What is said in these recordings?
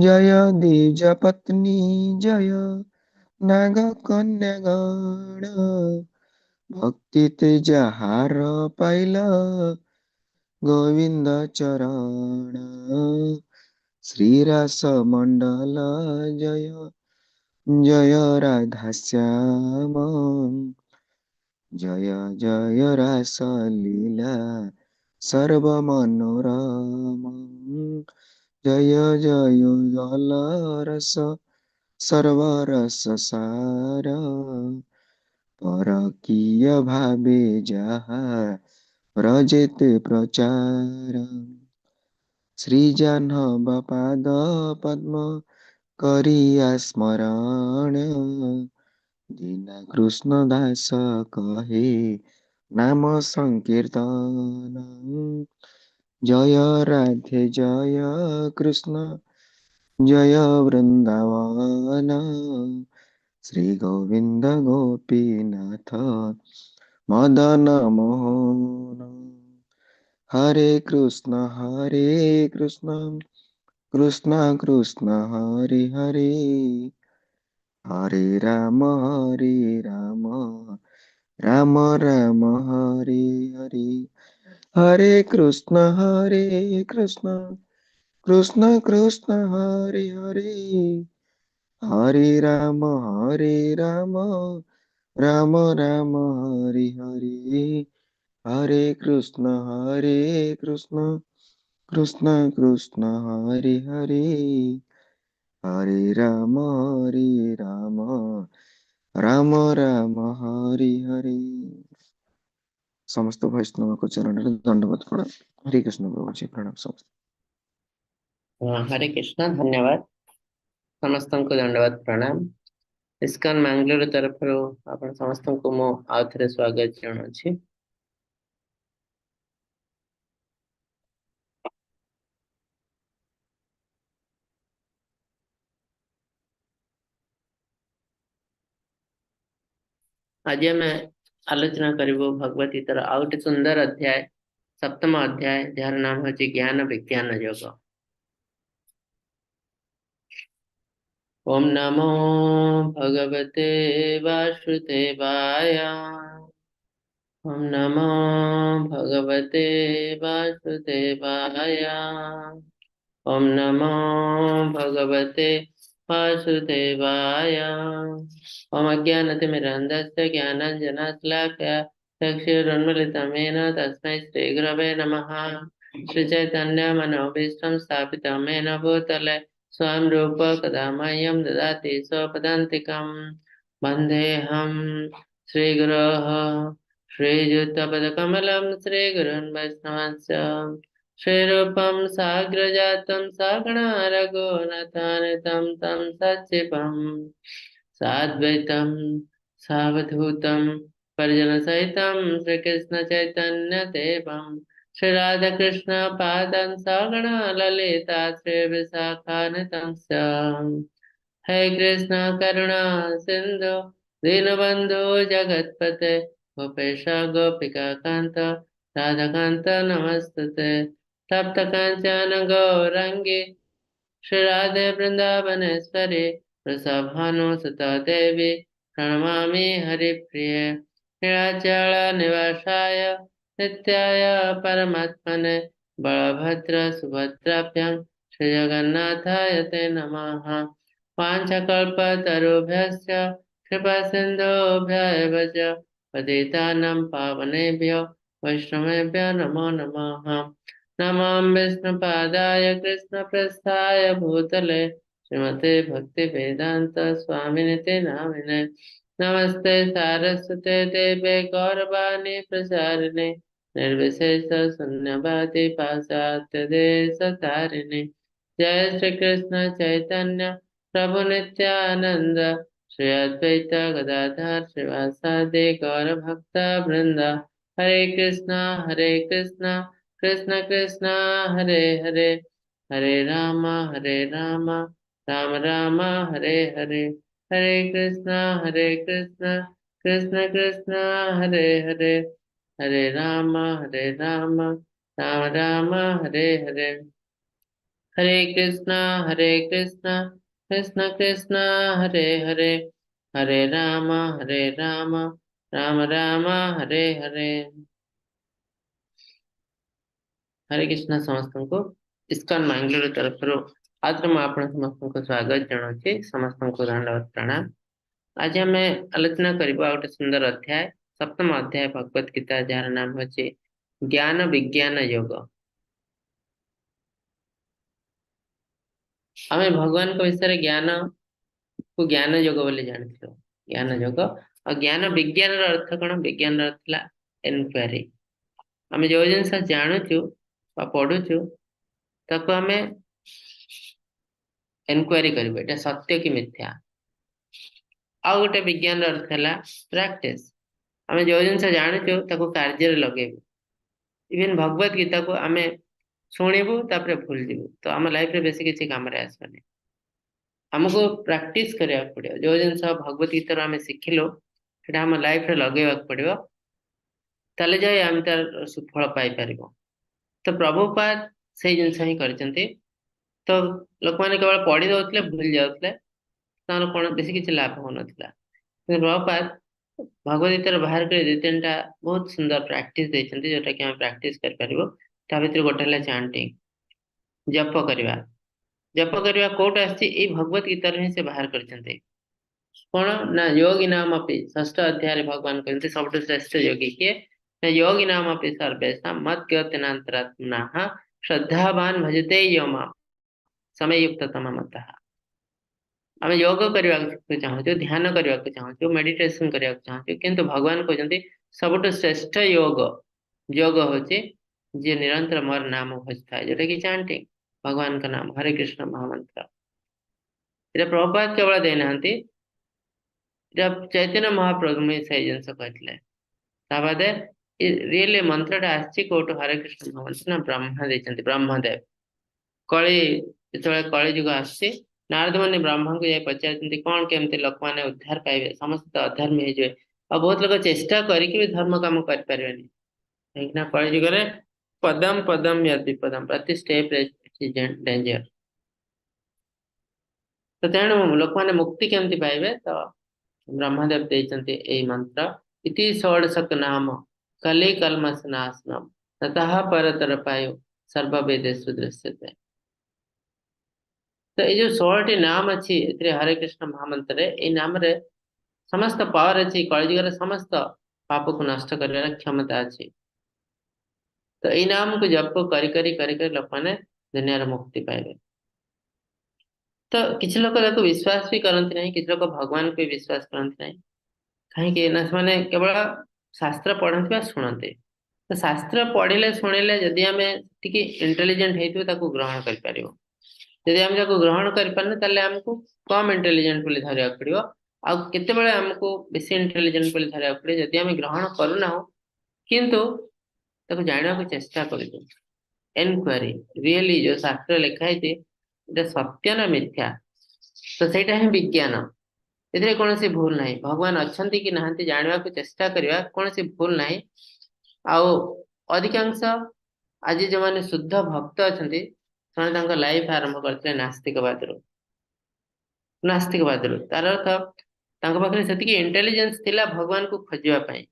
ଜୟ ଦ୍ୱିଜ ପତ୍ନୀ ଜୟ ନାଗ କନ୍ୟା ଗଣ। ଭକ୍ତିତେ ଯାହାର ପାଇଲା ଗୋବିନ୍ଦ ଚରଣ। ଶ୍ରୀରାସ ମଣ୍ଡଳ ଜୟ ଜୟ ରାଧା ଶ୍ୟାମ। ଜୟ ଜୟ ରାସ ଲୀଳା ସର୍ବ ମନୋରମ। ଜୟ ଜୟ ଜଲ ରସ ସର୍ବରସ ସାର। ପରକୀୟ ଭାବେ ଯାହା ବ୍ରଜେତେ ପ୍ରଚାର। ଶ୍ରୀ ଜାହ୍ନବ ପାଦ ପଦ୍ମ କରିଆ ସ୍ମରଣ। ଦୀନ କୃଷ୍ଣ ଦାସ କହେ ନାମ ସଂକୀର୍ତ୍ତନ। ଜୟ ରାଧେ ଜୟ କୃଷ୍ଣ ଜୟ ବୃନ୍ଦାବନ। ଶ୍ରୀ ଗୋବିନ୍ଦ ଗୋପୀନାଥ ମଦନ ମୋହନ। ହରେ କୃଷ୍ଣ ହରେ କୃଷ୍ଣ କୃଷ୍ଣ କୃଷ୍ଣ ହରେ ହରେ। ହରେ ରାମ ହରେ ରାମ ରାମ ରାମ ହରେ ହରେ। ହରେ କୃଷ୍ଣ ହରେ କୃଷ୍ଣ କୃଷ୍ଣ କୃଷ୍ଣ ହରେ ହରେ। ହରେ ରାମ ହରେ ରାମ ରାମ ରାମ ହରେ ହରେ। ହରେ କୃଷ୍ଣ ହରେ କୃଷ୍ଣ କୃଷ୍ଣ କୃଷ୍ଣ ହରେ ହରେ। ହରେ ରାମ ହରେ ରାମ ରାମ ରାମ ହରେ ହରେ। ସମସ୍ତ ବୈଷ୍ଣବଙ୍କ ଚରଣରେ ଦଣ୍ଡବତ ପ୍ରଣାମ। ହରେ କୃଷ୍ଣ ପ୍ରଭୁଜୀ, ପ୍ରଣାମ ସମସ୍ତ। ହରେ କୃଷ୍ଣ, ଧନ୍ୟବାଦ ସମସ୍ତଙ୍କୁ, ଦଣ୍ଡବତ ପ୍ରଣାମ। ଇସ୍କନ ମାଙ୍ଗାଲୋର ତରଫରୁ ଆପଣ ସମସ୍ତଙ୍କୁ ମୁଁ ଆଉ ଥରେ ସ୍ୱାଗତ ଜଣାଉଛି। ଆଜି ଆମେ ଆଲୋଚନା କରିବୁ ଭଗବତ ଗୀତାର ଆଉ ଗୋଟେ ସୁନ୍ଦର ଅଧ୍ୟାୟ, ସପ୍ତମ ଅଧ୍ୟାୟ, ଯାହାର ନାମ ହଉଛି ଜ୍ଞାନ ବିଜ୍ଞାନ ଯୋଗ। ଓମ୍ ନମୋ ଭଗବତେ ବାସୁଦେବାୟ। ଓମ୍ ନମୋ ଭଗବତେ ବାସୁଦେବାୟ। ଓମ୍ ନମୋ ଭଗବତେ वासुदेवाय। ओम अज्ञानतिमिरान्धस्य ज्ञानाञ्जनशलाकया चक्षुरुन्मीलितं येन तस्मै श्रीगुरवे नमः। श्रीचैतन्यमनोभीष्टं स्थापितं येन भूतले स्वयं रूप कदा मह्यं ददाति स्वपदान्तिकं। वन्देऽहं श्रीगुरोः श्रीयुतपदकमलं श्रीगुरुन् वैष्णवांश्च। श्रीरूपं साग्रजातं सागणा रघुनाथान्वितं तं सचिवं साद्वैतं सावधूतं परिजनसहितं श्रीकृष्ण चैतन्य देवं श्रीराधाकृष्ण पादान् सागणा ललिता श्रीविशाखान्वितं च। हे कृष्ण करुणा सिन्धु दीनबन्धु जगत्पते गोपेश गोपिका कान्त राधाकान्त नमस्तुते। तप्त कांचन गौरंगी श्री राधे वृंदावनेश्वरी वृषभानु सुता देवी प्रणमामि हरिप्रिये। नीलाचल निवासाय नित्याय परमात्मने बलभद्र सुभद्राभ्यां श्री जगन्नाथाय ते नमः। वाञ्छाकल्पतरुभ्यश्च कृपा सिन्धुभ्य एव च पतितानां पावनेभ्यो वैष्णवेभ्यो नमो नमः। नमो विष्णुपादाय कृष्णप्रस्थाय भूतले श्रीमते भक्ति वेदांत स्वामिनिते नामिने। नमस्ते सारस्वते देवे गौरवाणी प्रचारिणे निर्विशेष शून्यवादी पाश्चात्य देश तारिणे। जय श्री कृष्ण चैतन्य प्रभु नित्यानंद श्री अद्वैत गदाधर श्रीवासादि गौर भक्त वृंद। हरे कृष्णा हरे कृष्णा कृष्ण कृष्ण हरे हरे, हरे राम राम राम हरे हरे। हरे कृष्णा कृष्ण कृष्ण हरे हरे, हरे Ram Ram Ram Hare Hare. Hare Krishna Hare Krishna Krishna Krishna Hare Hare, Hare Ram Hare Ram Ram Ram Hare Hare. Hare Krishna ସମସ୍ତଙ୍କୁ ଇସ୍କନ ମାଙ୍ଗାଲୋର ତରଫରୁ ଆଉଥରେ ମୁଁ ଆପଣ ସମସ୍ତଙ୍କୁ ସ୍ୱାଗତ ଜଣାଉଛି। ସମସ୍ତଙ୍କୁ ଧନ୍ୟବାଦ, ପ୍ରଣାମ। ଆଜି ଆମେ ଆଲୋଚନା କରିବୁ ଆଉ ଗୋଟେ ସୁନ୍ଦର ଅଧ୍ୟାୟ, ସପ୍ତମ ଅଧ୍ୟାୟ ଭଗବତ ଗୀତା, ଯାହାର ନାମ ହଉଛି ଜ୍ଞାନ ବିଜ୍ଞାନ ଯୋଗ। ଆମେ ଭଗବାନଙ୍କ ବିଷୟରେ ଜ୍ଞାନ କୁ ଜ୍ଞାନ ଯୋଗ ବୋଲି ଜାଣିଥିଲୁ, ଜ୍ଞାନ ଯୋଗ। ଆଉ ଜ୍ଞାନ ବିଜ୍ଞାନର ଅର୍ଥ କଣ? ବିଜ୍ଞାନର ଅର୍ଥ ହେଲା ଏନକ୍ୱାରି। ଆମେ ଯୋଉ ଜିନିଷ ଜାଣୁଛୁ ବା ପଢୁଛୁ ତାକୁ ଆମେ ଏନକ୍ୱାରି କରିବୁ, ଏଇଟା ସତ୍ୟ କି ମିଥ୍ୟା। ଆଉ ଗୋଟେ ବିଜ୍ଞାନର ଅର୍ଥ ହେଲା ପ୍ରାକ୍ଟିସ। ଆମେ ଯୋଉ ଜିନିଷ ଜାଣୁଛୁ ତାକୁ କାର୍ଯ୍ୟରେ ଲଗେଇବୁ। ଇଭେନ ଭଗବତ ଗୀତାକୁ ଆମେ ଶୁଣିବୁ ତାପରେ ଭୁଲିଯିବୁ, ତ ଆମ ଲାଇଫରେ ବେଶୀ କିଛି କାମରେ ଆସିବନି। ଆମକୁ ପ୍ରାକ୍ଟିସ କରିବାକୁ ପଡିବ। ଯୋଉ ଜିନିଷ ଭଗବତ ଗୀତାରୁ ଆମେ ଶିଖିଲୁ ସେଟା ଆମ ଲାଇଫରେ ଲଗେଇବାକୁ ପଡିବ, ତାହେଲେ ଯାଇ ଆମେ ତାର ସୁଫଳ ପାଇପାରିବୁ। ତ ପ୍ରଭୁପାଦ ସେଇ ଜିନିଷ ହିଁ କରିଛନ୍ତି। ତ ଲୋକମାନେ କେବଳ ପଢି ଦଉଥିଲେ, ଭୁଲି ଯାଉଥିଲେ, ତାଙ୍କର କଣ ବେଶୀ କିଛି ଲାଭ ହଉନଥିଲା। କିନ୍ତୁ ପ୍ରଭୁପାଦ ଭଗବତ ଗୀତାରୁ ବାହାର କରି ଦି ତିନିଟା ବହୁତ ସୁନ୍ଦର ପ୍ରାକ୍ଟିସ ଦେଇଛନ୍ତି, ଯୋଉଟା କି ଆମେ ପ୍ରାକ୍ଟିସ କରିପାରିବୁ। ତା ଭିତରୁ ଗୋଟେ ହେଲା ଚାଣ୍ଟିଂ, ଜପ କରିବା। ଜପ କରିବା କୋଉଠୁ ଆସିଛି? ଏଇ ଭଗବତ ଗୀତାରୁ ହିଁ ସେ ବାହାର କରିଛନ୍ତି। କଣ ନା ଯୋଗୀ ନାମ ଅପି, ଷଷ୍ଠ ଅଧ୍ୟାୟରେ ଭଗବାନ କହିଛନ୍ତି ସବୁଠୁ ଶ୍ରେଷ୍ଠ ଯୋଗୀ କିଏ? ନା ଯୋଗୀ ନାମ ଅପି ସର୍ବେଷାଂ ମଦ୍ଗତେନାନ୍ତରାତ୍ମନାଃ ଶ୍ରଦ୍ଧାବାନ ଭଜତେ ୟୋ ମାମ୍ ସମୟଯୁକ୍ତ ତମ ମତଃ। ଆମେ ଯୋଗ କରିବାକୁ ଚାହୁଁଛୁ, ଧ୍ୟାନ କରିବାକୁ ଚାହୁଁଛୁ, ମେଡିଟେସନ କରିବାକୁ ଚାହୁଁଛୁ, କିନ୍ତୁ ଭଗବାନ କହୁଛନ୍ତି ସବୁଠୁ ଶ୍ରେଷ୍ଠ ଯୋଗ ହଉଛି ଯିଏ ନିରନ୍ତର ମୋର ନାମ ଭଜୁଥାଏ, ଯୋଉଟା କି ଚାଣ୍ଟିଂ, ଭଗବାନଙ୍କ ନାମ ହରେ କୃଷ୍ଣ ମହାମନ୍ତ୍ର। ଏଇଟା ପ୍ରଭୁପାଦ କେବଳ ଦେଇନାହାନ୍ତି, ଏଇଟା ଚୈତନ୍ୟ ମହାପ୍ରଭୁ ବି ସେଇ ଜିନିଷ କହିଥିଲେ। ତା ବାଦେ ରିଏଲି ମନ୍ତ୍ରଟା ଆସିଛି କୋଉଠୁ? ହରେ କୃଷ୍ଣ ମହାମନ୍ତ୍ର ନା ବ୍ରହ୍ମା ଦେଇଛନ୍ତି, ବ୍ରହ୍ମଦେବ। ଯେତେବେଳେ କଳି ଯୁଗ ଆସୁଛି, ନାରଦ ମୁନି ବ୍ରହ୍ମାଙ୍କୁ ଯାଇ ପଚାରିଛନ୍ତି କଣ କେମିତି ଲୋକମାନେ ଉଦ୍ଧାର ପାଇବେ, ସମସ୍ତେ ତ ଅଧର୍ମୀ ହେଇଯିବେ, ଆଉ ବହୁତ ଲୋକ ଚେଷ୍ଟା କରିକି ବି ଧର୍ମ କାମ କରିପାରିବେନି, କାହିଁକି ନା କଳି ଯୁଗରେ ପଦମ ପଦମ ୟଦି ପଦମ, ପ୍ରତି ଷ୍ଟେପରେ ଡେଞ୍ଜର। ତ ତେଣୁ ଲୋକମାନେ ମୁକ୍ତି କେମିତି ପାଇବେ? ତ ବ୍ରହ୍ମଦେବ ଦେଇଛନ୍ତି ଏଇ ମନ୍ତ୍ର, ଇତି ଷୋଡ଼ଶକ ନାମ କଲି କଲ୍ମଷ ନାଶନମ ତତଃ ପରତର ପାୟୁ ସର୍ବବେଦେଷୁ ଦୃଶ୍ୟତେ। ତ ଏଇ ଯୋଉ 16ଟି ନାମ ଅଛି ଏଥିରେ ହରେ କୃଷ୍ଣ ମହାମନ୍ତ୍ରରେ, ଏଇ ନାମରେ ସମସ୍ତ ପାୱାର ଅଛି, କଳିଯୁଗର ସମସ୍ତ ପାପକୁ ନଷ୍ଟ କରିବାର କ୍ଷମତା ଅଛି। ତ ଏଇ ନାମକୁ ଜପ କରି କରି କରି କରି ଲୋକମାନେ ଦୁନିଆର ମୁକ୍ତି ପାଇବେ। ତ କିଛି ଲୋକ ତାକୁ ବିଶ୍ୱାସ ବି କରନ୍ତି ନାହିଁ, କିଛି ଲୋକ ଭଗବାନଙ୍କୁ ବି ବିଶ୍ୱାସ କରନ୍ତି ନାହିଁ। କାହିଁକି ନା ସେମାନେ କେବଳ ଶାସ୍ତ୍ର ପଢନ୍ତି ବା ଶୁଣନ୍ତି। ତ ଶାସ୍ତ୍ର ପଢିଲେ ଶୁଣିଲେ ଯଦି ଆମେ ଟିକେ ଇଣ୍ଟେଲିଜେଣ୍ଟ ହେଇଥିବୁ ତାକୁ ଗ୍ରହଣ କରିପାରିବୁ। ଯଦି ଆମେ ତାକୁ ଗ୍ରହଣ କରିପାରୁନେ ତାହେଲେ ଆମକୁ କମ ଇଣ୍ଟେଲିଜେଣ୍ଟ ବୋଲି ଧରିବାକୁ ପଡିବ। ଆଉ କେତେବେଳେ ଆମକୁ ବେଶୀ ଇଣ୍ଟେଲିଜେଣ୍ଟ ବୋଲି ଧରିବାକୁ ପଡିବ? ଯଦି ଆମେ ଗ୍ରହଣ କରୁନାହୁଁ କିନ୍ତୁ ତାକୁ ଜାଣିବାକୁ ଚେଷ୍ଟା କରୁଛୁ, ଏନକ୍ୱାରି, ରିଏଲି ଯୋଉ ଶାସ୍ତ୍ର ଲେଖା ହେଇଛି ଏଇଟା ସତ୍ୟ ନା ମିଥ୍ୟା, ତ ସେଇଟା ହିଁ ବିଜ୍ଞାନ। ଏଥିରେ କୌଣସି ଭୁଲ ନାହିଁ। ଭଗବାନ ଅଛନ୍ତି କି ନାହାନ୍ତି ଜାଣିବାକୁ ଚେଷ୍ଟା କରିବା କୌଣସି ଭୁଲ ନାହିଁ। ଆଉ ଅଧିକାଂଶ ଆଜି ଯୋଉମାନେ ଶୁଦ୍ଧ ଭକ୍ତ ଅଛନ୍ତି ସେମାନେ ତାଙ୍କ ଲାଇଫ ଆରମ୍ଭ କରିଥିଲେ ନାସ୍ତିକବାଦରୁ। ନାସ୍ତିକବାଦରୁ ତାର ଅର୍ଥ ତାଙ୍କ ପାଖରେ ସେତିକି ଇଣ୍ଟେଲିଜେନ୍ସ ଥିଲା ଭଗବାନଙ୍କୁ ଖୋଜିବା ପାଇଁ।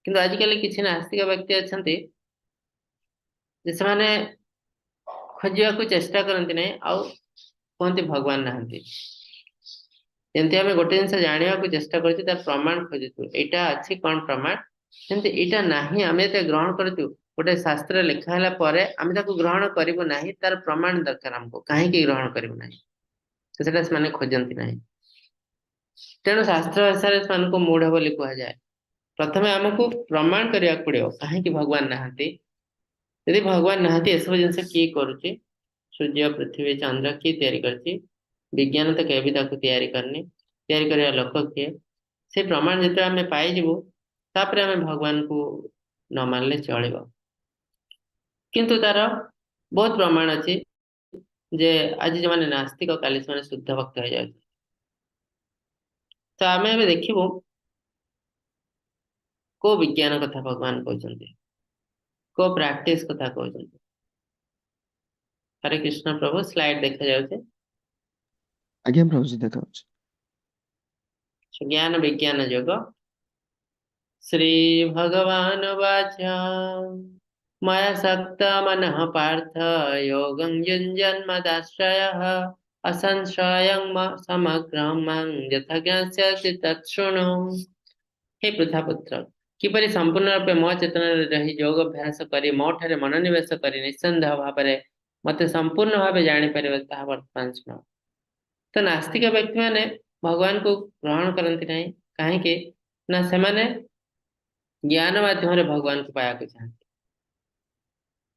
କିନ୍ତୁ ଆଜିକାଲି କିଛି ନାସ୍ତିକ ବ୍ୟକ୍ତି ଅଛନ୍ତି ଯେ ସେମାନେ ଖୋଜିବାକୁ ଚେଷ୍ଟା କରନ୍ତି ନାହିଁ, ଆଉ କୁହନ୍ତି ଭଗବାନ ନାହାନ୍ତି। ଯେମିତି ଆମେ ଗୋଟେ ଜିନିଷ ଜାଣିବାକୁ ଚେଷ୍ଟା କରୁଛୁ, ତାର ପ୍ରମାଣ ଖୋଜୁଛୁ, ଏଇଟା ଅଛି କଣ ପ୍ରମାଣ, ସେମିତି ଏଇଟା ନାହିଁ ଆମେ ଯେତେ ଗ୍ରହଣ କରୁଛୁ, ଗୋଟେ ଶାସ୍ତ୍ର ଲେଖା ହେଲା ପରେ ଆମେ ତାକୁ ଗ୍ରହଣ କରିବୁ ନାହିଁ, ତାର ପ୍ରମାଣ ଦରକାର ଆମକୁ, କାହିଁକି ଗ୍ରହଣ କରିବୁ ନାହିଁ, ତ ସେଟା ସେମାନେ ଖୋଜନ୍ତି ନାହିଁ। ତେଣୁ ଶାସ୍ତ୍ର ଭାଷାରେ ସେମାନଙ୍କୁ ମୂଢ ବୋଲି କୁହାଯାଏ। ପ୍ରଥମେ ଆମକୁ ପ୍ରମାଣ କରିବାକୁ ପଡିବ କାହିଁକି ଭଗବାନ ନାହାନ୍ତି। ଯଦି ଭଗବାନ ନାହାନ୍ତି ଏସବୁ ଜିନିଷ କିଏ କରୁଛି? ସୂର୍ଯ୍ୟ, ପୃଥିବୀ, ଚନ୍ଦ୍ର କିଏ ତିଆରି କରିଛି? ବିଜ୍ଞାନ ତ କେବେ ବି ତାକୁ ତିଆରି କରିନି, ତିଆରି କରିବା ଲୋକ କିଏ? ସେ ପ୍ରମାଣ ଯେତେବେଳେ ଆମେ ପାଇଯିବୁ ତାପରେ ଆମେ ଭଗବାନଙ୍କୁ ନ ମାନିଲେ ଚଳିବ। କିନ୍ତୁ ତାର ବହୁତ ପ୍ରମାଣ ଅଛି ଯେ ଆଜି ଯୋଉମାନେ ନାସ୍ତିକ କାଲି ସେମାନେ ଶୁଦ୍ଧ ଭକ୍ତ ହେଇଯାଉଛନ୍ତି। ତ ଆମେ ଏବେ ଦେଖିବୁ କୋଉ ବିଜ୍ଞାନ କଥା ଭଗବାନ କହୁଛନ୍ତି, କୋଉ ପ୍ରାକ୍ଟିସ କଥା କହୁଛନ୍ତି। ହରେ କୃଷ୍ଣ ପ୍ରଭୁ, ସ୍ଲାଇଡ ଦେଖାଯାଉଛି? ଆଜ୍ଞା ପ୍ରଭୁଜୀ, ଦେଖାଯାଉଛି। ଜ୍ଞାନ ବିଜ୍ଞାନ ଯୋଗ। ଶ୍ରୀ ଭଗବାନ ଉବାଚ ମୟାସକ୍ତ ମନଃ ପାର୍ଥ ଯୋଗଂ युञ्जन् ମଦାଶ୍ରୟः असंशयं ସମଗ୍ରं ମାଂ ଯଥା ଜ୍ଞାସ୍ୟସି ତତ୍ ଶୃଣୁ। ହେ ପୃଥାପୁତ୍ର, କିପରି ସମ୍ପୂର୍ଣ୍ଣ ରୂପେ ମୋ ଚେତନାରେ ରହି ଯୋଗ ଅଭ୍ୟାସ କରି ମୋ ଠାରେ ମନୋନିବେଶ କରି ନିଃସନ୍ଦେହ ଭାବରେ ମତେ ସମ୍ପୂର୍ଣ୍ଣ ଭାବେ ଜାଣିପାରିବ, ତାହା ବର୍ତ୍ତମାନ ଶୁଣ। ତ ନାସ୍ତିକ ବ୍ୟକ୍ତି ମାନେ ଭଗବାନଙ୍କୁ ଗ୍ରହଣ କରନ୍ତି ନାହିଁ। କାହିଁକି ନା ସେମାନେ ଜ୍ଞାନ ମାଧ୍ୟମରେ ଭଗବାନଙ୍କୁ ପାଇବାକୁ ଚାହାନ୍ତି।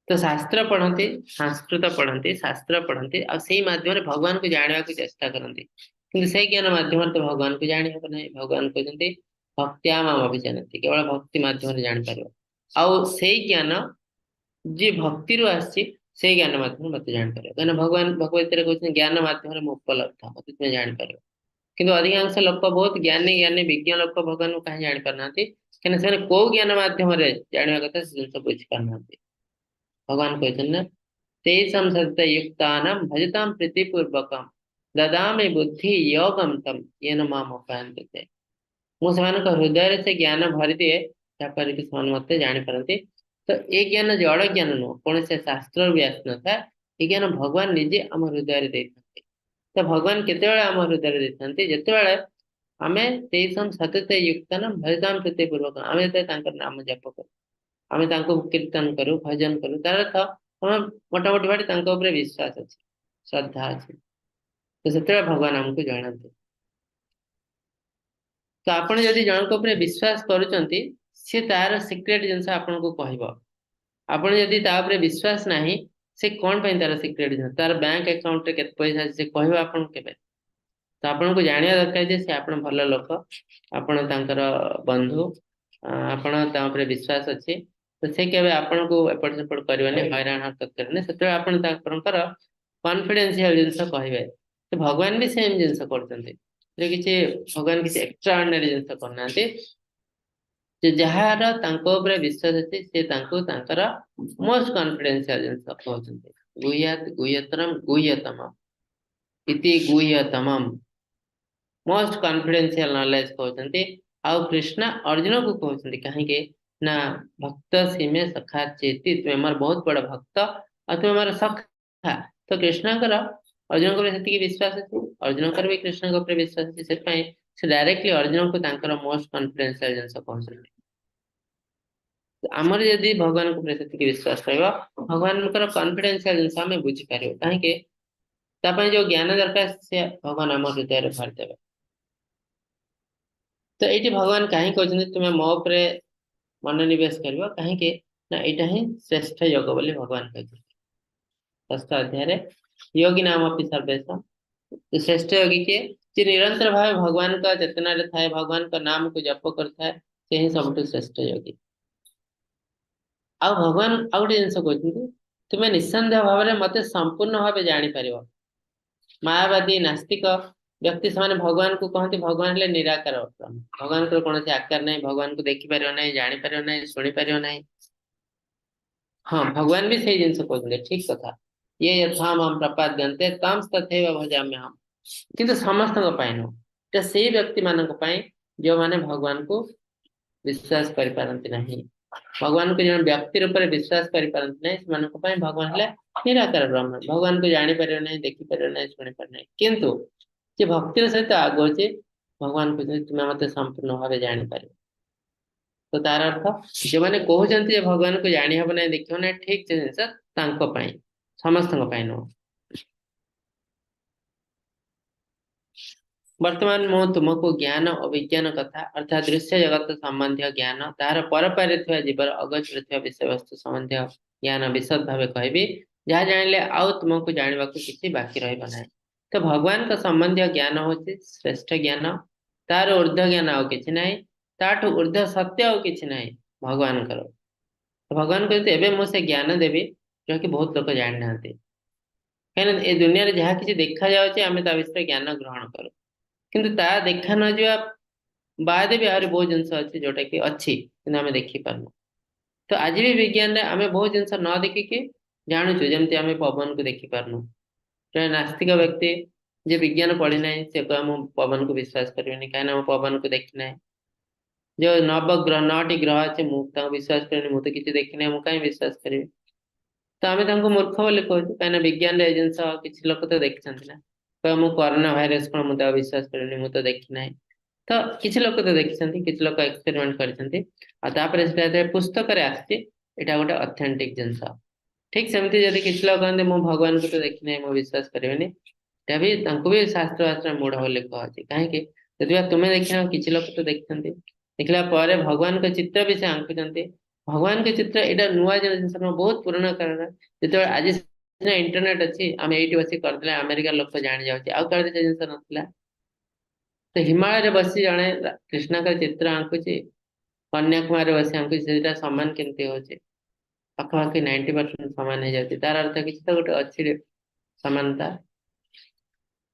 ତ ଶାସ୍ତ୍ର ପଢନ୍ତି, ସଂସ୍କୃତ ପଢନ୍ତି, ଶାସ୍ତ୍ର ପଢନ୍ତି ଆଉ ସେଇ ମାଧ୍ୟମରେ ଭଗବାନଙ୍କୁ ଜାଣିବାକୁ ଚେଷ୍ଟା କରନ୍ତି। କିନ୍ତୁ ସେଇ ଜ୍ଞାନ ମାଧ୍ୟମରେ ତ ଭଗବାନଙ୍କୁ ଜାଣି ହବ ନାହିଁ। ଭଗବାନ କହୁଛନ୍ତି ଭକ୍ତ୍ୟା ମାମ ଅଭିଜାନନ୍ତି, କେବଳ ଭକ୍ତି ମାଧ୍ୟମରେ ଜାଣିପାରିବ। ଆଉ ସେଇ ଜ୍ଞାନ ଯିଏ ଭକ୍ତିରୁ ଆସିଛି, ସେଇ ଜ୍ଞାନ ମାଧ୍ୟମରେ ମତେ ଜାଣିପାରିବ। କାହିଁକିନା ଭଗବାନ ଭଗବତ କହୁଛନ୍ତି ଜ୍ଞାନ ମାଧ୍ୟମରେ ମୁଁ ଉପଲବ୍ଧ, ମତେ ତୁମେ ଜାଣିପାରିବ। କିନ୍ତୁ ଅଧିକାଂଶ ଲୋକ, ବହୁତ ଜ୍ଞାନୀ ଜ୍ଞାନୀ ବିଜ୍ଞ ଲୋକ ଭଗବାନଙ୍କୁ କାହିଁ ଜାଣିପାରୁନାହାନ୍ତି? କାହିଁକିନା ସେମାନେ କୋଉ ଜ୍ଞାନ ମାଧ୍ୟମରେ ଜାଣିବା କଥା ସେ ଜିନିଷ ବୁଝିପାରୁନାହାନ୍ତି। ଭଗବାନ କହିଛନ୍ତି ନା, ତେଷାଂ ସତତ ୟୁକ୍ତାନାଂ ଭଜତାಂ ପ୍ରୀତିପୂର୍ବକಂ ଦଦାମି ବୁଦ୍ଧି ଯୋଗಂ ତମ୍ ୟେନ ମାମ୍ ଉପାୟନ୍ତେ ତେ। ମୁଁ ସେମାନଙ୍କ ହୃଦୟରେ ସେ ଜ୍ଞାନ ଭରିଦିଏ, ଯାହାଫଳରେ କି ସେମାନେ ମତେ ଜାଣିପାରନ୍ତି। ତ ଏ ଜ୍ଞାନ ଜଡ଼ ଜ୍ଞାନ ନୁହଁ, କୌଣସି ଶାସ୍ତ୍ରରୁ ବି ଆସିନଥାଏ। ଏ ଜ୍ଞାନ ଭଗବାନ ନିଜେ ଆମ ହୃଦୟରେ ଦେଇଥାନ୍ତି। ତ ଭଗବାନ କେତେବେଳେ ଆମ ହୃଦୟରେ ଦେଇଥାନ୍ତି? ଯେତେବେଳେ ଆମେ ତେଷାଂ ସତତ ୟୁକ୍ତାନାଂ ଭଜତାଂ ପ୍ରୀତିପୂର୍ବକଂ, ଆମେ ଯେତେବେଳେ ତାଙ୍କର ନାମ ଜପ କରୁ, ଆମେ ତାଙ୍କୁ କୀର୍ତ୍ତନ କରୁ, ଭଜନ କରୁ, ତାର ଅର୍ଥ ଆମେ ମୋଟାମୋଟି ଭାବେ ତାଙ୍କ ଉପରେ ବିଶ୍ୱାସ ଅଛି, ଶ୍ରଦ୍ଧା ଅଛି। ତ ସେତେବେଳେ ଭଗବାନ ଆମକୁ ଜଣାନ୍ତି। ତ ଆପଣ ଯଦି ଜଣଙ୍କ ଉପରେ ବିଶ୍ୱାସ କରୁଛନ୍ତି, ସେ ତାର ସିକ୍ରେଟ ଜିନିଷ ଆପଣଙ୍କୁ କହିବ। ଆପଣ ଯଦି ତା ଉପରେ ବିଶ୍ୱାସ ନାହିଁ, ସେ କଣ ପାଇଁ ତାର ସିକ୍ରେଟ ଜିନିଷ, ତାର ବ୍ୟାଙ୍କ ଆକାଉଣ୍ଟରେ କେତେ ପଇସା ଅଛି, ସେ କହିବ ଆପଣଙ୍କୁ କେବେ? ତ ଆପଣଙ୍କୁ ଜାଣିବା ଦରକାର ଯେ ସେ ଆପଣ ଭଲ ଲୋକ, ଆପଣ ତାଙ୍କର ବନ୍ଧୁ, ଆପଣ ତା ଉପରେ ବିଶ୍ୱାସ ଅଛି, ତ ସେ କେବେ ଆପଣଙ୍କୁ ଏପଟ ସେପଟ କରିବନି, ହଇରାଣ ହରକତ କରିବନି। ସେତେବେଳେ ଆପଣ ତାଙ୍କର କନଫିଡେନ୍ସିଆଲ ଜିନିଷ କହିବେ। ତ ଭଗବାନ ବି ସେମ ଜିନିଷ କରୁଛନ୍ତି ଯେ କିଛି ଭଗବାନ କିଛି ଏକ୍ସଟ୍ରା ଅର୍ଡିନାରୀ ଜିନିଷ କରୁନାହାନ୍ତି। ଯେ ଯାହାର ତାଙ୍କ ଉପରେ ବିଶ୍ୱାସ ଅଛି, ସେ ତାଙ୍କୁ ତାଙ୍କର ମୋଷ୍ଟ କନଫିଡେନ୍ସିଆଲ ଜିନିଷ କହୁଛନ୍ତି। ଗୁହ୍ୟାତ ଗୁହ୍ୟତରମ ଗୁହ୍ୟତମ ଇତି ଗୁହ୍ୟତମମ୍, ମୋଷ୍ଟ କନଫିଡେନ୍ସିଆଲ ନଲେଜ କହୁଛନ୍ତି। ଆଉ କୃଷ୍ଣ ଅର୍ଜୁନକୁ କହୁଛନ୍ତି, କାହିଁକି ନା ଭକ୍ତ ସୀମେ ସଖା ଚେତି, ତୁମେ ମୋର ବହୁତ ବଡ ଭକ୍ତ ଆଉ ତୁମେ ମୋର ସଖା। ତ କୃଷ୍ଣଙ୍କର ଅର୍ଜୁନଙ୍କ ଉପରେ ସେତିକି ବିଶ୍ୱାସ ଅଛି, ଅର୍ଜୁନଙ୍କର ବି କୃଷ୍ଣଙ୍କ ଉପରେ ବିଶ୍ୱାସ ଅଛି, ସେଥିପାଇଁ ସେ ଡାଇରେକ୍ଟଲି ଅର୍ଜୁନଙ୍କୁ ତାଙ୍କର ମୋଷ୍ଟ କନଫିଡେନ୍ସିଆଲ ଜିନିଷ କହୁଛନ୍ତି। ଆମର ଯଦି ଭଗବାନଙ୍କ ଉପରେ ସେତିକି ବିଶ୍ୱାସ ରହିବ, ଭଗବାନଙ୍କର କନଫିଡେନ୍ସିଆଲ ଜିନିଷ ଆମେ ବୁଝିପାରିବୁ। କାହିଁକି ତା ପାଇଁ ଯୋଉ ଜ୍ଞାନ ଦରକାର, ସେ ଭଗବାନ ଆମ ହୃଦୟରେ ଭରିଦେବେ। ତ ଏଇଠି ଭଗବାନ କାହିଁ କହୁଛନ୍ତି ତୁମେ ମୋ ଉପରେ ମନୋନିବେଶ କରିବ? କାହିଁକି ନା ଏଇଟା ହିଁ ଶ୍ରେଷ୍ଠ ଯୋଗ ବୋଲି ଭଗବାନ କହିଛନ୍ତି ଷଷ୍ଠ ଅଧ୍ୟାୟରେ। ଯୋଗୀ ନାମ ଅପି ସର୍ବେଷାଂ। ଶ୍ରେଷ୍ଠ ଯୋଗୀ କିଏ? ଯିଏ ନିରନ୍ତର ଭାବେ ଭଗବାନଙ୍କ ଚେତନାରେ ଥାଏ, ଭଗବାନଙ୍କ ନାମକୁ ଜପ କରିଥାଏ, ସେ ହିଁ ସବୁଠୁ ଶ୍ରେଷ୍ଠ ଯୋଗୀ। ଆଉ ଭଗବାନ ଆଉ ଗୋଟେ ଜିନିଷ କହୁଛନ୍ତି, ତୁମେ ନିଃସନ୍ଦେହ ଭାବରେ ମତେ ସମ୍ପୂର୍ଣ୍ଣ ଭାବେ ଜାଣିପାରିବ। ମାୟାବାଦୀ ନାସ୍ତିକ ବ୍ୟକ୍ତି ସେମାନେ ଭଗବାନଙ୍କୁ କହନ୍ତି ଭଗବାନ ହେଲେ ନିରାକାର ବ୍ରହ୍ମ, ଭଗବାନଙ୍କର କୌଣସି ଆକାର ନାହିଁ, ଭଗବାନଙ୍କୁ ଦେଖିପାରିବ ନାହିଁ, ଜାଣିପାରିବ ନାହିଁ, ଶୁଣିପାରିବ ନାହିଁ। ହଁ, ଭଗବାନ ବି ସେଇ ଜିନିଷ କହୁଛନ୍ତି, ଠିକ କଥା, ଇଏ ଯଥା ମାମ ପ୍ରପାଦ୍ୟନ୍ତେ ତାମ୍ ତଥୈବ ଭଜାମ୍ୟହମ୍। କିନ୍ତୁ ସମସ୍ତଙ୍କ ପାଇଁ ନୁହଁ, ଏଟା ସେଇ ବ୍ୟକ୍ତି ମାନଙ୍କ ପାଇଁ ଯୋଉମାନେ ଭଗବାନଙ୍କୁ ବିଶ୍ୱାସ କରିପାରନ୍ତି ନାହିଁ, ଭଗବାନଙ୍କୁ ଜଣେ ବ୍ୟକ୍ତି ରୂପରେ ବିଶ୍ୱାସ କରିପାରନ୍ତି ନାହିଁ, ସେମାନଙ୍କ ପାଇଁ ଭଗବାନ ହେଲେ ନିରାକାର ବ୍ରହ୍ମ, ଭଗବାନଙ୍କୁ ଜାଣିପାରିବ ନାହିଁ, ଦେଖିପାରିବ ନାହିଁ, ଶୁଣିପାରିବ ନାହିଁ। କିନ୍ତୁ ଯିଏ ଭକ୍ତିର ସହିତ ଆଗଉଛି, ଭଗବାନ କହୁଛନ୍ତି ତୁମେ ମତେ ସମ୍ପୂର୍ଣ୍ଣ ଭାବେ ଜାଣିପାରିବ। ତ ତାର ଅର୍ଥ ଯୋଉମାନେ କହୁଛନ୍ତି ଯେ ଭଗବାନଙ୍କୁ ଜାଣି ହବ ନାହିଁ, ଦେଖିବ ନାହିଁ, ଠିକ ସେ ଜିନିଷ ତାଙ୍କ ପାଇଁ, ସମସ୍ତଙ୍କ ପାଇଁ ନୁହଁ। ବର୍ତ୍ତମାନ ମୁଁ ତୁମକୁ ଜ୍ଞାନ ଓ ବିଜ୍ଞାନ କଥା, ଅର୍ଥାତ୍ ଦୃଶ୍ୟ ଜଗତ ସମ୍ବନ୍ଧୀୟ ଜ୍ଞାନ, ତାହାର ପରପାରେ ଥିବା ଜୀବର ଅଗୋଚର ଥିବା ବିଷୟବସ୍ତୁ ସମ୍ବନ୍ଧୀୟ ଜ୍ଞାନ ବିଶଦ ଭାବେ କହିବି, ଯାହା ଜାଣିଲେ ଆଉ ତୁମକୁ ଜାଣିବାକୁ କିଛି ବାକି ରହିବ ନାହିଁ। ତ ଭଗବାନଙ୍କ ସମ୍ବନ୍ଧୀୟ ଜ୍ଞାନ ହଉଛି ଶ୍ରେଷ୍ଠ ଜ୍ଞାନ, ତାର ଉର୍ଦ୍ଧ୍ୱ ଜ୍ଞାନ ଆଉ କିଛି ନାହିଁ, ତାଠୁ ଉର୍ଦ୍ଧ୍ୱ ସତ୍ୟ ଆଉ କିଛି ନାହିଁ ଭଗବାନଙ୍କର। ଭଗବାନ କହୁଛନ୍ତି ଏବେ ମୁଁ ସେ ଜ୍ଞାନ ଦେବି ଯୋଉକି ବହୁତ ଲୋକ ଜାଣିନାହାନ୍ତି। କାହିଁକିନା ଏ ଦୁନିଆରେ ଯାହା କିଛି ଦେଖାଯାଉଛି ଆମେ ତା ବିଷୟରେ ଜ୍ଞାନ ଗ୍ରହଣ କରୁ, କିନ୍ତୁ ତା ଦେଖା ନ ଯିବା ବାଦେ ବି ଆହୁରି ବହୁତ ଜିନିଷ ଅଛି ଯୋଉଟା କି ଅଛି କିନ୍ତୁ ଆମେ ଦେଖିପାରୁନୁ। ତ ଆଜି ବି ବିଜ୍ଞାନରେ ଆମେ ବହୁତ ଜିନିଷ ନ ଦେଖିକି ଜାଣୁଛୁ, ଯେମିତି ଆମେ ପବନକୁ ଦେଖିପାରୁନୁ। ଜଣେ ନାସ୍ତିକ ବ୍ୟକ୍ତି ଯେ ବିଜ୍ଞାନ ପଢିନାହିଁ, ସେ କହିବ ମୁଁ ପବନକୁ ବିଶ୍ୱାସ କରିବିନି, କାହିଁକିନା ମୁଁ ପବନକୁ ଦେଖିନାହିଁ। ଯୋଉ ନବଗ୍ରହ, 9ଟି ଗ୍ରହ ଅଛି, ମୁଁ ତାଙ୍କୁ ବିଶ୍ୱାସ କରିବିନି, ମୁଁ ତ କିଛି ଦେଖିନାହିଁ, ମୁଁ କାହିଁ ବିଶ୍ୱାସ କରିବି? ତ ଆମେ ତାଙ୍କୁ ମୂର୍ଖ ବୋଲି କହୁଛୁ, କାହିଁକିନା ବିଜ୍ଞାନରେ ଏ ଜିନିଷ କିଛି ଲୋକ ତ ଦେଖିଛନ୍ତି ନା। କହିବ ମୁଁ କରୋନା ଭାଇରସ କଣ, ମୁଁ ତାକୁ ବିଶ୍ୱାସ କରିବିନି, ମୁଁ ତ ଦେଖିନାହିଁ। ତ କିଛି ଲୋକ ତ ଦେଖିଛନ୍ତି, କିଛି ଲୋକ ଏକ୍ସପେରିମେଣ୍ଟ କରିଛନ୍ତି, ଆଉ ତାପରେ ସେଟା ଯେତେବେଳେ ପୁସ୍ତକରେ ଆସିଛି, ଏଇଟା ଗୋଟେ ଅଥେଣ୍ଟିକ ଜିନିଷ। ଠିକ ସେମିତି ଯଦି କିଛି ଲୋକ କହନ୍ତି ମୁଁ ଭଗବାନଙ୍କୁ ତ ଦେଖିନାହିଁ, ମୁଁ ବିଶ୍ୱାସ କରିବିନି, ଏଟା ବି ତାଙ୍କୁ ବି ଶାସ୍ତ୍ର ଶାସ୍ତ୍ର ମୂଢ ବୋଲି କୁହାଯାଉଛି। କାହିଁକି? ଯଦି ବା ତୁମେ ଦେଖିନ, କିଛି ଲୋକ ତ ଦେଖିଛନ୍ତି। ଦେଖିଲା ପରେ ଭଗବାନଙ୍କ ଚିତ୍ର ବି ସେ ଆଙ୍କୁଛନ୍ତି। ଭଗବାନଙ୍କ ଚିତ୍ର ଏଇଟା ନୂଆ ଜିନିଷ ନୁହଁ, ବହୁତ ପୁରୁଣା କାରଣ। ଯେତେବେଳେ ଆଜି ସିନା ଇଣ୍ଟରନେଟ ଅଛି, ଆମେ ଏଇଠି ବସି କରିଦେଲେ ଆମେରିକା ଲୋକ ଜାଣି ଯାଉଛି, ଆଉ କାଳରେ ସେ ଜିନିଷ ନଥିଲା। ତ ହିମାଳୟରେ ବସି ଜଣେ କୃଷ୍ଣଙ୍କ ଚିତ୍ର ଆଙ୍କୁଛି, କନ୍ୟାକୁମାରୀରେ ବସି ଆଙ୍କୁଛି, ସେଇଟା ସମାନ କେମିତି ହଉଛି? ପାଖାପାଖି 90% ସମାନ ହେଇଯାଉଛି। ତାର ଅର୍ଥ କିଛି ତ ଗୋଟେ ଅଛି ସମାନତା।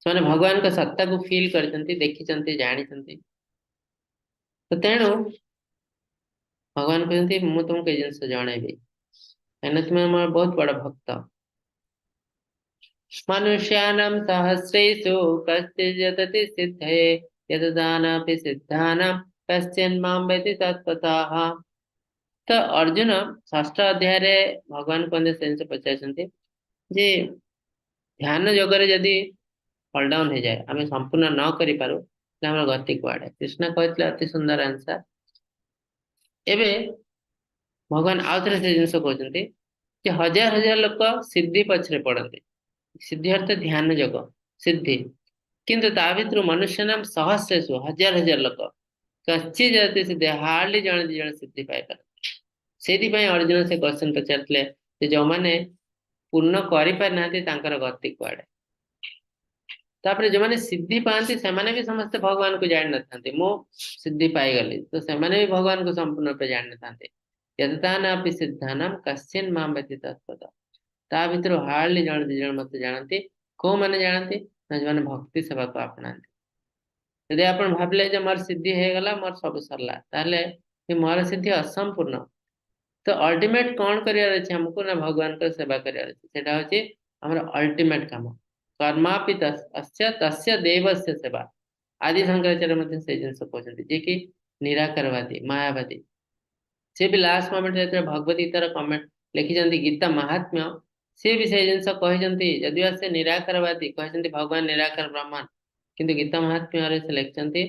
ସେମାନେ ଭଗବାନଙ୍କ ସତ୍ତାକୁ ଫିଲ୍ କରିଛନ୍ତି, ଦେଖିଛନ୍ତି, ଜାଣିଛନ୍ତି। ତ ତେଣୁ ଭଗବାନ କହୁଛନ୍ତି ମୁଁ ତୁମକୁ ଏଇ ଜିନିଷ ଜଣେଇବି, କାହିଁକିନା ତୁମେ ମୋର ବହୁତ ବଡ ଭକ୍ତ। ମନୁଷ୍ୟାନାಂ ସହସ୍ରେଷୁ କଶ୍ଚିଦ୍ ଯତତି ସିଦ୍ଧये ଯତଦାନାପି ସିଦ୍ଧାନାಂ କଶ୍ଚିନ୍ ମାಂ ବେତି ତତ୍ପଥଃ। ତ ଅର୍ଜୁନ ଷଷ୍ଠ ଅଧ୍ୟାୟରେ ଭଗବାନ କୁହନ୍ତି, ସେ ଜିନିଷ ପଚାରିଛନ୍ତି ଯେ ଧ୍ୟାନ ଯୋଗରେ ଯଦି ଫଲ୍ ଡାଉନ ହେଇଯାଏ, ଆମେ ସମ୍ପୂର୍ଣ୍ଣ ନ କରିପାରୁ, ତାହେଲେ ଆମର ଗତି କୁଆଡେ? କୃଷ୍ଣ କହିଥିଲେ ଅତି ସୁନ୍ଦର ଆନ୍ସର। ଏବେ ଭଗବାନ ଆଉ ଥରେ ସେ ଜିନିଷ କହୁଛନ୍ତି ଯେ ହଜାର ହଜାର ଲୋକ ସିଦ୍ଧି ପଛରେ ପଡନ୍ତି। ସିଦ୍ଧି ଅର୍ଥ ଧ୍ୟାନ ଯୋଗ ସିଦ୍ଧି, କିନ୍ତୁ ତା ଭିତରୁ ମନୁଷ୍ୟ ନାମ ସହସ୍ରେଷୁ, ହଜାର ହଜାର ଲୋକ କଶ୍ଚିତ୍ ଯତି ସିଦ୍ଧି, ହାର୍ଡଲି ଜଣେ ଦି ଜଣ ସିଦ୍ଧି ପାଇପାରନ୍ତି। ସେଇଥିପାଇଁ ଅର୍ଜୁନ ସେ କ୍ୱେଶ୍ଚନ ପଚାରିଥିଲେ ଯେ ଯୋଉମାନେ ପୂର୍ଣ୍ଣ କରିପାରିନାହାନ୍ତି ତାଙ୍କର ଗତି କୁଆଡେ? ତାପରେ ଯୋଉମାନେ ସିଦ୍ଧି ପାଆନ୍ତି ସେମାନେ ବି ସମସ୍ତେ ଭଗବାନଙ୍କୁ ଜାଣିନଥାନ୍ତି। ମୁଁ ସିଦ୍ଧି ପାଇଗଲି ତ ସେମାନେ ବି ଭଗବାନଙ୍କୁ ସମ୍ପୂର୍ଣ୍ଣ ରୂପେ ଜାଣିନଥାନ୍ତି। ଯତଦାନାପି ସିଦ୍ଧାନାମ କଶ୍ଚିନ୍ ମାಂ ବେତି ତତ୍ପଦ, ତା ଭିତରୁ ହାର୍ଡଲି ଜଣେ ଦି ଜଣ ମତେ ଜାଣନ୍ତି। କୋଉମାନେ ଜାଣନ୍ତି? ନା ଯୋଉମାନେ ଭକ୍ତି ସେବାକୁ ଆପଣାନ୍ତି। ଯଦି ଆପଣ ଭାବିଲେ ଯେ ମୋର ସିଦ୍ଧି ହେଇଗଲା, ମୋର ସବୁ ସରିଲା, ତାହେଲେ ମୋର ସିଦ୍ଧି ଅସମ୍ପୂର୍ଣ୍ଣ। ତ ଅଲ୍ଟିମେଟ କଣ କରିବାର ଅଛି ଆମକୁ? ନା ଭଗବାନଙ୍କର ସେବା କରିବାର ଅଛି। ସେଟା ହଉଛି ଆମର ଅଲ୍ଟିମେଟ କାମ। କର୍ମାପି ଅସ୍ୟ ତସ୍ୟ ଦେବସ୍ୟ ସେବା। ଆଦି ଶଙ୍କରାଚାର୍ଯ୍ୟ ମଧ୍ୟ ସେଇ ଜିନିଷ କହୁଛନ୍ତି, ଯିଏ କି ନିରାକାରବାଦୀ, ମାୟାବାଦୀ। ସେ ବି ଲାଷ୍ଟ ମୋମେଣ୍ଟ ଯେତେବେଳେ ଭଗବତ ଗୀତାର କମେଣ୍ଟ ଲେଖିଛନ୍ତି ଗୀତା ମହାତ୍ମ୍ୟ, ସେ ବି ସେଇ ଜିନିଷ କହିଛନ୍ତି। ଯଦିଓ ସେ ନିରାକାରବାଦୀ, କହିଛନ୍ତି ଭଗବାନ ନିରାକାର ବ୍ରହ୍ମନ, କିନ୍ତୁ ଗୀତା ମହାତ୍ମ୍ୟରେ ସେ ଲେଖିଛନ୍ତି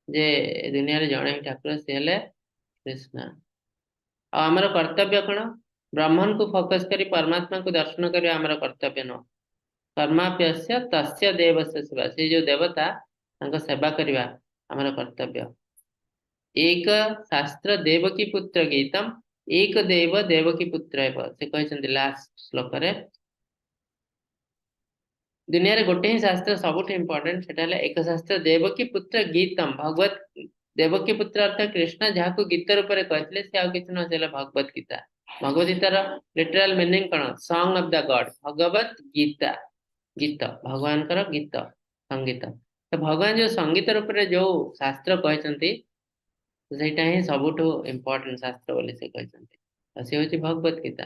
ଯେ ଦୁନିଆରେ ଜଣେ ହିଁ ଠାକୁର, ସେ ହେଲେ କୃଷ୍ଣ। ଆଉ ଆମର କର୍ତ୍ତବ୍ୟ କଣ? ବ୍ରହ୍ମନକୁ ଫୋକସ କରି ପରମାତ୍ମାକୁ ଦର୍ଶନ କରିବା ଆମର କର୍ତ୍ତବ୍ୟ ନୁହଁ। କର୍ମାପ୍ୟସ୍ୟ ତସ୍ୟ ଦେବସ୍ୟ ସେବା, ସେ ଯୋଉ ଦେବତା ତାଙ୍କ ସେବା କରିବା ଆମର କର୍ତ୍ତବ୍ୟ। ଏକ ଶାସ୍ତ୍ର ଦେବକୀ ପୁତ୍ର ଗୀତମ ଏକ ଦେବ ଦେବକୀ ପୁତ୍ର ହେବ, ସେ କହିଛନ୍ତି ଲାଷ୍ଟ ଶ୍ଲୋକରେ। ଦୁନିଆରେ ଗୋଟେ ହିଁ ଶାସ୍ତ୍ର ସବୁଠୁ ଇମ୍ପୋର୍ଟାଣ୍ଟ, ସେଟା ହେଲା ଏକ ଶାସ୍ତ୍ର ଦେବକୀ ପୁତ୍ର ଗୀତମ। ଭଗବତ ଦେବକୀ ପୁତ୍ର ଅର୍ଥ କୃଷ୍ଣ ଯାହାକୁ ଗୀତ ରୂପରେ କହିଥିଲେ, ସେ ଆଉ କିଛି ନୁହଁ, ସେ ହେଲା ଭଗବତ ଗୀତା। ଭଗବତ ଗୀତାର ଲିଟରାଲ ମିନିଂ କଣ? ସଙ୍ଗ ଅଫ the ଗଡ, ଭଗବତ ଗୀତା, ଗୀତ, ଭଗବାନଙ୍କର ଗୀତ, ସଙ୍ଗୀତ। ତ ଭଗବାନ ଯୋଉ ସଙ୍ଗୀତ ରୂପରେ ଯୋଉ ଶାସ୍ତ୍ର କହିଛନ୍ତି, ସେଇଟା ହିଁ ସବୁଠୁ ଇମ୍ପୋର୍ଟାଣ୍ଟ ଶାସ୍ତ୍ର ବୋଲି ସେ କହିଛନ୍ତି, ଆଉ ସେ ହଉଛି ଭଗବତ ଗୀତା।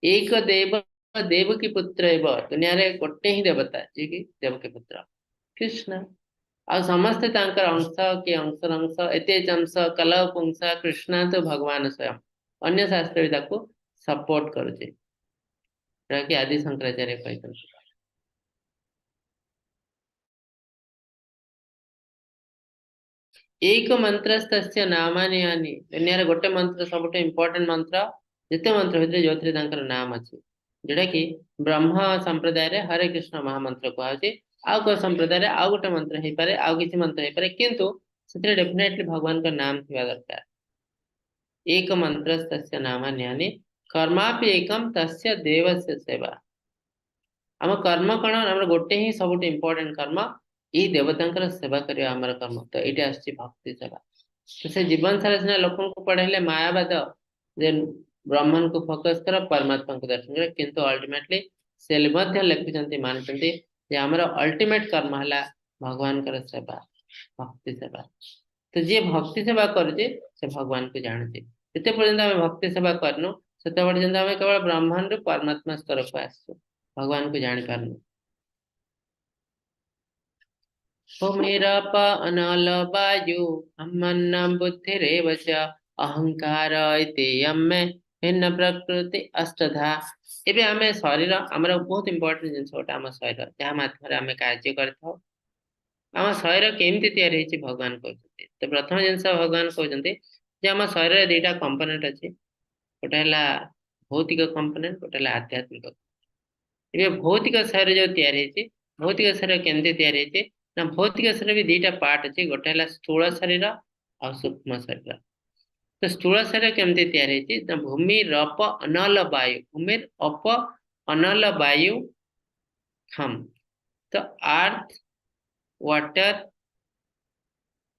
ଏକ ଦେବ ଦେବକୀ ପୁତ୍ର ହେବ, ଦୁନିଆରେ ଗୋଟେ ହିଁ ଦେବତା ଯିଏକି ଦେବକୀ ପୁତ୍ର କୃଷ୍ଣ। ଆଉ ସମସ୍ତେ ତାଙ୍କର ଅଂଶ କି ଅଂଶର ଅଂଶ, ଏତେ ଅଂଶ କଲ ପୁଂସ କୃଷ୍ଣ ତ ଭଗବାନ ସ୍ୱୟଂ। ଅନ୍ୟ ଶାସ୍ତ୍ର ବି ତାକୁ ସପୋର୍ଟ କରୁଛି, ଯୋଉଟା କି ଆଦି ଶଙ୍କରାଚାର୍ଯ୍ୟ କହିଛନ୍ତି। ଏକ ମନ୍ତ୍ରସ୍ତସ୍ୟ ନାମାନି ଆନି, ଦୁନିଆରେ ଗୋଟେ ମନ୍ତ୍ର ସବୁଠୁ ଇମ୍ପୋର୍ଟାଣ୍ଟ ମନ୍ତ୍ର, ଯେତେ ମନ୍ତ୍ର ଭିତରେ ଯୋଉଥିରେ ତାଙ୍କର ନାମ ଅଛି, ଯୋଉଟା କି ବ୍ରହ୍ମ ସମ୍ପ୍ରଦାୟରେ ହରେ କୃଷ୍ଣ ମହାମନ୍ତ୍ର କୁହାଯାଉଛି। ଆଉ କୋଉ ସମ୍ପ୍ରଦାୟରେ ଆଉ ଗୋଟେ ମନ୍ତ୍ର ହେଇପାରେ, ଆଉ କିଛି ମନ୍ତ୍ର ହେଇପାରେ, କିନ୍ତୁ ସେଥିରେ ଡେଫିନେଟଲି ଭଗବାନଙ୍କ ନାମ ଥିବା ଦରକାର। ଏକ ମନ୍ତ୍ରସ୍ତସ୍ୟ ନାମାନି ଆନି କର୍ମାପି ଏକମ ତସ୍ୟ ଦେବସ୍ୟ ସେବା। ଆମ କର୍ମ କଣ? ଆମର ଗୋଟେ ହିଁ ସବୁଠୁ ଇମ୍ପୋର୍ଟାଣ୍ଟ କର୍ମ, ଏଇ ଦେବତାଙ୍କର ସେବା କରିବା ଆମର କର୍ମ। ତ ଏଇଠି ଆସୁଛି ଭକ୍ତି ସେବା। ତ ସେ ଜୀବନ ସାରା ସିନା ଲୋକଙ୍କୁ ପଢେଇଲେ ମାୟାବାଦ, ଯେ ବ୍ରହ୍ମନକୁ ଫୋକସ କର, ପରମାତ୍ମାଙ୍କୁ ଦର୍ଶନ କର, କିନ୍ତୁ ଅଲ୍ଟିମେଟଲି ସେ ମଧ୍ୟ ଲେଖୁଛନ୍ତି, ମାନୁଛନ୍ତି ଯେ ଆମର ଅଲ୍ଟିମେଟ କର୍ମ ହେଲା ଭଗବାନଙ୍କର ସେବା, ଭକ୍ତି ସେବା। ତ ଯିଏ ଭକ୍ତି ସେବା କରୁଛି ସେ ଭଗବାନଙ୍କୁ ଜାଣୁଛି। ଯେତେ ପର୍ଯ୍ୟନ୍ତ ଆମେ ଭକ୍ତି ସେବା କରିନୁ, ସେତେ ପର୍ଯ୍ୟନ୍ତ ଆମେ କେବଳ ବ୍ରହ୍ମରୁ ପରମାତ୍ମା ସ୍ତରକୁ ଆସିଛୁ, ଭଗବାନଙ୍କୁ ଜାଣିପାରୁନୁ। ଭୂମିରପ ଅନଲ ବାୟୁ ଅମନ ବୁଦ୍ଧିରେବ ଚ ଅହଙ୍କାର ଇତି ୟମେ ଭିନ୍ନ ପ୍ରକୃତି ଅଷ୍ଟଧା। ଏବେ ଆମେ ଶରୀର, ଆମର ବହୁତ ଇମ୍ପୋର୍ଟାଣ୍ଟ ଜିନିଷ ଗୋଟେ ଆମ ଶରୀର, ଯାହା ମାଧ୍ୟମରେ ଆମେ କାର୍ଯ୍ୟ କରିଥାଉ। ଆମ ଶରୀର କେମିତି ତିଆରି ହେଇଛି ଭଗବାନ କହୁଛନ୍ତି। ତ ପ୍ରଥମ ଜିନିଷ ଭଗବାନ କହୁଛନ୍ତି ଯେ ଆମ ଶରୀରରେ ଦିଟା କମ୍ପୋନେଣ୍ଟ ଅଛି, ଗୋଟେ ହେଲା ଭୌତିକ କମ୍ପୋନେଣ୍ଟ, ଗୋଟେ ହେଲା ଆଧ୍ୟାତ୍ମିକ। ଏବେ ଭୌତିକ ଶରୀର ଯୋଉ ତିଆରି ହେଇଛି, ଭୌତିକ ଶରୀର କେମିତି ତିଆରି ହେଇଛି ନା, ଭୌତିକ ଶରୀର ବି ଦିଟା ପାର୍ଟ ଅଛି, ଗୋଟେ ହେଲା ସ୍ଥୂଳ ଶରୀର ଆଉ ସୂକ୍ଷ୍ମ ଶରୀର। ତ ସ୍ଥୂଳ ଶରୀର କେମିତି ତିଆରି ହେଇଛି ନା, ଭୂମି ରପ ଅନଲ ବାୟୁ, ଭୂମିର ଅପ ଅନଲ ବାୟୁ ଖମ୍। ତ earth, water,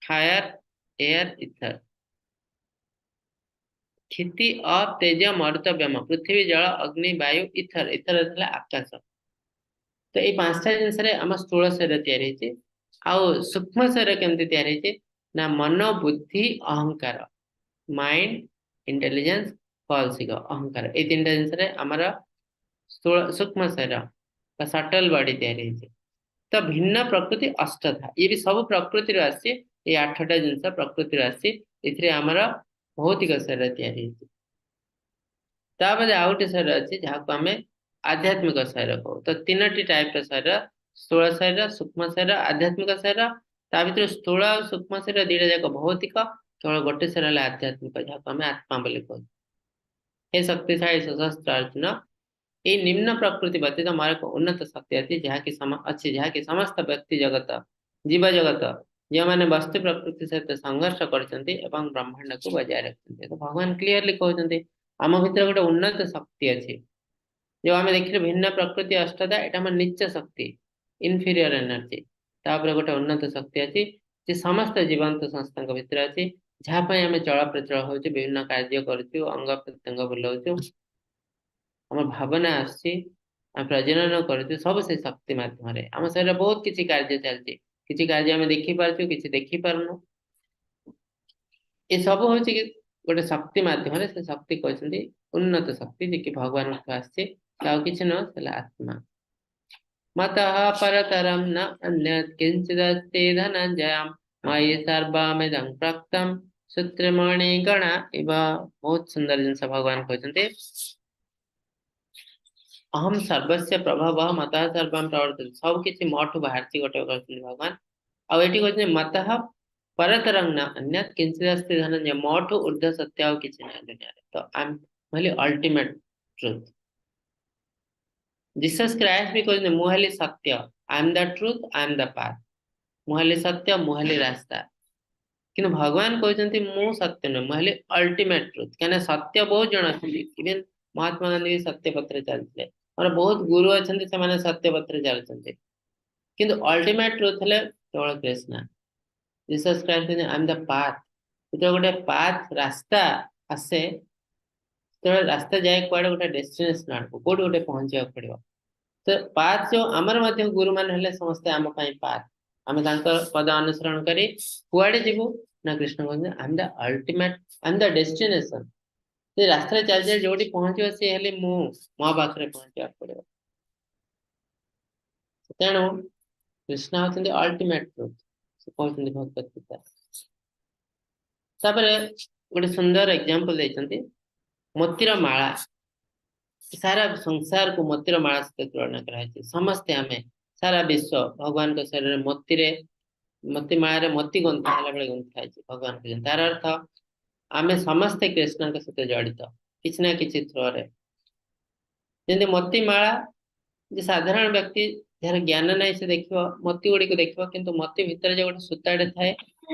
fire, air, ether. କ୍ଷିତି ଅପ ତେଜ ମରୁତ ବ୍ୟମ, ପୃଥିବୀ ଜଳ ଅଗ୍ନି ବାୟୁ ଇଥର, ଇଥର ହେଲା ଆକାଶ। ତ ଏଇ ପାଞ୍ଚଟା ଜିନିଷରେ ଆମ ସ୍ଥୂଳ ଶରୀର ତିଆରି ହେଇଛି। ଆଉ ସୂକ୍ଷ୍ମ ଶରୀର କେମିତି ତିଆରି ହେଇଛି ନା, ମନ ବୁଦ୍ଧି ଅହଙ୍କାର, ମାଇଣ୍ଡ ଇଣ୍ଟେଲିଜେନ୍ସ ଫଲସ ଇଗୋ ଅହଙ୍କାର, ଏଇ ତିନିଟା ଜିନିଷରେ ଆମର ସ୍ଥୂଳ ସୂକ୍ଷ୍ମ ଶରୀର ବା ସଟଲ ବଡି ତିଆରି ହେଇଛି। ତ ଭିନ୍ନ ପ୍ରକୃତି ଅଷ୍ଟଧା, ଇଏ ବି ସବୁ ପ୍ରକୃତିରୁ ଆସିଛି, ଏଇ 8ଟା ଜିନିଷ ପ୍ରକୃତିରୁ ଆସିଛି, ଏଥିରେ ଆମର ଭୌତିକ ଶରୀର ତିଆରି ହେଇଛି। ତାପରେ ଆଉ ଗୋଟେ ଶରୀର ଅଛି ଯାହାକୁ ଆମେ ଆଧ୍ୟାତ୍ମିକ ଶରୀର କହୁ। ତ ତିନୋଟି ଟାଇପ ର ଶରୀର, ସ୍ଥୂଳ ଶରୀର, ସୂକ୍ଷ୍ମ ଶରୀର, ଆଧ୍ୟାତ୍ମିକ ଶରୀର। ତା ଭିତରୁ ସ୍ଥୂଳ ଆଉ ସୂକ୍ଷ୍ମ ଶରୀର ଦିଟା ଯାକ ଭୌତିକ, କେବଳ ଗୋଟେ ଶରୀର ହେଲା ଆଧ୍ୟାତ୍ମିକ, ଯାହାକୁ ଆମେ ଆତ୍ମା ବୋଲି କହୁ। ହେ ଶକ୍ତିଶାଳୀ ସଶସ୍ତ୍ର ଅର୍ଜୁନ, ଏଇ ନିମ୍ନ ପ୍ରକୃତି ବ୍ୟତୀତ ମୋର ଏକ ଉନ୍ନତ ଶକ୍ତି ଅଛି, ଯାହାକି ଅଛି, ଯାହାକି ସମସ୍ତ ବ୍ୟକ୍ତି ଜଗତ, ଜୀବ ଜଗତ, ଯେଉଁମାନେ ବସ୍ତୁ ପ୍ରକୃତି ସହିତ ସଂଘର୍ଷ କରୁଛନ୍ତି ଏବଂ ବ୍ରହ୍ମାଣ୍ଡକୁ ବଜାୟ ରଖୁଛନ୍ତି। ତ ଭଗବାନ କ୍ଲିୟରଲି କହୁଛନ୍ତି ଆମ ଭିତରେ ଗୋଟେ ଉନ୍ନତ ଶକ୍ତି ଅଛି, ଯୋଉ ଆମେ ଦେଖିଲୁ ଭିନ୍ନ ପ୍ରକୃତି ଅଷ୍ଟଦା, ଏଇଟା ଆମର ନିଚ ଶକ୍ତି, ଇନଫିରିୟର ଏନର୍ଜି। ତାପରେ ଗୋଟେ ଉନ୍ନତ ଶକ୍ତି ଅଛି ଯେ ସମସ୍ତ ଜୀବନ୍ତ ସଂସ୍ଥାଙ୍କ ଭିତରେ ଅଛି, ଯାହା ପାଇଁ ଆମେ ଚଳପ୍ରଚଳ ହଉଛୁ, ବିଭିନ୍ନ କାର୍ଯ୍ୟ କରୁଛୁ, ଅଙ୍ଗ ପ୍ରତ୍ୟଙ୍ଗ ବୁଲଉଛୁ, ଆମ ଭାବନା ଆସୁଛି, ଆମେ ପ୍ରଜନନ କରୁଛୁ, ସବୁ ସେ ଶକ୍ତି ମାଧ୍ୟମରେ। ଆମ ଶରୀରରେ ବହୁତ କିଛି କାର୍ଯ୍ୟ ଚାଲିଛି, କିଛି କାର୍ଯ୍ୟ ଆମେ ଦେଖିପାରୁଛୁ, କିଛି ଦେଖିପାରୁନୁ। ଏସବୁ ହଉଛି କି ଗୋଟେ ଶକ୍ତି ମାଧ୍ୟମରେ। ସେ ଶକ୍ତି କହୁଛନ୍ତି ଉନ୍ନତ ଶକ୍ତି, ଯେ କି ଭଗବାନଙ୍କଠୁ ଆସିଛି, ଆଉ କିଛି ନୁହଁ, ହେଲା ଆତ୍ମା। ମତଃ ପରତରಂ ନ ଅନ୍ୟତ୍ କିଞ୍ଚିଦସ୍ତି ଧନଞ୍ଜୟ ମୟି ସର୍ବମିଦଂ ପ୍ରୋକ୍ତଂ ସୂତ୍ରମଣି ଗଣା ଇବ। ବହୁତ ସୁନ୍ଦର ଜିନିଷ ଭଗବାନ କହୁଛନ୍ତି, ଅହಂ ସର୍ବସ୍ୟ ପ୍ରଭବ ମତଃ ସର୍ବଂ ପ୍ରବର୍ତ୍ତତେ, ସବୁ କିଛି ମୋଠୁ ବାହାରିଛି ଗୋଟେ କହୁଛନ୍ତି ଭଗବାନ। ଆଉ ଏଠି କହୁଛନ୍ତି ମତଃ ପରତରଂ ନ ଅନ୍ୟତ୍ କିଞ୍ଚିଦସ୍ତି ଧନଞ୍ଜୟ, ମୋଠୁ ଉର୍ଦ୍ଧ୍ୱ ସତ୍ୟ ଆଉ କିଛି ନାହିଁ ଦୁନିଆରେ। ତ ମୁଁ ହେଲି ଅଲ୍ଟିମେଟ ଟ୍ରୁଥ। ଜିସସ୍ କ୍ରାଇଷ୍ଟ ବି କହୁଛନ୍ତି ମୁଁ ହେଲି ସତ୍ୟ, I am the truth, I am the path, ମୁଁ ହେଲି ସତ୍ୟ, ମୁଁ ହେଲି ରାସ୍ତା। କିନ୍ତୁ ଭଗବାନ କହୁଛନ୍ତି ମୁଁ ସତ୍ୟ ନୁହେଁ, ମୁଁ ହେଲି ଅଲ୍ଟିମେଟ ଟ୍ରୁଥ। କାହିଁକିନା ସତ୍ୟ ବହୁତ ଜଣ ଅଛନ୍ତି, ଇଭେନ ମହାତ୍ମା ଗାନ୍ଧୀ ବି ସତ୍ୟ ପଥରେ ଚାଲିଥିଲେ, ଆମର ବହୁତ ଗୁରୁ ଅଛନ୍ତି ସେମାନେ ସତ୍ୟ ପଥରେ ଚାଲୁଛନ୍ତି, କିନ୍ତୁ ଅଲ୍ଟିମେଟ ଟ୍ରୁଥ ହେଲେ କେବଳ କୃଷ୍ଣ। ଜିସସ୍ କ୍ରାଇଷ୍ଟ କହୁଛନ୍ତି I M the path. ଯେତେବେଳେ ଗୋଟେ ପାଥ ରାସ୍ତା ଆସେ, ସେତେବେଳେ ରାସ୍ତା ଯାଏ କୁଆଡେ, ଗୋଟେ ଡେଷ୍ଟିନେସନ ଆଡକୁ, କୋଉଠି ଗୋଟେ ପହଞ୍ଚିବାକୁ ପଡିବ। ତ ପାଥ ଯୋଉ ଆମର ମଧ୍ୟ ଗୁରୁମାନେ ହେଲେ ସମସ୍ତେ ଆମ ପାଇଁ ପାଥ, ଆମେ ତାଙ୍କ ପଦ ଅନୁସରଣ କରି କୁଆଡେ ଯିବୁ ନା, କୃଷ୍ଣ କହୁଛନ୍ତି I am the ultimate, I am the destination. ସେ ରାସ୍ତାରେ ଚାଲି ଚାଲି ଯୋଉଠି ପହଞ୍ଚିବ ସିଏ ହେଲେ ମୁଁ, ମୋ ପାଖରେ ପହଞ୍ଚିବାକୁ ପଡିବ। ତେଣୁ କୃଷ୍ଣ ହଉଛନ୍ତି ଅଲ୍ଟିମେଟ ଟ୍ରୁଥ, ସେ କହୁଛନ୍ତି ଭଗବତ ଗୀତା। ତାପରେ ଗୋଟେ ସୁନ୍ଦର ଏକ୍ଜାମ୍ପଲ ଦେଇଛନ୍ତି, ମୋତିର ମାଳା। ସାରା ସଂସାରକୁ ମୋତିର ମାଳା ସହିତ ତୁଳନା କରାଯାଇଛି। ସମସ୍ତେ ଆମେ ସାରା ବିଶ୍ୱ ଭଗବାନଙ୍କ ଶରୀରରେ ମୋତିରେ, ମୋତି ମାଳାରେ ମୋତି ଗୁନ୍ଥା ହେଲା ବେଳେ ଗୁନ୍ଥା ହେଇଛି ଭଗବାନ କହୁଛନ୍ତି। ତାର ଅର୍ଥ ଆମେ ସମସ୍ତେ କୃଷ୍ଣଙ୍କ ସହିତ ଜଡିତ କିଛି ନା କିଛି ଥ୍ରୋରେ। ଯେମିତି ମୋତି ମାଳା, ଯେ ସାଧାରଣ ବ୍ୟକ୍ତି ଯାହାର ଜ୍ଞାନ ନାହିଁ ସେ ଦେଖିବ ମୋତି ଗୁଡିକୁ ଦେଖିବ, କିନ୍ତୁ ମୋତି ଭିତରେ ଯୋଉ ଗୋଟେ ସୂତାଟେ ଥାଏ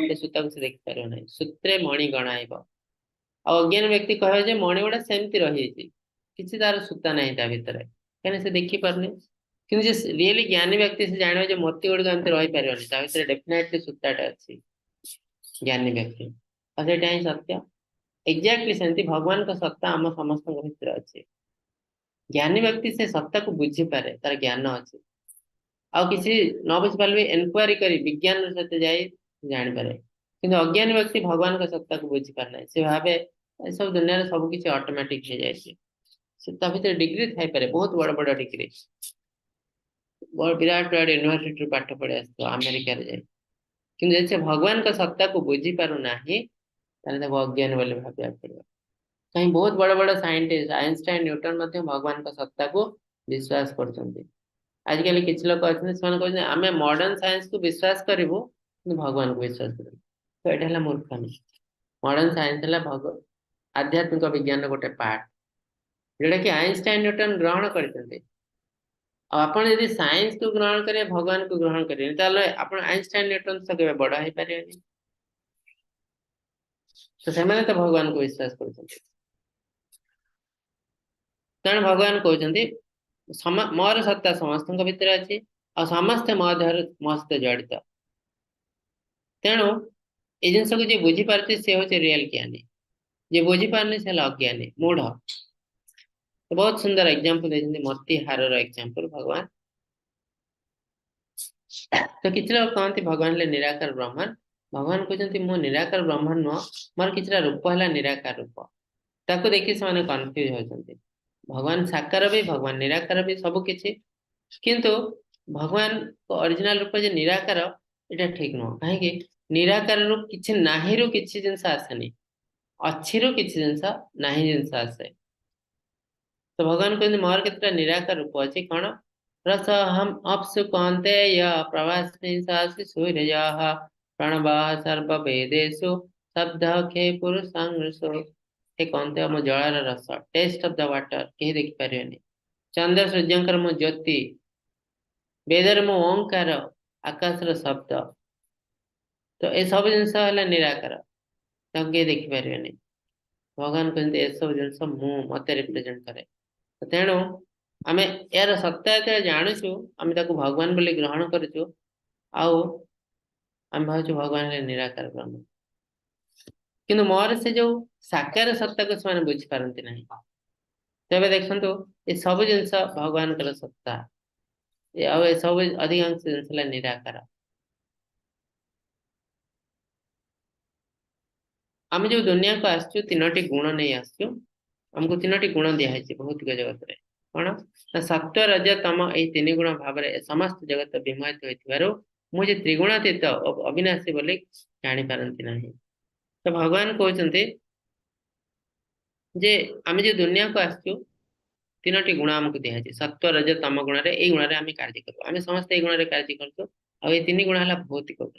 ସେ ସୂତାକୁ ସେ ଦେଖିପାରିବ ନାହିଁ। ସୂତ୍ରେ ମଣି ଗଣାଇବ। ଆଉ ଅଜ୍ଞାନ ବ୍ୟକ୍ତି କହିବ ଯେ ମଣି ଗୁଡା ସେମିତି ରହିଯାଇଛି, କିଛି ତାର ସୂତା ନାହିଁ ତା ଭିତରେ, କାହିଁକିନା ସେ ଦେଖିପାରୁନି। କିନ୍ତୁ ଯେ ରିଏଲି ଜ୍ଞାନୀ ବ୍ୟକ୍ତି ସେ ଜାଣିବ ଯେ ମୋତି ଗୁଡିକ ଏମିତି ରହିପାରିବନି, ତା ଭିତରେ ଡେଫିନେଟଲି ସୂତାଟା ଅଛି। ଜ୍ଞାନୀ ବ୍ୟକ୍ତି, ଆଉ ସେଇଟା ହିଁ ସତ୍ୟ। ଏକ୍ଜାକ୍ଟଲି ସେମିତି ଭଗବାନଙ୍କ ସତ୍ତା ଆମ ସମସ୍ତଙ୍କ ଭିତରେ ଅଛି। ଜ୍ଞାନୀ ବ୍ୟକ୍ତି ସେ ସତ୍ତାକୁ ବୁଝିପାରେ, ତାର ଜ୍ଞାନ ଅଛି। ଆଉ କିଛି ନ ବୁଝିପାରିଲେ ବି ଏନକ୍ୱାରି କରି ବିଜ୍ଞାନ ସହିତ ଯାଇ ଜାଣିପାରେ। କିନ୍ତୁ ଅଜ୍ଞାନୀ ବ୍ୟକ୍ତି ଭଗବାନଙ୍କ ସତ୍ତାକୁ ବୁଝିପାରେ ନାହିଁ। ସେ ଭାବେ ଏସବୁ ଦୁନିଆରେ ସବୁ କିଛି ଅଟୋମେଟିକ ହେଇଯାଇଛି। ସେ ତା ଭିତରେ ଡିଗ୍ରୀ ଥାଇପାରେ, ବହୁତ ବଡ ବଡ ଡିଗ୍ରୀ, ବିରାଟ ବିରାଟ ୟୁନିଭର୍ସିଟିରୁ ପାଠ ପଢି ଆସିଥିବ ଆମେରିକାରେ ଯାଇ, କିନ୍ତୁ ଯଦି ସେ ଭଗବାନଙ୍କ ସତ୍ତାକୁ ବୁଝିପାରୁନାହିଁ ତାହେଲେ ତାକୁ ଅଜ୍ଞାନୀ ବୋଲି ଭାବିବାକୁ ପଡିବ। କାହିଁ ବହୁତ ବଡ ବଡ ସାଇଣ୍ଟିଷ୍ଟ ଆଇନଷ୍ଟାଇନ, ନ୍ୟୁଟନ ମଧ୍ୟ ଭଗବାନଙ୍କ ସତ୍ତାକୁ ବିଶ୍ୱାସ କରୁଛନ୍ତି। ଆଜିକାଲି କିଛି ଲୋକ ଅଛନ୍ତି ସେମାନେ କହୁଛନ୍ତି ଆମେ ମଡର୍ନ ସାଇନ୍ସକୁ ବିଶ୍ୱାସ କରିବୁ କିନ୍ତୁ ଭଗବାନଙ୍କୁ ବିଶ୍ୱାସ କରିବୁ। ତ ଏଇଟା ହେଲା ମୂର୍ଖାମି। ମଡର୍ନ ସାଇନ୍ସ ହେଲା ଆଧ୍ୟାତ୍ମିକ ବିଜ୍ଞାନର ଗୋଟେ ପାର୍ଟ, ଯୋଉଟା କି ଆଇନଷ୍ଟାଇନ ନ୍ୟୁଟନ ଗ୍ରହଣ କରିଛନ୍ତି। ଆଉ ଆପଣ ଯଦି ସାଇନ୍ସକୁ ଗ୍ରହଣ କରିବେ ଭଗବାନକୁ ଗ୍ରହଣ କରିବେନି, ତାହେଲେ ଆପଣ ଆଇନଷ୍ଟାଇନ ନ୍ୟୁଟନ ସହ କେବେ ବଡ ହେଇପାରିବେନି। ତ ସେମାନେ ତ ଭଗବାନକୁ ବିଶ୍ୱାସ କରୁଛନ୍ତି। ତେଣୁ ଭଗବାନ କହୁଛନ୍ତି ମୋର ସତ୍ତା ସମସ୍ତଙ୍କ ଭିତରେ ଅଛି ଆଉ ସମସ୍ତେ ମୋ ଦେହରେ ମୋ ସହିତ ଜଡିତ। ତେଣୁ ଏଇ ଜିନିଷକୁ ଯିଏ ବୁଝିପାରୁଛି ସେ ହଉଛି ରିଏଲ ଜ୍ଞାନୀ, ଯିଏ ବୁଝିପାରୁନି ସେ ହେଲା ଅଜ୍ଞାନୀ, ମୂଢ। ବହୁତ ସୁନ୍ଦର ଏକ୍ଜାମ୍ପଲ ଦେଇଛନ୍ତି ମୋତିହାରର ଏକ୍ଜାମ୍ପଲ ଭଗବାନ। ତ କିଛି ଲୋକ କହନ୍ତି ଭଗବାନ ହେଲେ ନିରାକାର ବ୍ରହ୍ମନ। ଭଗବାନ କହୁଛନ୍ତି ମୁଁ ନିରାକାର ବ୍ରହ୍ମନ ନୁହଁ, ମୋର କିଛିଟା ରୂପ ହେଲା ନିରାକାର ରୂପ। ତାକୁ ଦେଖି ସେମାନେ କନଫ୍ୟୁଜ ହଉଛନ୍ତି। ଭଗବାନ ସାକାର ବି, ଭଗବାନ ନିରାକାର ବି, ସବୁ କିଛି, କିନ୍ତୁ ଭଗବାନ ଅରିଜିନାଲ ରୂପ ଯେ ନିରାକାର ଏଇଟା ଠିକ ନୁହଁ। କାହିଁକି? ନିରାକାରରୁ କିଛି ନାହିଁରୁ କିଛି ଜିନିଷ ଆସେନି, ଅଛିରୁ କିଛି ଜିନିଷ ନାହିଁ ଜିନିଷ ଆସେ। ତ ଭଗବାନ କହନ୍ତି ମୋର କେତେଟା ନିରାକାର ରୂପ ଅଛି। କଣ? ରସ ଅହମ୍ ଅପ୍ସୁ କୌନ୍ତେୟ ପ୍ରଭାସ୍ମି ସାସି ସୂର୍ୟଃ ପ୍ରଣବଃ ସର୍ବ ବେଦେଷୁ ଶବ୍ଦ ଖେ ପୁରୁଷଂ ଋଷୁ। ହେ କୌନ୍ତେୟ, ମୁଁ ଜଳର ରସ, ଟେଷ୍ଟ ଅଫ the water, କେହି ଦେଖିପାରିବେନି। ଚନ୍ଦ୍ର ସୂର୍ଯ୍ୟଙ୍କର ମୁଁ ଜ୍ୟୋତି, ବେଦରେ ମୁଁ ଓଙ୍କାର, ଆକାଶର ଶବ୍ଦ। ତ ଏସବୁ ଜିନିଷ ହେଲା ନିରାକାର, ତାକୁ କେହି ଦେଖିପାରିବେନି। ଭଗବାନ କହନ୍ତି ଏସବୁ ଜିନିଷ ମୁଁ ମତେ ରିପ୍ରେଜେଣ୍ଟ କରେ। ତେଣୁ ଆମେ ଏହାର ସତ୍ୟ ଯେତେବେଳେ ଜାଣୁଛୁ ଆମେ ତାକୁ ଭଗବାନ ବୋଲି ଗ୍ରହଣ କରୁଛୁ, ଆଉ ଆମେ ଭାବୁଛୁ ଭଗବାନ ହେଲେ ନିରାକାର ବ୍ରହ୍ମ। କିନ୍ତୁ ମୋର ସେ ଯୋଉ ସାକାର ସତ୍ତାକୁ ସେମାନେ ବୁଝିପାରନ୍ତି ନାହିଁ। ତେବେ ଦେଖନ୍ତୁ ଏ ସବୁ ଜିନିଷ ଭଗବାନଙ୍କର ସତ୍ତା, ଆଉ ଏସବୁ ଅଧିକାଂଶ ଜିନିଷ ହେଲା ନିରାକାର। ଆମେ ଯୋଉ ଦୁନିଆକୁ ଆସିଛୁ ତିନୋଟି ଗୁଣ ନେଇ ଆସିଛୁ, ଆମକୁ ତିନୋଟି ଗୁଣ ଦିଆହେଇଛି ଭୌତିକ ଜଗତରେ। କଣ ନା ସତ୍ୟ, ରଜ, ତମ, ଏଇ ତିନି ଗୁଣ ଭାବରେ ସମସ୍ତ ଜଗତ ବିମୋହିତ ହୋଇଥିବାରୁ ମୁଁ ଯେ ତ୍ରିଗୁଣାତୀତ ଓ ଅବିନାଶୀ ବୋଲି ଜାଣିପାରନ୍ତି ନାହିଁ। ତ ଭଗବାନ କହୁଛନ୍ତି ଯେ ଆମେ ଯୋଉ ଦୁନିଆକୁ ଆସିଛୁ ତିନୋଟି ଗୁଣ ଆମକୁ ଦିଆହେଇଛି, ସତ୍ୟ, ରଜ, ତମ ଗୁଣରେ, ଏଇ ଗୁଣରେ ଆମେ କାର୍ଯ୍ୟ କରୁ। ଆମେ ସମସ୍ତେ ଏଇ ଗୁଣରେ କାର୍ଯ୍ୟ କରୁଛୁ, ଆଉ ଏଇ ତିନି ଗୁଣ ହେଲା ଭୌତିକ ଗୁଣ।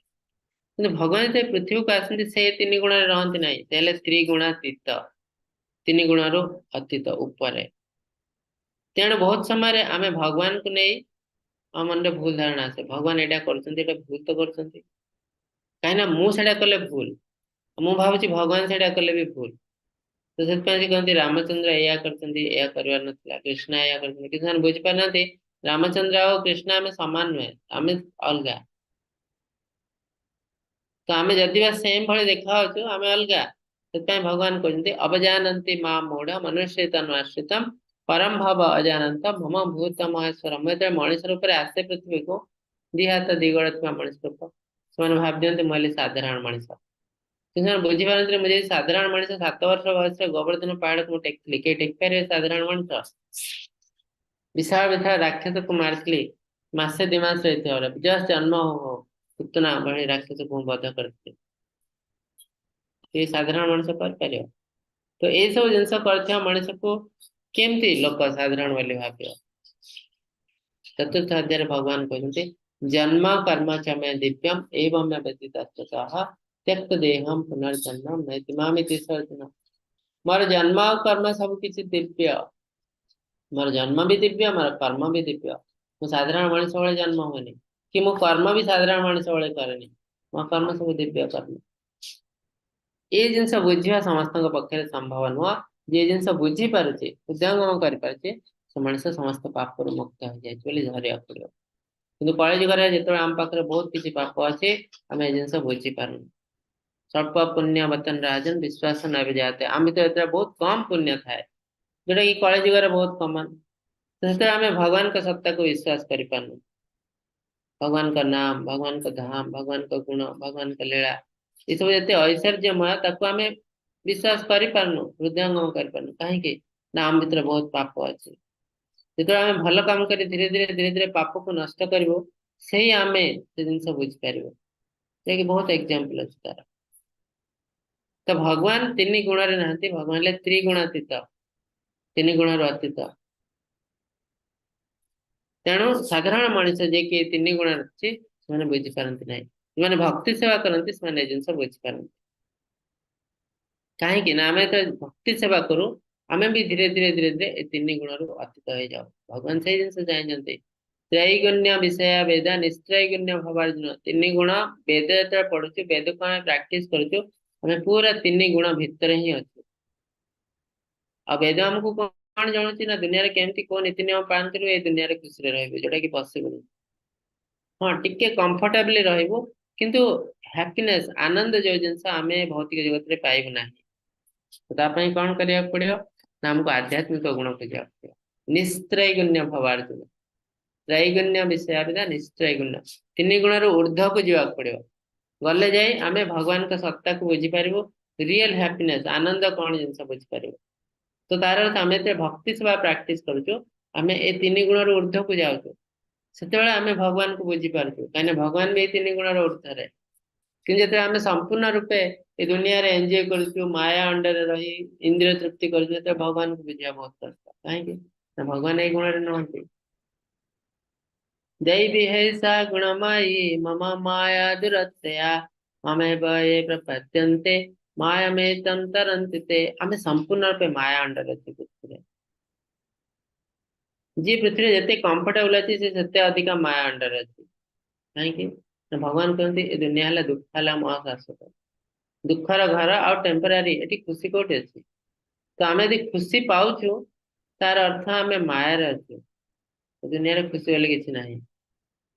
କିନ୍ତୁ ଭଗବାନ ଯେତେବେଳେ ପୃଥିବୀକୁ ଆସନ୍ତି ସେ ତିନି ଗୁଣରେ ରହନ୍ତି ନାହିଁ, ସେ ହେଲେ ତ୍ରିଗୁଣାତୀତ, ତିନି ଗୁଣରୁ ଅତୀତ ଉପରେ। ତେଣୁ ବହୁତ ସମୟରେ ଆମେ ଭଗବାନଙ୍କୁ ନେଇ ଆମ ମନରେ ଭୁଲ ଧାରଣା ଆସେ, ଭଗବାନ ଏଇଟା କରୁଛନ୍ତି, ଏଇଟା ଭୁଲ ତ କରୁଛନ୍ତି, କାହିଁକିନା ମୁଁ ସେଇଟା କଲେ ଭୁଲ, ମୁଁ ଭାବୁଛି ଭଗବାନ ସେଇଟା କଲେ ବି ଭୁଲ। ତ ସେଥିପାଇଁ ସେ କହନ୍ତି ରାମଚନ୍ଦ୍ର ଏଇଆ କରିଛନ୍ତି, ଏଇଆ କରିବାର ନଥିଲା, କୃଷ୍ଣ ଏଇଆ କରିଛନ୍ତି। କିନ୍ତୁ ସେମାନେ ବୁଝିପାରୁନାହାନ୍ତି ରାମଚନ୍ଦ୍ର ଆଉ କୃଷ୍ଣ ଆମେ ସମାନ ନୁହେଁ, ଆମେ ଅଲଗା। ତ ଆମେ ଯଦି ବା ସେମ ଭଳି ଦେଖା ହଉଛୁ ଆମେ ଅଲଗା। ସେଥିପାଇଁ ଭଗବାନ କହୁଛନ୍ତି ଅବଜାନନ୍ତି ମା ମୂଢ ମନୁଷ୍ୟ ତନ୍ୱାଶ୍ରିତମ ପରମ ଭାବ ଅଜାନନ୍ତ ମମ ଭୂତ ମହେଶ୍ୱର। ମୁଁ ଯେତେବେଳେ ମଣିଷ ରୂପରେ ଆସେ ପୃଥିବୀକୁ, ଦି ହାତ ଦି ଗୋଡ଼ ଥିବା ମଣିଷ ରୂପ, ସେମାନେ ଭାବି ଦିଅନ୍ତି ମୁଁ ହେଲି ସାଧାରଣ ମଣିଷ। କିନ୍ତୁ ସେମାନେ ବୁଝିପାରନ୍ତିନି ମୁଁ ଯଦି ସାଧାରଣ ମଣିଷ 7 ବର୍ଷ ବୟସରେ ଗୋବର୍ଦ୍ଧନ ପାହାଡକୁ ମୁଁ ଟେକିଥିଲି, କେହି ଟେକି ପାରିବେ ସାଧାରଣ ମଣିଷ? ବିଶାଳ ବିଶାଳ ରାକ୍ଷସକୁ ମାରିଥିଲି ମାସେ 2 ମାସ ହେଇଥିବ, ଜଷ୍ଟ ଜନ୍ମ ହଉ ହଉ ପୁତନା ଭଳି ରାକ୍ଷସକୁ ମୁଁ ବଧ କରିଥିଲି। କେହି ସାଧାରଣ ମଣିଷ କରିପାରିବ? ତ ଏଇସବୁ ଜିନିଷ କରିଥିବା ମଣିଷକୁ କେମିତି ଲୋକ ସାଧାରଣ ବୋଲି ଭାବିବ? ଚତୁର୍ଥ ଅଧ୍ୟାୟରେ ଭଗବାନ କହୁଛନ୍ତି ଜନ୍ମ କର୍ମ ଚ ମେ ଦିବ୍ୟମ ଏବଂ ମେ ବ୍ୟତୀତସ୍ତତଃ ତ୍ୟକ୍ତ ଦେହಂ ପୁନର୍ଜନ୍ମ ନୈତି ମାମିତି ସର୍ଜୁନ। ମୋର ଜନ୍ମ ଆଉ କର୍ମ ସବୁ କିଛି ଦିବ୍ୟ, ମୋର ଜନ୍ମ ବି ଦିବ୍ୟ, ମୋର କର୍ମ ବି ଦିବ୍ୟ। ମୁଁ ସାଧାରଣ ମଣିଷ ଭଳି ଜନ୍ମ ହୁଏନି କି ମୁଁ କର୍ମ ବି ସାଧାରଣ ମଣିଷ ଭଳି କରେନି, ମୋ କର୍ମ ସବୁ ଦିବ୍ୟ କର୍ମ। ଏଇ ଜିନିଷ ବୁଝିବା ସମସ୍ତଙ୍କ ପକ୍ଷରେ ସମ୍ଭବ ନୁହଁ। ଯିଏ ଜିନିଷ ବୁଝିପାରୁଛି, ହୃଦୟଙ୍ଗମ କରିପାରୁଛି, ସେ ମଣିଷ ସମସ୍ତ ପାପରୁ ମୁକ୍ତ ହେଇଯାଇଛି ବୋଲି ଧରିବାକୁ ପଡିବ। କିନ୍ତୁ କଳିଯୁଗରେ ଯେତେବେଳେ ଆମ ପାଖରେ ବହୁତ କିଛି ପାପ ଅଛି, ଆମେ ଏ ଜିନିଷ ବୁଝିପାରୁନୁ। ସ୍ୱଳ୍ପ ପୁଣ୍ୟ ବତନ ରାଜନ ବିଶ୍ୱାସ ନ ଯାତେ। ଆମ ଭିତରେ ଯେତେବେଳେ ବହୁତ କମ ପୁଣ୍ୟ ଥାଏ, ଯୋଉଟା କି କଳିଯୁଗରେ ବହୁତ କମନ, ସେତେବେଳେ ଆମେ ଭଗବାନଙ୍କ ସତ୍ତାକୁ ବିଶ୍ୱାସ କରିପାରୁନୁ। ଭଗବାନଙ୍କ ନାମ, ଭଗବାନଙ୍କ ଧାମ, ଭଗବାନଙ୍କ ଗୁଣ, ଭଗବାନଙ୍କ ଲୀଳା, ଏସବୁ ଯେତେ ଐଶ୍ୱର୍ଯ୍ୟମୟ ତାକୁ ଆମେ ବିଶ୍ୱାସ କରିପାରୁନୁ, ହୃଦୟଙ୍ଗମ କରିପାରୁନୁ। କାହିଁକି ନା ଆମ ଭିତରେ ବହୁତ ପାପ ଅଛି। ଯେତେବେଳେ ଆମେ ଭଲ କାମ କରି ଧୀରେ ଧୀରେ ଧୀରେ ଧୀରେ ପାପକୁ ନଷ୍ଟ କରିବୁ, ସେଇ ଆମେ ସେ ଜିନିଷ ବୁଝିପାରିବୁ। କି ବହୁତ ଏକ୍ଜାମ୍ପଲ ଅଛି ତାର। ତ ଭଗବାନ ତିନି ଗୁଣରେ ନାହାନ୍ତି, ଭଗବାନ ହେଲେ ତ୍ରିଗୁଣାତୀତ, ତିନି ଗୁଣରୁ ଅତୀତ। ତେଣୁ ସାଧାରଣ ମଣିଷ ଯିଏକି ତିନି ଗୁଣରେ ଅଛି, ସେମାନେ ବୁଝିପାରନ୍ତି ନାହିଁ। ଯେଉଁମାନେ ଭକ୍ତି ସେବା କରନ୍ତି, ସେମାନେ ଏ ଜିନିଷ ବୁଝିପାରନ୍ତି। କାହିଁକି ନା ଆମେ ଯେତେବେଳେ ଭକ୍ତି ସେବା କରୁ, ଆମେ ବି ଧୀରେ ଧୀରେ ଧୀରେ ଧୀରେ ଏ ତିନି ଗୁଣରୁ ଅତୀତ ହେଇଯାଉ। ଭଗବାନ ସେଇ ଜିନିଷ ଚାହିଁଛନ୍ତି। ତ୍ରୈଗୁଣ୍ୟ ବିଷୟ ବେଦ ନିସ୍ତ୍ରୈଗୁଣ୍ୟ ଭବାର୍ଜୁନ। ତିନି ଗୁଣ ବେଦ ଯେତେବେଳେ ପଢୁଛୁ, ବେଦକୁ ଆମେ ପ୍ରାକ୍ଟିସ କରୁଛୁ, ଆମେ ପୁରା ତିନି ଗୁଣ ଭିତରେ ହିଁ ଅଛୁ। ଆଉ ବେଦ ଆମକୁ କଣ ଜଣଉଛି ନା ଦୁନିଆରେ କେମିତି କୋଉ ନୀତି ନିୟମ ପାଳନ କରିବୁ, ଏଇ ଦୁନିଆରେ ଖୁସିରେ ରହିବୁ, ଯୋଉଟା କି ପସିବଲ। ହଁ, ଟିକେ କମ୍ଫର୍ଟେବଲି ରହିବୁ, କିନ୍ତୁ ହ୍ୟାପିନେସ୍, ଆନନ୍ଦ ଯୋଉ ଜିନିଷ ଆମେ ଭୌତିକ ଜଗତରେ ପାଇବୁ ନାହିଁ। ତା ପାଇଁ କଣ କରିବାକୁ ପଡିବ ନା ଆମକୁ ଆଧ୍ୟାତ୍ମିକ ଗୁଣ ଖୋଜିବାକୁ ପଡିବ। ନିସ୍ତ୍ରୈଗୁଣ୍ୟ ଭବାର୍ଜୁନ, ତ୍ରୈଗୁଣ୍ୟ ବିଷୟାବିଦା ନିସ୍ତ୍ରୈଗୁଣ୍ୟ, ତିନି ଗୁଣରୁ ଉର୍ଦ୍ଧ୍ୱକୁ ଯିବାକୁ ପଡିବ। ଗଲେ ଯାଇ ଆମେ ଭଗବାନଙ୍କ ସତ୍ତାକୁ ବୁଝିପାରିବୁ, ରିଏଲ ହ୍ୟାପିନେସ୍, ଆନନ୍ଦ କଣ ଜିନିଷ ବୁଝିପାରିବୁ। ତ ତାର ଅର୍ଥ ଆମେ ଯେତେବେଳେ ଭକ୍ତି ସେବା ପ୍ରାକ୍ଟିସ କରୁଛୁ, ଆମେ ଏ ତିନି ଗୁଣରୁ ଉର୍ଦ୍ଧ୍ୱକୁ ଯାଉଛୁ। ସେତେବେଳେ ଆମେ ଭଗବାନଙ୍କୁ ବୁଝିପାରୁଛୁ, କାହିଁକିନା ଭଗବାନ ବି ଏଇ ତିନି ଗୁଣର ଉର୍ଦ୍ଧ୍ୱରେ। କିନ୍ତୁ ଯେତେବେଳେ ଆମେ ସମ୍ପୂର୍ଣ୍ଣ ରୂପେ ଏ ଦୁନିଆରେ ଏନ୍ଜୟ କରୁଛୁ, ମାୟା ଅଣ୍ଡରରେ ରହି ଇନ୍ଦ୍ରିୟ ତୃପ୍ତି କରୁଛୁ, ସେତେବେଳେ ଭଗବାନଙ୍କୁ ବୁଝିବା ବହୁତ କଷ୍ଟ। କାହିଁକି ନା ଭଗବାନ ଏଇ ଗୁଣରେ ନୁହନ୍ତି। ଦୈବୀ ହୈଷା ଗୁଣମୟୀ ମମ ମାୟା ଦୁରତ୍ୟୟା ମାମେବ ୟେ ପ୍ରପଦ୍ୟନ୍ତେ ମାୟାମେତಂ ତରନ୍ତି ତେ। ଆମେ ସମ୍ପୂର୍ଣ୍ଣ ରୂପେ ମାୟା ଅଣ୍ଡରରେ ଅଛୁ ପୃଥିବୀରେ। ଯିଏ ପୃଥିବୀରେ ଯେତେ କମ୍ଫର୍ଟେବଲ ଅଛି, ସେ ସେତେ ଅଧିକ ମାୟା ଅଣ୍ଡରରେ ଅଛି। କାହିଁକି ନା ଭଗବାନ କୁହନ୍ତି, ଏ ଦୁନିଆ ହେଲା ଦୁଃଖ ହେଲା ମହାଶାଶ୍ୱତ, ଦୁଃଖର ଘର ଆଉ ଟେମ୍ପୋରାରୀ। ଏଠି ଖୁସି କୋଉଠି ଅଛି? ତ ଆମେ ଯଦି ଖୁସି ପାଉଛୁ, ତାର ଅର୍ଥ ଆମେ ମାୟାରେ ଅଛୁ। ଦୁନିଆରେ ଖୁସି ବୋଲି କିଛି ନାହିଁ।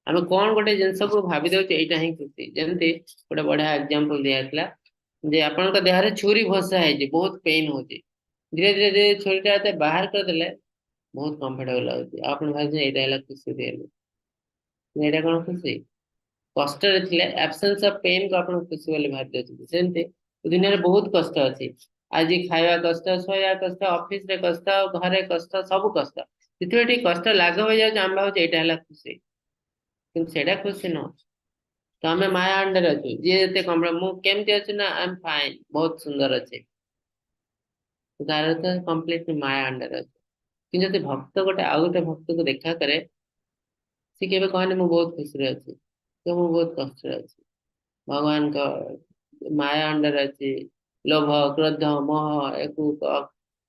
ଆମେ କଣ ଗୋଟେ ଜିନିଷକୁ ଭାବି ଦଉଛେ ଏଇଟା ହିଁ ଖୁସି। ଯେମିତି ଗୋଟେ ବଢିଆ ଏକ୍ଜାମ୍ପଲ ଦିଆଯାଇଥିଲା ଯେ ଆପଣଙ୍କ ଦେହରେ ଛୁରୀ ଭସା ହେଇଛି, ବହୁତ ପେନ୍ ହଉଛି। ଧୀରେ ଧୀରେ ଧୀରେ ଛୁରୀଟା ଏତେ ବାହାର କରିଦେଲେ ବହୁତ କମ୍ଫର୍ଟେବଲ ଲାଗୁଛି, ଆଉ ଆପଣ ଭାବୁଛନ୍ତି ଏଇଟା ହେଲା ଖୁସି। ରିଏଲି ଏଇଟା କଣ ଖୁସି? କଷ୍ଟରେ ଥିଲେ ଆବସେନ୍ସ ଅଫ ପେନ୍ କୁ ଆପଣ ଖୁସି ବୋଲି ଭାବି ଦଉଛନ୍ତି। ସେମିତି ଦୁନିଆରେ ବହୁତ କଷ୍ଟ ଅଛି। ଆଜି ଖାଇବା କଷ୍ଟ, ଶୋଇବା କଷ୍ଟ, ଅଫିସରେ କଷ୍ଟ, ଘରେ କଷ୍ଟ, ସବୁ କଷ୍ଟ। ଯେତେବେଳେ ଟିକେ କଷ୍ଟ ଲାଘବ ହେଇଯାଉଛି, ଆମେ ଭାବୁଛୁ ଏଇଟା ହେଲା ଖୁସି, କିନ୍ତୁ ସେଇଟା ଖୁସି ନୁହଁ। ତ ଆମେ ମାୟା ଅଣ୍ଡରେ ଅଛୁ। ଯିଏ ଯେତେ କମ୍ଫର୍ଟ, ମୁଁ କେମିତି ଅଛି ନା I M fine, ବହୁତ ସୁନ୍ଦର ଅଛି, ତାର ତ କମ୍ପ୍ଲିଟଲି ମାୟା ଅଣ୍ଡରେ ଅଛି। କିନ୍ତୁ ଯଦି ଭକ୍ତ ଗୋଟେ ଆଉ ଗୋଟେ ଭକ୍ତକୁ ଦେଖା କରେ, ସେ କେବେ କହେନି ମୁଁ ବହୁତ ଖୁସିରେ ଅଛି, ତ ମୁଁ ବହୁତ କଷ୍ଟରେ ଅଛି, ଭଗବାନଙ୍କ ମାୟା ଅଣ୍ଡରେ ଅଛି, ଲୋଭ, କ୍ରୋଧ, ମୋହ ଏକୁ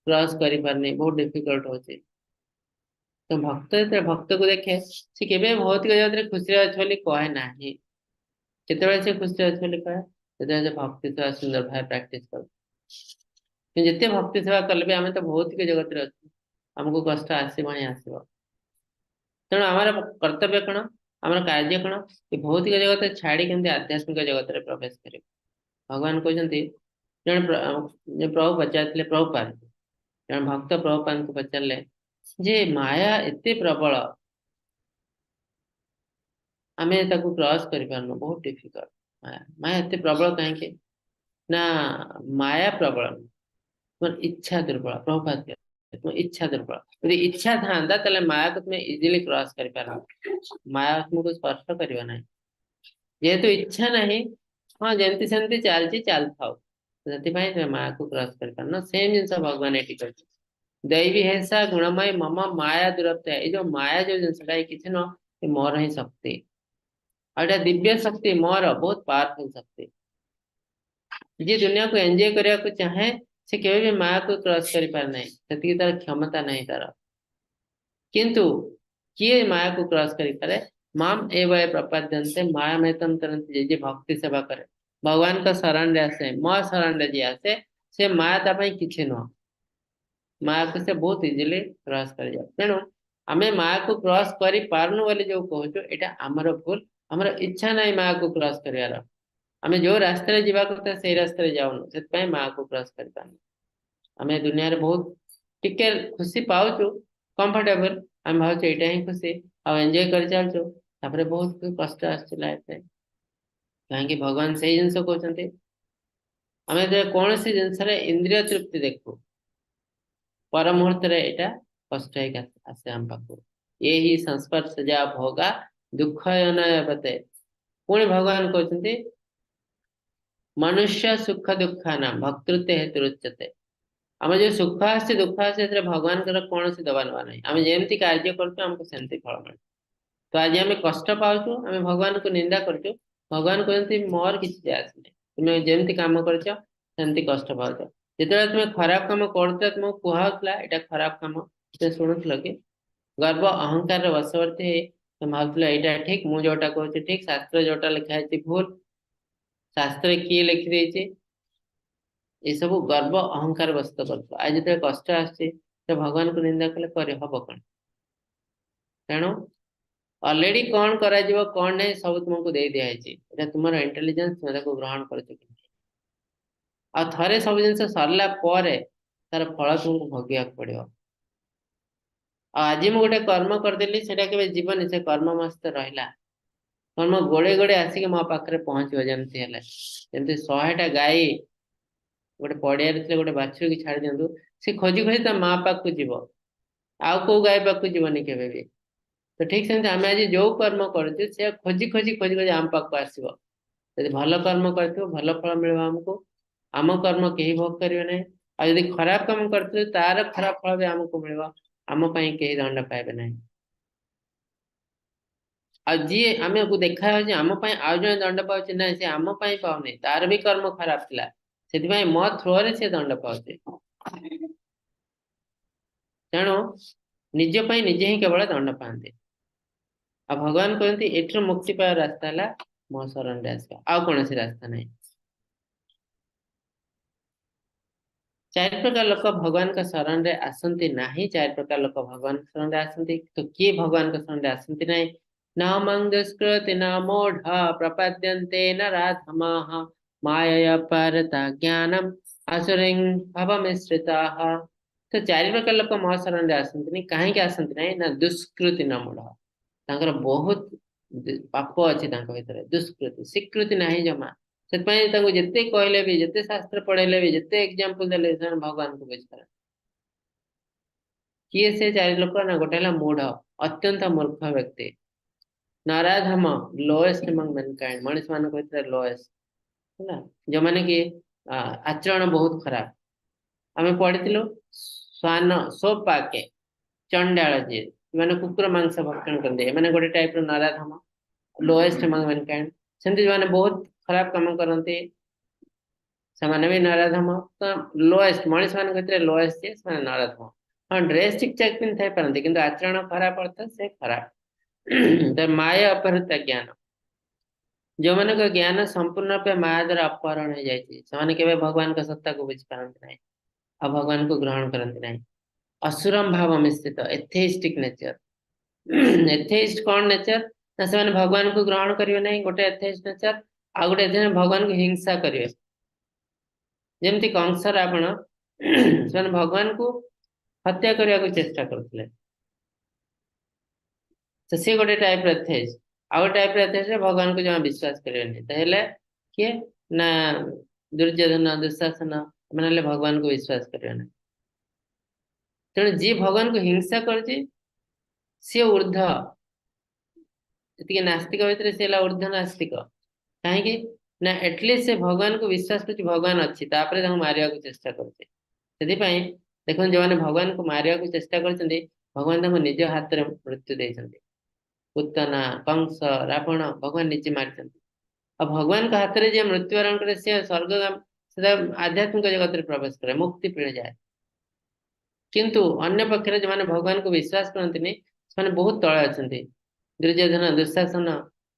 କ୍ରସ୍ କରିପାରୁନି, ବହୁତ ଡିଫିକଲ୍ଟ ହଉଛି। ତ ଭକ୍ତ ଯେତେବେଳେ ଭକ୍ତକୁ ଦେଖେ, ସେ କେବେ ଭୌତିକ ଜଗତରେ ଖୁସିରେ ଅଛି ବୋଲି କହେ ନାହିଁ। କେତେବେଳେ ସେ ଖୁସିରେ ଅଛି ବୋଲି କହେ? ଯେତେବେଳେ ସେ ଭକ୍ତି ସେବା ସୁନ୍ଦର ଭାବେ ପ୍ରାକ୍ଟିସ କରେ। କିନ୍ତୁ ଯେତେ ଭକ୍ତି ସେବା କଲେ ବି ଆମେ ତ ଭୌତିକ ଜଗତରେ ଅଛୁ, ଆମକୁ କଷ୍ଟ ଆସିବ ହିଁ ଆସିବ। ତେଣୁ ଆମର କର୍ତ୍ତବ୍ୟ କଣ, ଆମର କାର୍ଯ୍ୟ କଣ? ଏ ଭୌତିକ ଜଗତ ଛାଡି କେମିତି ଆଧ୍ୟାତ୍ମିକ ଜଗତରେ ପ୍ରବେଶ କରିବ। ଭଗବାନ କହୁଛନ୍ତି, ଜଣେ ପ୍ରଭୁ ପଚାରିଥିଲେ ପ୍ରଭୁପାଦ, ଜଣେ ଭକ୍ତ ପ୍ରଭୁପାଦଙ୍କୁ ପଚାରିଲେ ଯେ ମାୟା ଏତେ ପ୍ରବଳ, ଆମେ ତାକୁ କ୍ରସ୍ କରିପାରୁନୁ, ବହୁତ ଡିଫିକଲ୍ଟ। ମାୟା ମାୟା ଏତେ ପ୍ରବଳ କାହିଁକି? ନା ମାୟା ପ୍ରବଳ ନୁହଁ, ତୁମର ଇଚ୍ଛା ଦୁର୍ବଳ। ପ୍ରଭୁପାଦ, ତୁମ ଇଚ୍ଛା ଦୁର୍ବଳ। ଯଦି ଇଚ୍ଛା ଥାନ୍ତା, ତାହେଲେ ମାୟାକୁ ତୁମେ ଇଜିଲି କ୍ରସ୍ କରିପାରନ୍ତ, ମାୟା ତୁମକୁ ସ୍ପର୍ଶ କରିବ ନାହିଁ। ଯେହେତୁ ଇଚ୍ଛା ନାହିଁ, ହଁ, ଯେମିତି ସେମିତି ଚାଲିଛି ଚାଲିଥାଉ, ସେଥିପାଇଁ ତୁମେ ମାୟାକୁ କ୍ରସ୍ କରିପାରୁନ। ସେମ୍ ଜିନିଷ ଭଗବାନ ଏଠି କହିଛନ୍ତି, ଦୈବୀ ହେସା ଗୁଣମୟ ମମ ମାୟା ଦୁରତ୍ୟୟା। ଏଇ ଯୋଉ ମାୟା ଯୋଉ ଜିନିଷଟା, ଏଇ କିଛି ନୁହଁ, ଏ ମୋର ହିଁ ଶକ୍ତି। ଆଉ ଏଇଟା ଦିବ୍ୟ ଶକ୍ତି ମୋର, ବହୁତ ପାୱାରଫୁଲ ଶକ୍ତି। ଯିଏ ଦୁନିଆକୁ ଏନ୍ଜୟ କରିବାକୁ ଚାହେଁ, ସେ କେବେ ବି ମାୟାକୁ କ୍ରସ୍ କରିପାରେ ନାହିଁ, ସେତିକି ତାର କ୍ଷମତା ନାହିଁ ତାର। କିନ୍ତୁ କିଏ ମାୟାକୁ କ୍ରସ୍ କରିପାରେ? ମାମ୍ ଏବ ପ୍ରପଦ୍ୟନ୍ତେ ମାୟାମେତಂ ତରନ୍ତି। ଯିଏ ଭକ୍ତି ସେବା କରେ, ଭଗବାନଙ୍କ ଶରଣରେ ଆସେ, ମୋ ଶରଣରେ ଯିଏ ଆସେ, ସେ ମାୟା ତା ପାଇଁ କିଛି ନୁହଁ। ମାୟାକୁ ସେ ବହୁତ ଇଜିଲି କ୍ରସ୍ କରିଯାଏ। ତେଣୁ ଆମେ ମାୟାକୁ କ୍ରସ୍ କରିପାରୁନୁ ବୋଲି ଯୋଉ କହୁଛୁ, ଏଇଟା ଆମର ଭୁଲ। ଆମର ଇଚ୍ଛା ନାହିଁ ମାୟାକୁ କ୍ରସ୍ କରିବାର। ଆମେ ଯୋଉ ରାସ୍ତାରେ ଯିବା କଥା ସେଇ ରାସ୍ତାରେ ଯାଉନୁ, ସେଥିପାଇଁ ମାୟାକୁ କ୍ରସ୍ କରିପାରୁନୁ। ଆମେ ଦୁନିଆରେ ବହୁତ ଟିକେ ଖୁସି ପାଉଛୁ, କମ୍ଫର୍ଟେବଲ, ଆମେ ଭାବୁଛୁ ଏଇଟା ହିଁ ଖୁସି, ଆଉ ଏନ୍ଜୟ କରି ଚାଲୁଛୁ। ତାପରେ ବହୁତ କଷ୍ଟ ଆସୁଛି ଲାଇଫରେ। କାହିଁକି? ଭଗବାନ ସେଇ ଜିନିଷ କହୁଛନ୍ତି, ଆମେ ଯେତେବେଳେ କୌଣସି ଜିନିଷରେ ଇନ୍ଦ୍ରିୟ ତୃପ୍ତି ଦେଖୁ, ପର ମୁହୂର୍ତ୍ତରେ ଏଇଟା କଷ୍ଟ ହେଇକି ଆସେ ଆମ ପାଖକୁ। ଏ ହିଁ ସଂସ୍ପର୍ଶ ଯା ଭୋଗା ଦୁଃଖ ନୟବତେ। ପୁଣି ଭଗବାନ କହୁଛନ୍ତି ମନୁଷ୍ୟ ସୁଖ ଦୁଃଖାନାମ ଭକ୍ତୃତ୍ୱ ହେତୁ ରୁଚ୍ୟତେ। ଆମ ଯୋଉ ସୁଖ ଆସୁଛି ଦୁଃଖ ଆସୁଛି ସେଥିରେ ଭଗବାନଙ୍କର କୌଣସି ଦବା ନେବା ନାହିଁ। ଆମେ ଯେମିତି କାର୍ଯ୍ୟ କରୁଛୁ ଆମକୁ ସେମିତି ଫଳ ମିଳେ। ତ ଆଜି ଆମେ କଷ୍ଟ ପାଉଛୁ, ଆମେ ଭଗବାନଙ୍କୁ ନିନ୍ଦା କରୁଛୁ, ଭଗବାନ କହୁଛନ୍ତି ମୋର କିଛି ଯାଏ ଆସୁନି, ତୁମେ ଯେମିତି କାମ କରୁଛ ସେମିତି କଷ୍ଟ ପାଉଛ। ଯେତେବେଳେ ତୁମେ ଖରାପ କାମ କରୁଥିଲ ତୁମକୁ କୁହାହଉଥିଲା ଏଇଟା ଖରାପ କାମ, ସେ ଶୁଣୁଥିଲ କି? ଗର୍ବ ଅହଙ୍କାରର ବଶବର୍ତ୍ତୀ ହେଇ ତୁମେ ଭାବୁଥିଲ ଏଇଟା ଠିକ, ମୁଁ ଯୋଉଟା କହୁଛି ଠିକ, ଶାସ୍ତ୍ର ଯୋଉଟା ଲେଖା ହେଇଛି ଭୁଲ, ଶାସ୍ତ୍ରରେ କିଏ ଲେଖିଦେଇଛି, ଏସବୁ ଗର୍ବ ଅହଙ୍କାର ବଶତ କରୁଥିବ। ଆଜି ଯେତେବେଳେ କଷ୍ଟ ଆସୁଛି ତ ଭଗବାନଙ୍କୁ ନିନ୍ଦା କଲେ କରି ହବ କଣ? ତେଣୁ ଅଲରେଡି କଣ କରାଯିବ କଣ ନାହିଁ ସବୁ ତୁମକୁ ଦେଇ ଦିଆହେଇଛି। ଏଇଟା ତୁମର ଇଣ୍ଟେଲିଜେନ୍ସ, ତୁମେ ତାକୁ ଗ୍ରହଣ କରୁଛ କି ନାହିଁ। ଆଉ ଥରେ ସବୁ ଜିନିଷ ସରିଲା ପରେ ତାର ଫଳ ତୁମକୁ ଭୋଗିବାକୁ ପଡିବ। ଆଉ ଆଜି ମୁଁ ଗୋଟେ କର୍ମ କରିଦେଲି, ସେଟା କେବେ ଯିବନି, ସେ କର୍ମ ମୋ ସହିତ ରହିଲା, କର୍ମ ଗୋଡେ ଗୋଡେ ଆସିକି ମୋ ପାଖରେ ପହଞ୍ଚିବ। ଯେମିତି ହେଲେ ଯେମିତି 100ଟା ଗାଈ ଗୋଟେ ପଡିଆରେ ଥିଲେ ଗୋଟେ ବାଛୁରୀକି ଛାଡି ଦିଅନ୍ତୁ, ସେ ଖୋଜି ଖୋଜି ତା ମା ପାଖକୁ ଯିବ, ଆଉ କୋଉ ଗାଈ ପାଖକୁ ଯିବନି କେବେ ବି। ତ ଠିକ ସେମିତି ଆମେ ଆଜି ଯୋଉ କର୍ମ କରୁଛୁ ସେ ଖୋଜି ଖୋଜି ଖୋଜି ଖୋଜି ଆମ ପାଖକୁ ଆସିବ। ଯଦି ଭଲ କର୍ମ କରିଥିବ ଭଲ ଫଳ ମିଳିବ ଆମକୁ, ଆମ କର୍ମ କେହି ଭୋଗ କରିବେ ନାହିଁ। ଆଉ ଯଦି ଖରାପ କାମ କରିଥିବେ ତାର ଖରାପ ଫଳ ବି ଆମକୁ ମିଳିବ, ଆମ ପାଇଁ କେହି ଦଣ୍ଡ ପାଇବେ ନାହିଁ। ଆଉ ଯିଏ ଆମକୁ ଦେଖା ଯାଉଛି ଆମ ପାଇଁ ଆଉ ଜଣେ ଦଣ୍ଡ ପାଉଛି, ନା ସେ ଆମ ପାଇଁ ପାଉନି, ତାର ବି କର୍ମ ଖରାପ ଥିଲା, ସେଥିପାଇଁ ମୋ ଥ୍ରୋରେ ସେ ଦଣ୍ଡ ପାଉଛି। ତେଣୁ ନିଜ ପାଇଁ ନିଜେ ହିଁ କେବଳ ଦଣ୍ଡ ପାଆନ୍ତି। ଆଉ ଭଗବାନ କହନ୍ତି ଏଥିରୁ ମୁକ୍ତି ପାଇବା ରାସ୍ତା ହେଲା ମୋ ଶରଣରେ ଆସିବା, ଆଉ କୌଣସି ରାସ୍ତା ନାହିଁ। ଚାରି ପ୍ରକାର ଲୋକ ଭଗବାନଙ୍କ ଶରଣରେ ଆସନ୍ତି ନାହିଁ, ଚାରି ପ୍ରକାର ଲୋକ ଭଗବାନଙ୍କ ଶରଣରେ ଆସନ୍ତି। ତ କିଏ ଭଗବାନଙ୍କ ଶରଣରେ ଆସନ୍ତି ନାହିଁ? ନା ମାଂ ଦୁଷ୍କୃତି ନା ମୂଢ ପ୍ରପଦ୍ୟନ୍ତେ ନ ରାଧମାଃ ମାୟୟା ପରତା ଜ୍ଞାନମ୍ ଆସୁରୀଂ ଭବମିଶ୍ରିତାଃ। ତ ଚାରି ପ୍ରକାର ଲୋକ ମୋ ଶରଣରେ ଆସନ୍ତିନି। କାହିଁକି ଆସନ୍ତି ନାହିଁ? ନା ଦୁଷ୍କୃତି ନ ମୂଢ, ତାଙ୍କର ବହୁତ ପାପ ଅଛି ତାଙ୍କ ଭିତରେ, ଦୁଷ୍କୃତି ସ୍ୱୀକୃତି ନାହିଁ ଜମା। ସେଥିପାଇଁ ତାଙ୍କୁ ଯେତେ କହିଲେ ବି, ଯେତେ ଶାସ୍ତ୍ର ପଢେଇଲେ ବି, ଯେତେ ଏକ୍ଜାମ୍ପଲ ଦେଲେ ସେମାନେ ଭଗବାନଙ୍କୁ ବୁଝିପାରନ୍ତି। କିଏ ସେ ଚାରି ଲୋକ? ନା ଗୋଟେ ହେଲା ମୂଢ, ଅତ୍ୟନ୍ତ ମୂର୍ଖ ବ୍ୟକ୍ତି, ନରାଧମ ଲୋଏଷ୍ଟ ଏମଙ୍ଗ ମ୍ୟାନକାଇଣ୍ଡ, ମଣିଷ ମାନଙ୍କ ଭିତରେ ଲୋଏଷ୍ଟ ହେଲା, ଯୋଉମାନେ କି ଆଚରଣ ବହୁତ ଖରାପ। ଆମେ ପଢିଥିଲୁ ଶ୍ୱାନ ସୋପାକେ ଚଣ୍ଡାଳ, ଯିଏ ମାନେ କୁକୁର ମାଂସ ଭକ୍ଷଣ କରନ୍ତି, ଏମାନେ ଗୋଟେ ଟାଇପ ର ନରାଧମ, ଲୋଏଷ୍ଟ ଏମଙ୍ଗ ମ୍ୟାନକାଇଣ୍ଡ। ସେମିତି ଯୋଉମାନେ ବହୁତ ଖରାପ କାମ କରନ୍ତି ସେମାନେ ବି ନରାଧମ। ତ ଲୋଏଷ୍ଟ ମଣିଷ ମାନଙ୍କ ଭିତରେ ଲୋଏଷ୍ଟ ଯିଏ ସେମାନେ ନରାଧମ। ହଁ, ଡ୍ରେସ ଠିକ ଠାକ ପିନ୍ଧି ପାରନ୍ତି କିନ୍ତୁ ଆଚରଣ ଖରାପ, ଅର୍ଥ ସେ ଖରାପ। ମାୟା ଅପହୃତ ଜ୍ଞାନ, ଯୋଉମାନଙ୍କ ଜ୍ଞାନ ସମ୍ପୂର୍ଣ୍ଣ ରୂପେ ମାୟା ଦ୍ୱାରା ଅପହରଣ ହେଇଯାଇଛି, ସେମାନେ କେବେ ଭଗବାନଙ୍କ ସତ୍ତାକୁ ବୁଝିପାରନ୍ତି ନାହିଁ ଆଉ ଭଗବାନଙ୍କୁ ଗ୍ରହଣ କରନ୍ତି ନାହିଁ। ଅସୁରମ ଭାବ ମିଶ୍ରିତ, ଏଥେଇଷ୍ଟିକ ନେଚର। ଏଥେଇଷ୍ଟ କଣ ନେଚର? ନା ସେମାନେ ଭଗବାନଙ୍କୁ ଗ୍ରହଣ କରିବେ ନାହିଁ, ଗୋଟେ ଏଥେଇଷ୍ଟ ନେଚର। ଆଉ ଗୋଟେ ଏଥେଇଷ୍ଟ ଭଗବାନଙ୍କୁ ହିଂସା କରିବେ, ଯେମିତି କଂସ ରାବଣ ସେମାନେ ଭଗବାନଙ୍କୁ ହତ୍ୟା କରିବାକୁ ଚେଷ୍ଟା କରୁଥିଲେ, ତ ସିଏ ଗୋଟେ ଟାଇପ ର ଏଥେଇଷ୍ଟ। ଆଉ ଗୋଟେ ଟାଇପ ର ଏଥେଇଷ୍ଟ ଭଗବାନଙ୍କୁ ଜମା ବିଶ୍ୱାସ କରିବେନି। ତାହେଲେ କିଏ? ନା ଦୁର୍ଯ୍ୟୋଧନ ଦୁଃଶାସନ ଏମାନେ ହେଲେ ଭଗବାନଙ୍କୁ ବିଶ୍ୱାସ କରିବେ ନାହିଁ। ତେଣୁ ଯିଏ ଭଗବାନଙ୍କୁ ହିଂସା କରୁଛି ସିଏ ଉର୍ଦ୍ଧ, ଏତିକି ନାସ୍ତିକ ଭିତରେ ସିଏ ହେଲା ଉର୍ଦ୍ଧ ନାସ୍ତିକ। କାହିଁକି? ନା ଆଟଲିଷ୍ଟ ସେ ଭଗବାନଙ୍କୁ ବିଶ୍ୱାସ କରୁଛି ଭଗବାନ ଅଛି, ତାପରେ ତାଙ୍କୁ ମାରିବାକୁ ଚେଷ୍ଟା କରୁଛି। ସେଥିପାଇଁ ଦେଖନ୍ତୁ ଯୋଉମାନେ ଭଗବାନଙ୍କୁ ମାରିବାକୁ ଚେଷ୍ଟା କରୁଛନ୍ତି ଭଗବାନ ତାଙ୍କୁ ନିଜ ହାତରେ ମୃତ୍ୟୁ ଦେଇଛନ୍ତି। ପୁତନା, କଂସ, ରାବଣ ଭଗବାନ ନିଜେ ମାରିଛନ୍ତି। ଆଉ ଭଗବାନଙ୍କ ହାତରେ ଯିଏ ମୃତ୍ୟୁବରଣ କରେ ସିଏ ସ୍ୱର୍ଗ, ସେଟା ଆଧ୍ୟାତ୍ମିକ ଜଗତରେ ପ୍ରବେଶ କରେ, ମୁକ୍ତି ମିଳିଯାଏ। କିନ୍ତୁ ଅନ୍ୟ ପକ୍ଷରେ ଯୋଉମାନେ ଭଗବାନଙ୍କୁ ବିଶ୍ୱାସ କରନ୍ତିନି ସେମାନେ ବହୁତ ତଳେ ଅଛନ୍ତି। ଦୁର୍ଯ୍ୟୋଧନ, ଦୁଃଶାସନ,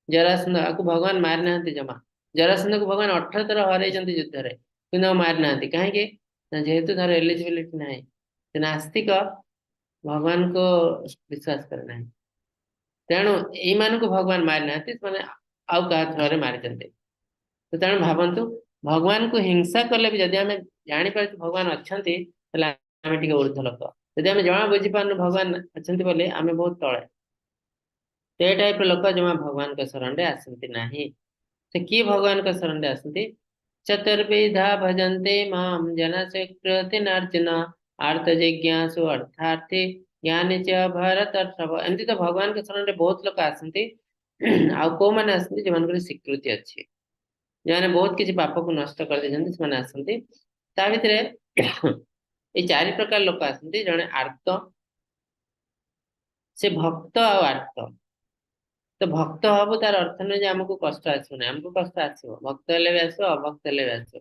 ଜରାସନ୍ଧ ଆକୁ ଭଗବାନ ମାରିନାହାନ୍ତି ଜମା। ଜରାସନ୍ଧକୁ ଭଗବାନ 18 ଥର ହରେଇଛନ୍ତି ଯୁଦ୍ଧରେ, କିନ୍ତୁ ଆଉ ମାରିନାହାନ୍ତି। କାହିଁକି? ନା ଯେହେତୁ ତାର ଏଲିଜିବିଲିଟି ନାହିଁ, ସେ ନାସ୍ତିକ, ଭଗବାନଙ୍କୁ ବିଶ୍ୱାସ କରେ ନାହିଁ। ତେଣୁ ଏଇମାନଙ୍କୁ ଭଗବାନ ମାରିନାହାନ୍ତି, ସେମାନେ ଆଉ କାହା ଥ୍ରୋରେ ମାରିଛନ୍ତି। ତ ତେଣୁ ଭାବନ୍ତୁ ଭଗବାନଙ୍କୁ ହିଂସା କଲେ ବି ଯଦି ଆମେ ଜାଣିପାରୁଛୁ ଭଗବାନ ଅଛନ୍ତି ତାହେଲେ ଆମେ ଟିକେ ଉର୍ଦ୍ଧ୍ୱ ଲୋକ। ଯଦି ଆମେ ଜମା ବୁଝିପାରୁନୁ ଭଗବାନ ଅଛନ୍ତି ବୋଲି ଆମେ ବହୁତ ତଳେ। ସେ ଟାଇପ ର ଲୋକ ଜମା ଭଗବାନଙ୍କ ଶରଣରେ ଆସନ୍ତି ନାହିଁ। ସେ କିଏ ଭଗବାନଙ୍କ ଶରଣରେ ଆସନ୍ତି? ଚତୁର୍ବିଧା ଭଜନ୍ତେ ମାମ୍ ଜନ ସ୍ୱୀକୃତିନାର୍ଜୁନ ଆର୍ତ ଜିଜ୍ଞାସୁ ଅର୍ଥାର୍ଥୀ ଜ୍ଞାନୀ ଚ ଭରତର୍ଷଭ। ଏମିତି ତ ଭଗବାନଙ୍କ ଶରଣରେ ବହୁତ ଲୋକ ଆସନ୍ତି। ଆଉ କୋଉମାନେ ଆସନ୍ତି? ଯୋଉମାନଙ୍କର ସ୍ୱୀକୃତି ଅଛି, ଯେଉଁମାନେ ବହୁତ କିଛି ପାପକୁ ନଷ୍ଟ କରିଦେଇଛନ୍ତି, ସେମାନେ ଆସନ୍ତି। ତା ଭିତରେ ଏଇ ଚାରି ପ୍ରକାର ଲୋକ ଆସନ୍ତି। ଜଣେ ଆର୍ତ, ସେ ଭକ୍ତ ଆଉ ଆର୍ତ। ତ ଭକ୍ତ ହବୁ ତାର ଅର୍ଥ ନୁହେଁ ଯେ ଆମକୁ କଷ୍ଟ ଆସିବ ନାହିଁ, ଆମକୁ କଷ୍ଟ ଆସିବ। ଭକ୍ତ ହେଲେ ବି ଆସିବ, ଅଭକ୍ତ ହେଲେ ବି ଆସିବ।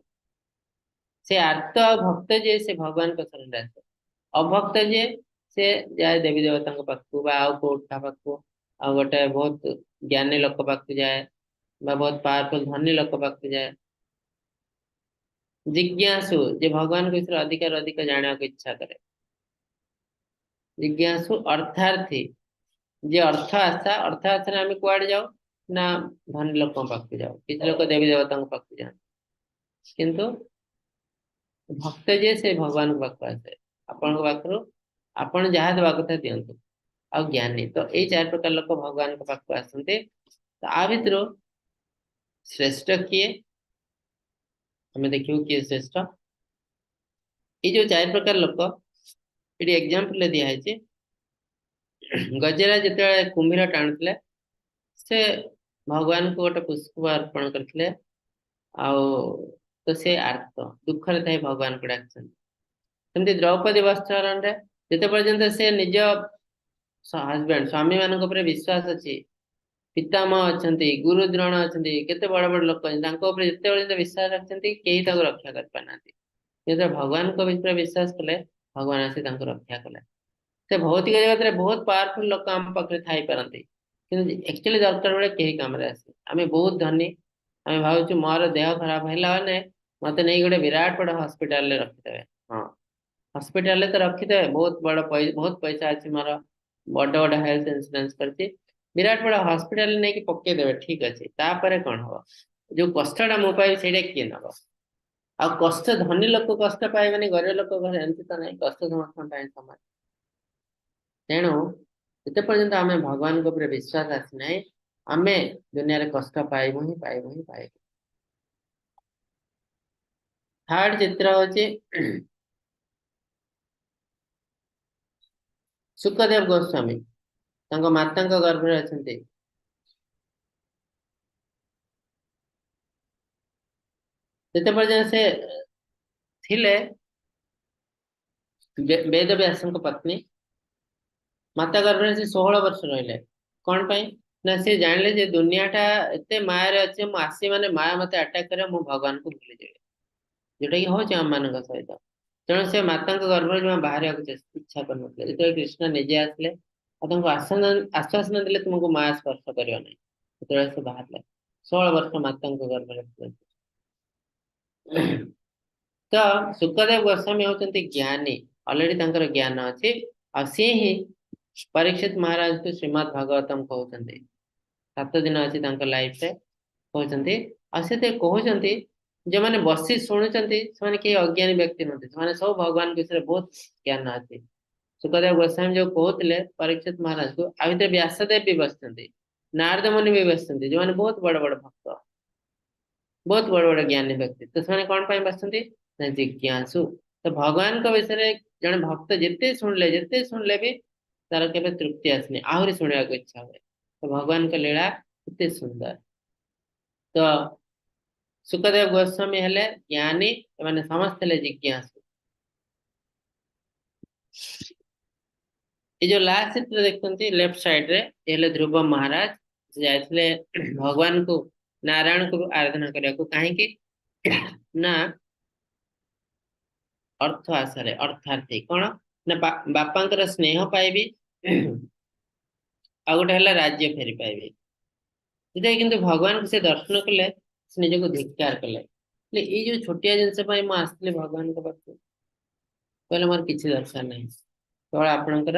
ସେ ଆର୍ତ ଆଉ ଭକ୍ତ ଯିଏ ସେ ଭଗବାନଙ୍କ ଶରଣରେ ଆସିବ। ଅଭକ୍ତ ଯିଏ ସେ ଯାଏ ଦେବୀ ଦେବତାଙ୍କ ପାଖକୁ ବା ଆଉ କୋଉ କାହା ପାଖକୁ, ଆଉ ଗୋଟେ ବହୁତ ଜ୍ଞାନୀ ଲୋକ ପାଖକୁ ଯାଏ ବା ବହୁତ ପାୱାରଫୁଲ ଧନୀ ଲୋକ ପାଖକୁ ଯାଏ। ଜିଜ୍ଞାସୁ ଯେ ଭଗବାନଙ୍କ ବିଷୟରେ ଅଧିକରୁ ଅଧିକ ଜାଣିବାକୁ ଇଚ୍ଛା କରେ। ଜିଜ୍ଞାସୁ ଅର୍ଥାର୍ଥୀ ଯେ ଅର୍ଥ ଆଶା, ଅର୍ଥ ଆଶାରେ ଆମେ କୁଆଡେ ଯାଉ ନା ଧନୀ ଲୋକଙ୍କ ପାଖକୁ ଯାଉ, କିଛି ଲୋକ ଦେବୀ ଦେବତାଙ୍କ ପାଖକୁ ଯାଆନ୍ତି। କିନ୍ତୁ ଭକ୍ତ ଯିଏ ସେ ଭଗବାନଙ୍କ ପାଖକୁ ଆସେ, ଆପଣଙ୍କ ପାଖରୁ ଆପଣ ଯାହା ଦେବା କଥା ଦିଅନ୍ତୁ। ଆଉ ଜ୍ଞାନୀ, ତ ଏଇ ଚାରି ପ୍ରକାର ଲୋକ ଭଗବାନଙ୍କ ପାଖକୁ ଆସନ୍ତି। ତ ଆ ଭିତରୁ ଶ୍ରେଷ୍ଠ କିଏ ଆମେ ଦେଖିବୁ, କିଏ ଶ୍ରେଷ୍ଠ। ଏଇ ଯୋଉ ଚାରି ପ୍ରକାର ଲୋକ ଏଠି ଏକ୍ଜାମ୍ପଲ ଦିଆହେଇଛି। ଗଜରାଜ ଯେତେବେଳେ କୁମ୍ଭୀର ଟାଣୁଥିଲେ ସେ ଭଗବାନଙ୍କୁ ଗୋଟେ ପୁଷ୍ପ ଅର୍ପଣ କରିଥିଲେ, ଆଉ ତ ସେ ଆର୍ତ ଦୁଃଖରେ ଥାଇ ଭଗବାନଙ୍କୁ ଡାକିଛନ୍ତି। ସେମିତି ଦ୍ରୌପଦୀ ବସ୍ତ୍ରହରଣରେ ଯେତେ ପର୍ଯ୍ୟନ୍ତ ସେ ନିଜ ହଜବେଣ୍ଡ ସ୍ୱାମୀ ମାନଙ୍କ ଉପରେ ବିଶ୍ୱାସ ଅଛି, ପିତାମହ ଅଛନ୍ତି, ଗୁରୁ ଦ୍ରୋଣ ଅଛନ୍ତି, କେତେ ବଡ ବଡ ଲୋକ ଅଛନ୍ତି, ତାଙ୍କ ଉପରେ ଯେତେ ପର୍ଯ୍ୟନ୍ତ ବିଶ୍ୱାସ ରଖିଛନ୍ତି କେହି ତାକୁ ରକ୍ଷା କରିପାରୁନାହାନ୍ତି। ଯେତେବେଳେ ଭଗବାନଙ୍କ ଉପରେ ବିଶ୍ୱାସ କଲେ ଭଗବାନ ଆସି ତାଙ୍କୁ ରକ୍ଷା କଲେ। ସେ ଭୌତିକ ଜଗତରେ ବହୁତ ପାୱାରଫୁଲ ଲୋକ ଆମ ପାଖରେ ଥାଇପାରନ୍ତି, କିନ୍ତୁ ଆକ୍ଚୁଆଲି ଦରକାର ବେଳେ କେହି କାମରେ ଆସେ। ଆମେ ବହୁତ ଧନୀ, ଆମେ ଭାବୁଛୁ ମୋର ଦେହ ଖରାପ ହେଲା ମାନେ ମତେ ନେଇ ଗୋଟେ ବିରାଟ ବଡ ହସ୍ପିଟାଲରେ ରଖିଦେବେ। ହଁ, ହସ୍ପିଟାଲରେ ତ ରଖିଦେବେ, ବହୁତ ବଡ ବହୁତ ପଇସା ଅଛି ମୋର, ବଡ ବଡ ହେଲ୍ଥ ଇନ୍ସୁରାନ୍ସ କରିଛି, ବିରାଟ ବଡ ହସ୍ପିଟାଲରେ ନେଇକି ପକେଇଦେବେ, ଠିକ ଅଛି। ତାପରେ କଣ ହବ? ଯୋଉ କଷ୍ଟଟା ମୁଁ ପାଇବି ସେଇଟା କିଏ ନବ? ଆଉ କଷ୍ଟ ଧନୀ ଲୋକ କଷ୍ଟ ପାଇବେନି, ଗରିବ ଲୋକ ଘରେ ଏମିତି ତ ନାହିଁ, କଷ୍ଟ ସମସ୍ତଙ୍କ ପାଇଁ ସମାନ। ତେଣୁ ଯେତେ ପର୍ଯ୍ୟନ୍ତ ଆମେ ଭଗବାନଙ୍କ ଉପରେ ବିଶ୍ୱାସ ଆସିନାହିଁ, ଆମେ ଦୁନିଆରେ କଷ୍ଟ ପାଇବୁ ହିଁ ପାଇବୁ ହିଁ ପାଇବୁ। ଥାର୍ଡ ଚିତ୍ର ହଉଛି ଶୁକଦେବ ଗୋସ୍ୱାମୀ, ତାଙ୍କ ମାତାଙ୍କ ଗର୍ଭରେ ଅଛନ୍ତି। ଯେତେ ପର୍ଯ୍ୟନ୍ତ ସେ ଥିଲେ ବେଦ ବ୍ୟାସଙ୍କ ପତ୍ନୀ, ମାତା ଗର୍ଭରେ ସେ 16 ବର୍ଷ ରହିଲେ। କଣ ପାଇଁ ନା ସେ ଜାଣିଲେ ଯେ ଦୁନିଆଟା ଏତେ ମାୟାରେ ଅଛି, ମୁଁ ଆସି ମାନେ ମାୟା ମତେ ଆଟାକ୍ କରିବ, ମୁଁ ଭଗବାନଙ୍କୁ ଭୁଲିଯିବି, ଯୋଉଟା କି ହଉଛି ଆମ ମାନଙ୍କ ସହିତ। ତେଣୁ ସେ ମାତାଙ୍କ ଗର୍ଭରେ ଜମା ବାହାରିବାକୁ ଇଚ୍ଛା କରୁନଥିଲେ। ଯେତେବେଳେ କୃଷ୍ଣ ନିଜେ ଆସିଲେ ଆଉ ତାଙ୍କୁ ଆଶ୍ୱାସନା ଦେଲେ ତୁମକୁ ମାୟା ସ୍ପର୍ଶ କରିବ ନାହିଁ, ସେତେବେଳେ ସେ ବାହାରିଲେ। 16 ବର୍ଷ ମାତାଙ୍କ ଗର୍ଭରେ ଥିଲେ। ତ ଶୁକଦେବ ଗୋସ୍ୱାମୀ ହଉଛନ୍ତି ଜ୍ଞାନୀ, ଅଲରେଡି ତାଙ୍କର ଜ୍ଞାନ ଅଛି, ଆଉ ସିଏ ହିଁ ପରୀକ୍ଷିତ ମହାରାଜଙ୍କୁ ଶ୍ରୀମଦ୍ ଭାଗବତମ କହୁଛନ୍ତି। 7 ଦିନ ଅଛି ତାଙ୍କ ଲାଇଫରେ କହୁଛନ୍ତି। ଆଉ ସେ କହୁଛନ୍ତି ଯୋଉମାନେ ବସି ଶୁଣୁଛନ୍ତି ସେମାନେ କେହି ଅଜ୍ଞାନୀ ବ୍ୟକ୍ତି ନୁହନ୍ତି, ସେମାନେ ସବୁ ଭଗବାନଙ୍କ ବିଷୟରେ ବହୁତ ଜ୍ଞାନ ଅଛି। ଶୁକଦେବ ଗୋସ୍ୱାମୀ ଯୋଉ କହୁଥିଲେ ପରୀକ୍ଷିତ ମହାରାଜଙ୍କୁ, ଆଉ ଭିତରେ ବ୍ୟାସଦେବ ବି ବସିଛନ୍ତି, ନାରଦ ମୁନି ବି ବସିଛନ୍ତି, ଯୋଉମାନେ ବହୁତ ବଡ ବଡ ଭକ୍ତ, ବହୁତ ବଡ ବଡ ଜ୍ଞାନୀ ବ୍ୟକ୍ତି। ତ ସେମାନେ କଣ ପାଇଁ ବସିଛନ୍ତି ନା ଜିଜ୍ଞାସୁ। ତ ଭଗବାନଙ୍କ ବିଷୟରେ ଜଣେ ଭକ୍ତ ଯେତେ ଶୁଣିଲେ ଯେତେ ଶୁଣିଲେ ବି ତାର କେବେ ତୃପ୍ତି ଆସେନି, ଆହୁରି ଶୁଣିବାକୁ ଇଚ୍ଛା ହୁଏ। ତ ଭଗବାନଙ୍କ ଲୀଳା କେତେ ସୁନ୍ଦର। ତ ଶୁକଦେବ ଗୋସ୍ୱାମୀ ହେଲେ ଜ୍ଞାନୀ, ଏମାନେ ସମସ୍ତେ ହେଲେ ଜିଜ୍ଞାସୁ। ଏ ଯୋଉ ଲାଷ୍ଟ ଚିତ୍ର ଦେଖୁଛନ୍ତି ଲେଫ୍ଟ ସାଇଡ ରେ, ଏ ହେଲେ ଧ୍ରୁବ ମହାରାଜ। ସେ ଯାଇଥିଲେ ଭଗବାନଙ୍କୁ, ନାରାୟଣଙ୍କୁ ଆରାଧନା କରିବାକୁ। କାହିଁକି ନା ଅର୍ଥ ଆଶାରେ, ଅର୍ଥାର୍ଥୀ କଣ ନା ବାପାଙ୍କର ସ୍ନେହ ପାଇବି, ଆଉ ଗୋଟେ ହେଲା ରାଜ୍ୟ ଫେରି ପାଇବି। ଯେତେବେଳେ କିନ୍ତୁ ଭଗବାନଙ୍କୁ ସେ ଦର୍ଶନ କଲେ, ସେ ନିଜକୁ ଧିକ୍କାର କଲେ, ହେଲେ ଏଇ ଯୋଉ ଛୋଟିଆ ଜିନିଷ ପାଇଁ ମୁଁ ଆସିଥିଲି ଭଗବାନଙ୍କ ପାଖକୁ, କହିଲେ ମୋର କିଛି ଦରକାର ନାହିଁ, କେବଳ ଆପଣଙ୍କର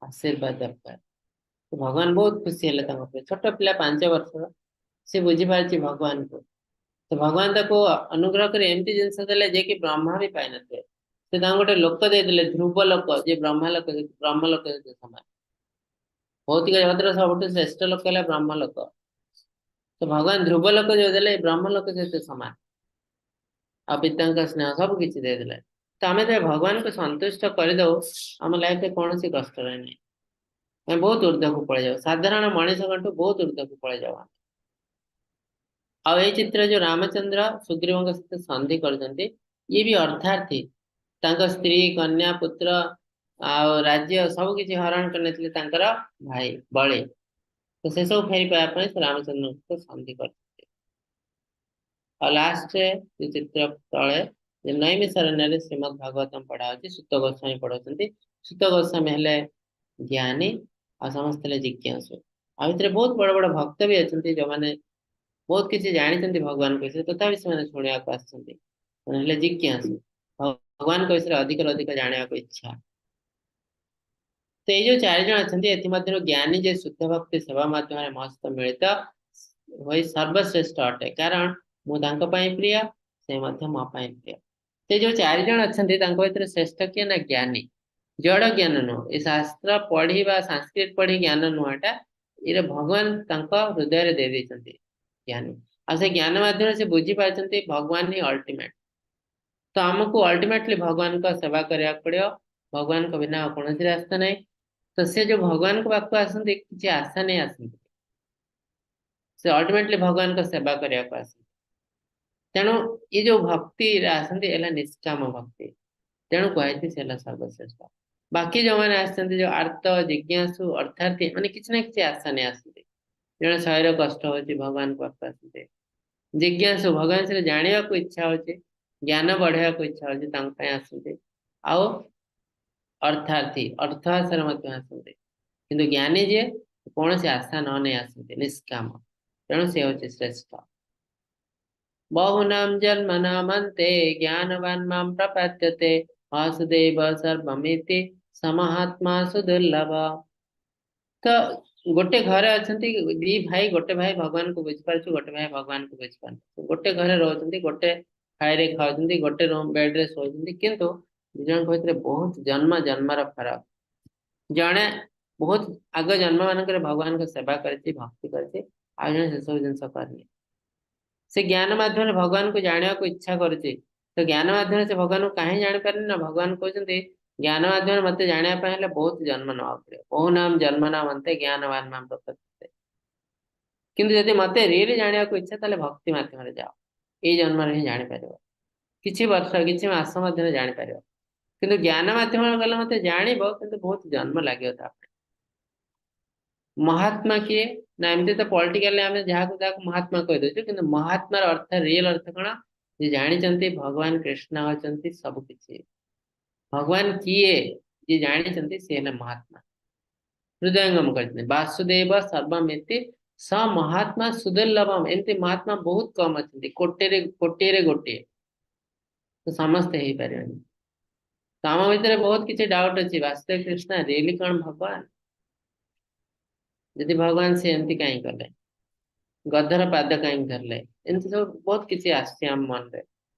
ଆଶୀର୍ବାଦ ଦରକାର। ତ ଭଗବାନ ବହୁତ ଖୁସି ହେଲେ ତାଙ୍କ ଉପରେ। ଛୋଟ ପିଲା 5 ବର୍ଷର, ସେ ବୁଝିପାରିଛି ଭଗବାନଙ୍କୁ। ତ ଭଗବାନ ତାକୁ ଅନୁଗ୍ରହ କରି ଏମିତି ଜିନିଷ ଦେଲେ ଯେ କି ବ୍ରହ୍ମା ବି ପାଇନଥିବେ। ସେ ତାଙ୍କୁ ଗୋଟେ ଲୋକ ଦେଇଦେଲେ, ଧ୍ରୁବ ଲୋକ, ଯିଏ ବ୍ରହ୍ମା ଲୋକ, ବ୍ରହ୍ମ ଲୋକ ସହିତ ସମାନ। ଭୌତିକ ଜଗତର ସବୁଠୁ ଶ୍ରେଷ୍ଠ ଲୋକ ହେଲା ବ୍ରହ୍ମ ଲୋକ। ତ ଭଗବାନ ଧ୍ରୁବ ଲୋକ ଯୋଉ ଦେଲେ, ବ୍ରହ୍ମ ଲୋକ ସହିତ ସମାନ। ଆଉ ପିତାଙ୍କ ସ୍ନେହ ସବୁ କିଛି ଦେଇଦେଲେ। ତ ଆମେ ଯେତେବେଳେ ଭଗବାନଙ୍କୁ ସନ୍ତୁଷ୍ଟ କରିଦଉ, ଆମ ଲାଇଫରେ କୌଣସି କଷ୍ଟ ରହେ ନାହିଁ, ଆମେ ବହୁତ ଉର୍ଦ୍ଧ୍ୱକୁ ପଳେଇ ଯାଉ, ସାଧାରଣ ମଣିଷଙ୍କଠୁ ବହୁତ ଉର୍ଦ୍ଧ୍ୱକୁ ପଳେଇ ଯାଉ। ଆଉ ଏଇ ଚିତ୍ର ଯୋଉ ରାମଚନ୍ଦ୍ର ସୁଗ୍ରୀବଙ୍କ ସହିତ ସନ୍ଧି କରୁଛନ୍ତି, ଇଏ ବି ଅର୍ଥାର୍ଥୀ। ତାଙ୍କ ସ୍ତ୍ରୀ, କନ୍ୟା, ପୁତ୍ର ଆଉ ରାଜ୍ୟ ସବୁ କିଛି ହରଣ କରିନେଇଥିଲେ ତାଙ୍କର ଭାଇ ବଳି, ତ ସେ ସବୁ ଫେରି ପାଇବା ପାଇଁ ସେ ରାମଚନ୍ଦ୍ରଙ୍କ ସହିତ ସନ୍ଧି କରିଛନ୍ତି। ଆଉ ଲାଷ୍ଟରେ ଯୋଉ ଚିତ୍ର ତଳେ ନୈମିଷାରଣ୍ୟରେ ଶ୍ରୀମଦ୍ ଭାଗବତମ ପଢା ହଉଛି, ସୁତ ଗୋସ୍ୱାମୀ ପଢଉଛନ୍ତି। ସୁତ ଗୋସ୍ୱାମୀ ହେଲେ ଜ୍ଞାନୀ, ଆଉ ସମସ୍ତେ ହେଲେ ଜିଜ୍ଞାସୁ। ଆଉ ଭିତରେ ବହୁତ ବଡ ବଡ ଭକ୍ତ ବି ଅଛନ୍ତି ଯୋଉମାନେ ବହୁତ କିଛି ଜାଣିଛନ୍ତି ଭଗବାନଙ୍କ ବିଷୟରେ, ତଥାପି ସେମାନେ ଶୁଣିବାକୁ ଆସିଛନ୍ତି। ସେମାନେ ହେଲେ ଜିଜ୍ଞାସୁ, ଭଗବାନଙ୍କ ବିଷୟରେ ଅଧିକରୁ ଅଧିକ ଜାଣିବାକୁ ଇଚ୍ଛା। ତ ଏଇ ଯୋଉ ଚାରି ଜଣ ଅଛନ୍ତି, ଏଥିମଧ୍ୟରୁ ଜ୍ଞାନୀ ଯେ ଶୁଦ୍ଧ ଭକ୍ତି ସେବା ମାଧ୍ୟମରେ ମୋ ସହିତ ମିଳିତ ହୋଇ ସର୍ବଶ୍ରେଷ୍ଠ ଅଟେ, କାରଣ ମୁଁ ତାଙ୍କ ପାଇଁ ପ୍ରିୟ, ସେ ମଧ୍ୟ ମୋ ପାଇଁ ପ୍ରିୟ। ସେ ଯୋଉ ଚାରି ଜଣ ଅଛନ୍ତି ତାଙ୍କ ଭିତରେ ଶ୍ରେଷ୍ଠ କିଏ ନା ଜ୍ଞାନୀ। ଜଡ଼ ଜ୍ଞାନ ନୁହଁ, ଏ ଶାସ୍ତ୍ର ପଢି ବା ସାଂସ୍କ୍ରିଟ ପଢି ଜ୍ଞାନ ନୁହଁ, ଏଟା ଏଇଟା ଭଗବାନ ତାଙ୍କ ହୃଦୟରେ ଦେଇ ଦେଇଛନ୍ତି ଜ୍ଞାନୀ। ଆଉ ସେ ଜ୍ଞାନ ମାଧ୍ୟମରେ ସେ ବୁଝିପାରୁଛନ୍ତି ଭଗବାନ ହିଁ ଅଲ୍ଟିମେଟ। ତ ଆମକୁ ଅଲ୍ଟିମେଟଲି ଭଗବାନଙ୍କ ସେବା କରିବାକୁ ପଡିବ, ଭଗବାନଙ୍କ ବିନା ଆଉ କୌଣସି ରାସ୍ତା ନାହିଁ। ତ ସେ ଯୋଉ ଭଗବାନଙ୍କ ପାଖକୁ ଆସନ୍ତି କିଛି ଆଶା ନେଇ ଆସନ୍ତି, ସେ ଅଲ୍ଟିମେଟଲି ଭଗବାନଙ୍କ ସେବା କରିବାକୁ ଆସନ୍ତି। ତେଣୁ ଏ ଯୋଉ ଭକ୍ତିରେ ଆସନ୍ତି ହେଲା ନିଷ୍କାମ ଭକ୍ତି, ତେଣୁ କୁହାଯାଇଛି ସେ ହେଲା ସର୍ବଶ୍ରେଷ୍ଠ। ବାକି ଯୋଉମାନେ ଆସିଛନ୍ତି ଯୋଉ ଆର୍ତ, ଜିଜ୍ଞାସୁ, ଅର୍ଥାର୍ଥୀ, ମାନେ କିଛି ନା କିଛି ଆଶା ନେଇ ଆସନ୍ତି। ଜଣେ ଶରୀର କଷ୍ଟ ହଉଛି ଭଗବାନଙ୍କ ପାଖକୁ ଆସନ୍ତି, ଜିଜ୍ଞାସୁ ଭଗବାନ ସେ ଜାଣିବାକୁ ଇଚ୍ଛା ହଉଛି, ଜ୍ଞାନ ବଢେଇବାକୁ ଇଚ୍ଛା ହଉଛି, ତାଙ୍କ ପାଇଁ ଆସନ୍ତି। ଆଉ ଅର୍ଥାର୍ଥୀ ଅର୍ଥ ଆଶାରେ ମଧ୍ୟ ଆସନ୍ତି। କିନ୍ତୁ ଜ୍ଞାନୀ ଯିଏ କୌଣସି ଆଶା ନ ନେଇ ଆସନ୍ତି, ନିଷ୍କାମ, ତେଣୁ ସେ ହଉଛି ଶ୍ରେଷ୍ଠ। ବହୁନାମ ଜନ୍ମନାମନ୍ତେ ଜ୍ଞାନବାନ ମାମ ପ୍ରପଦ୍ୟତେ ବାସୁଦେବ ସର୍ବମିତି ସମହାତ୍ମା ସୁଦୁର୍ଲଭ। ତ ଗୋଟେ ଘରେ ଅଛନ୍ତି ଦି ଭାଇ, ଗୋଟେ ଭାଇ ଭଗବାନଙ୍କୁ ବୁଝିପାରୁଛୁ, ଗୋଟେ ଭାଇ ଭଗବାନଙ୍କୁ ବୁଝିପାରୁନି। ଗୋଟେ ଘରେ ରହୁଛନ୍ତି, ଗୋଟେ ଥାଳିରେ ଖାଉଛନ୍ତି, ଗୋଟେ ରୁମ ବେଡରେ ଶୋଉଛନ୍ତି, କିନ୍ତୁ ଦି ଜଣଙ୍କ ଭିତରେ ବହୁତ ଜନ୍ମ ଜନ୍ମର ଫରକ। ଜଣେ ବହୁତ ଆଗ ଜନ୍ମ ମାନଙ୍କରେ ଭଗବାନଙ୍କ ସେବା କରିଛି, ଭକ୍ତି କରିଛି, ଆଉ ଜଣେ ସେସବୁ ଜିନିଷ କରିନି। ସେ ଜ୍ଞାନ ମାଧ୍ୟମରେ ଭଗବାନଙ୍କୁ ଜାଣିବାକୁ ଇଚ୍ଛା କରୁଛି, ତ ଜ୍ଞାନ ମାଧ୍ୟମରେ ସେ ଭଗବାନଙ୍କୁ କାହିଁ ଜାଣିପାରୁନି ନା ଭଗବାନ କହୁଛନ୍ତି ଜ୍ଞାନ ମାଧ୍ୟମରେ ମତେ ଜାଣିବା ପାଇଁ ହେଲେ ବହୁତ ଜନ୍ମ ନେବାକୁ ପଡିବ। ବହୁନାମ ଜନ୍ମ ନାମନ୍ତେ ଜ୍ଞାନବାନ ମାମ ପ୍ରପଦ୍ୟତେ। କିନ୍ତୁ ଯଦି ମତେ ରିଏଲି ଜାଣିବାକୁ ଇଚ୍ଛା ତାହେଲେ ଭକ୍ତି ମାଧ୍ୟମରେ ଯାଅ, ଏଇ ଜନ୍ମରେ ହିଁ ଜାଣିପାରିବ, କିଛି ବର୍ଷ କିଛି ମାସ ମଧ୍ୟରେ ଜାଣିପାରିବ। କିନ୍ତୁ ଜ୍ଞାନ ମାଧ୍ୟମରେ ଗଲେ ମତେ ଜାଣିବ, କିନ୍ତୁ ବହୁତ ଜନ୍ମ ଲାଗିବ ତା ପାଇଁ। ମହାତ୍ମା କିଏ ନା ଏମିତି ତ ପଲିଟିକାଲି ଆମେ ଯାହାକୁ ତାହାକୁ ମହାତ୍ମା କହିଦଉଛୁ, କିନ୍ତୁ ମହାତ୍ମାର ଅର୍ଥ ରିଏଲ ଅର୍ଥ କଣ? ଯେ ଜାଣିଛନ୍ତି ଭଗବାନ କୃଷ୍ଣ ହଉଛନ୍ତି ସବୁ କିଛି। ଭଗବାନ କିଏ ଯିଏ ଜାଣିଛନ୍ତି ସିଏ ହେଲେ ମହାତ୍ମା। ହୃଦୟଙ୍ଗମ କରିଛନ୍ତି ବାସୁଦେବ ସର୍ବମିତି ସ ମହାତ୍ମା ସୁଦୁର୍ଲଭମ। ଏମିତି ମହାତ୍ମା ବହୁତ କମ ଅଛନ୍ତି, କୋଟିରେ କୋଟିରେ ଗୋଟିଏ, ତ ସମସ୍ତେ ହେଇପାରିବେନି। ତ ଆମ ଭିତରେ ବହୁତ କିଛି ଡାଉଟ ଅଛି, ବାସୁଦେବ କୃଷ୍ଣ ରିଏଲି କଣ ଭଗବାନ? ଯଦି ଭଗବାନ ସେ ଏମିତି କାହିଁ କଲେ, ଗଧର ପାଦ କାହିଁକି ଧରିଲେ, ଏମିତି ସବୁ ବହୁତ କିଛି ଆସୁଛି ଆମ ମନରେ।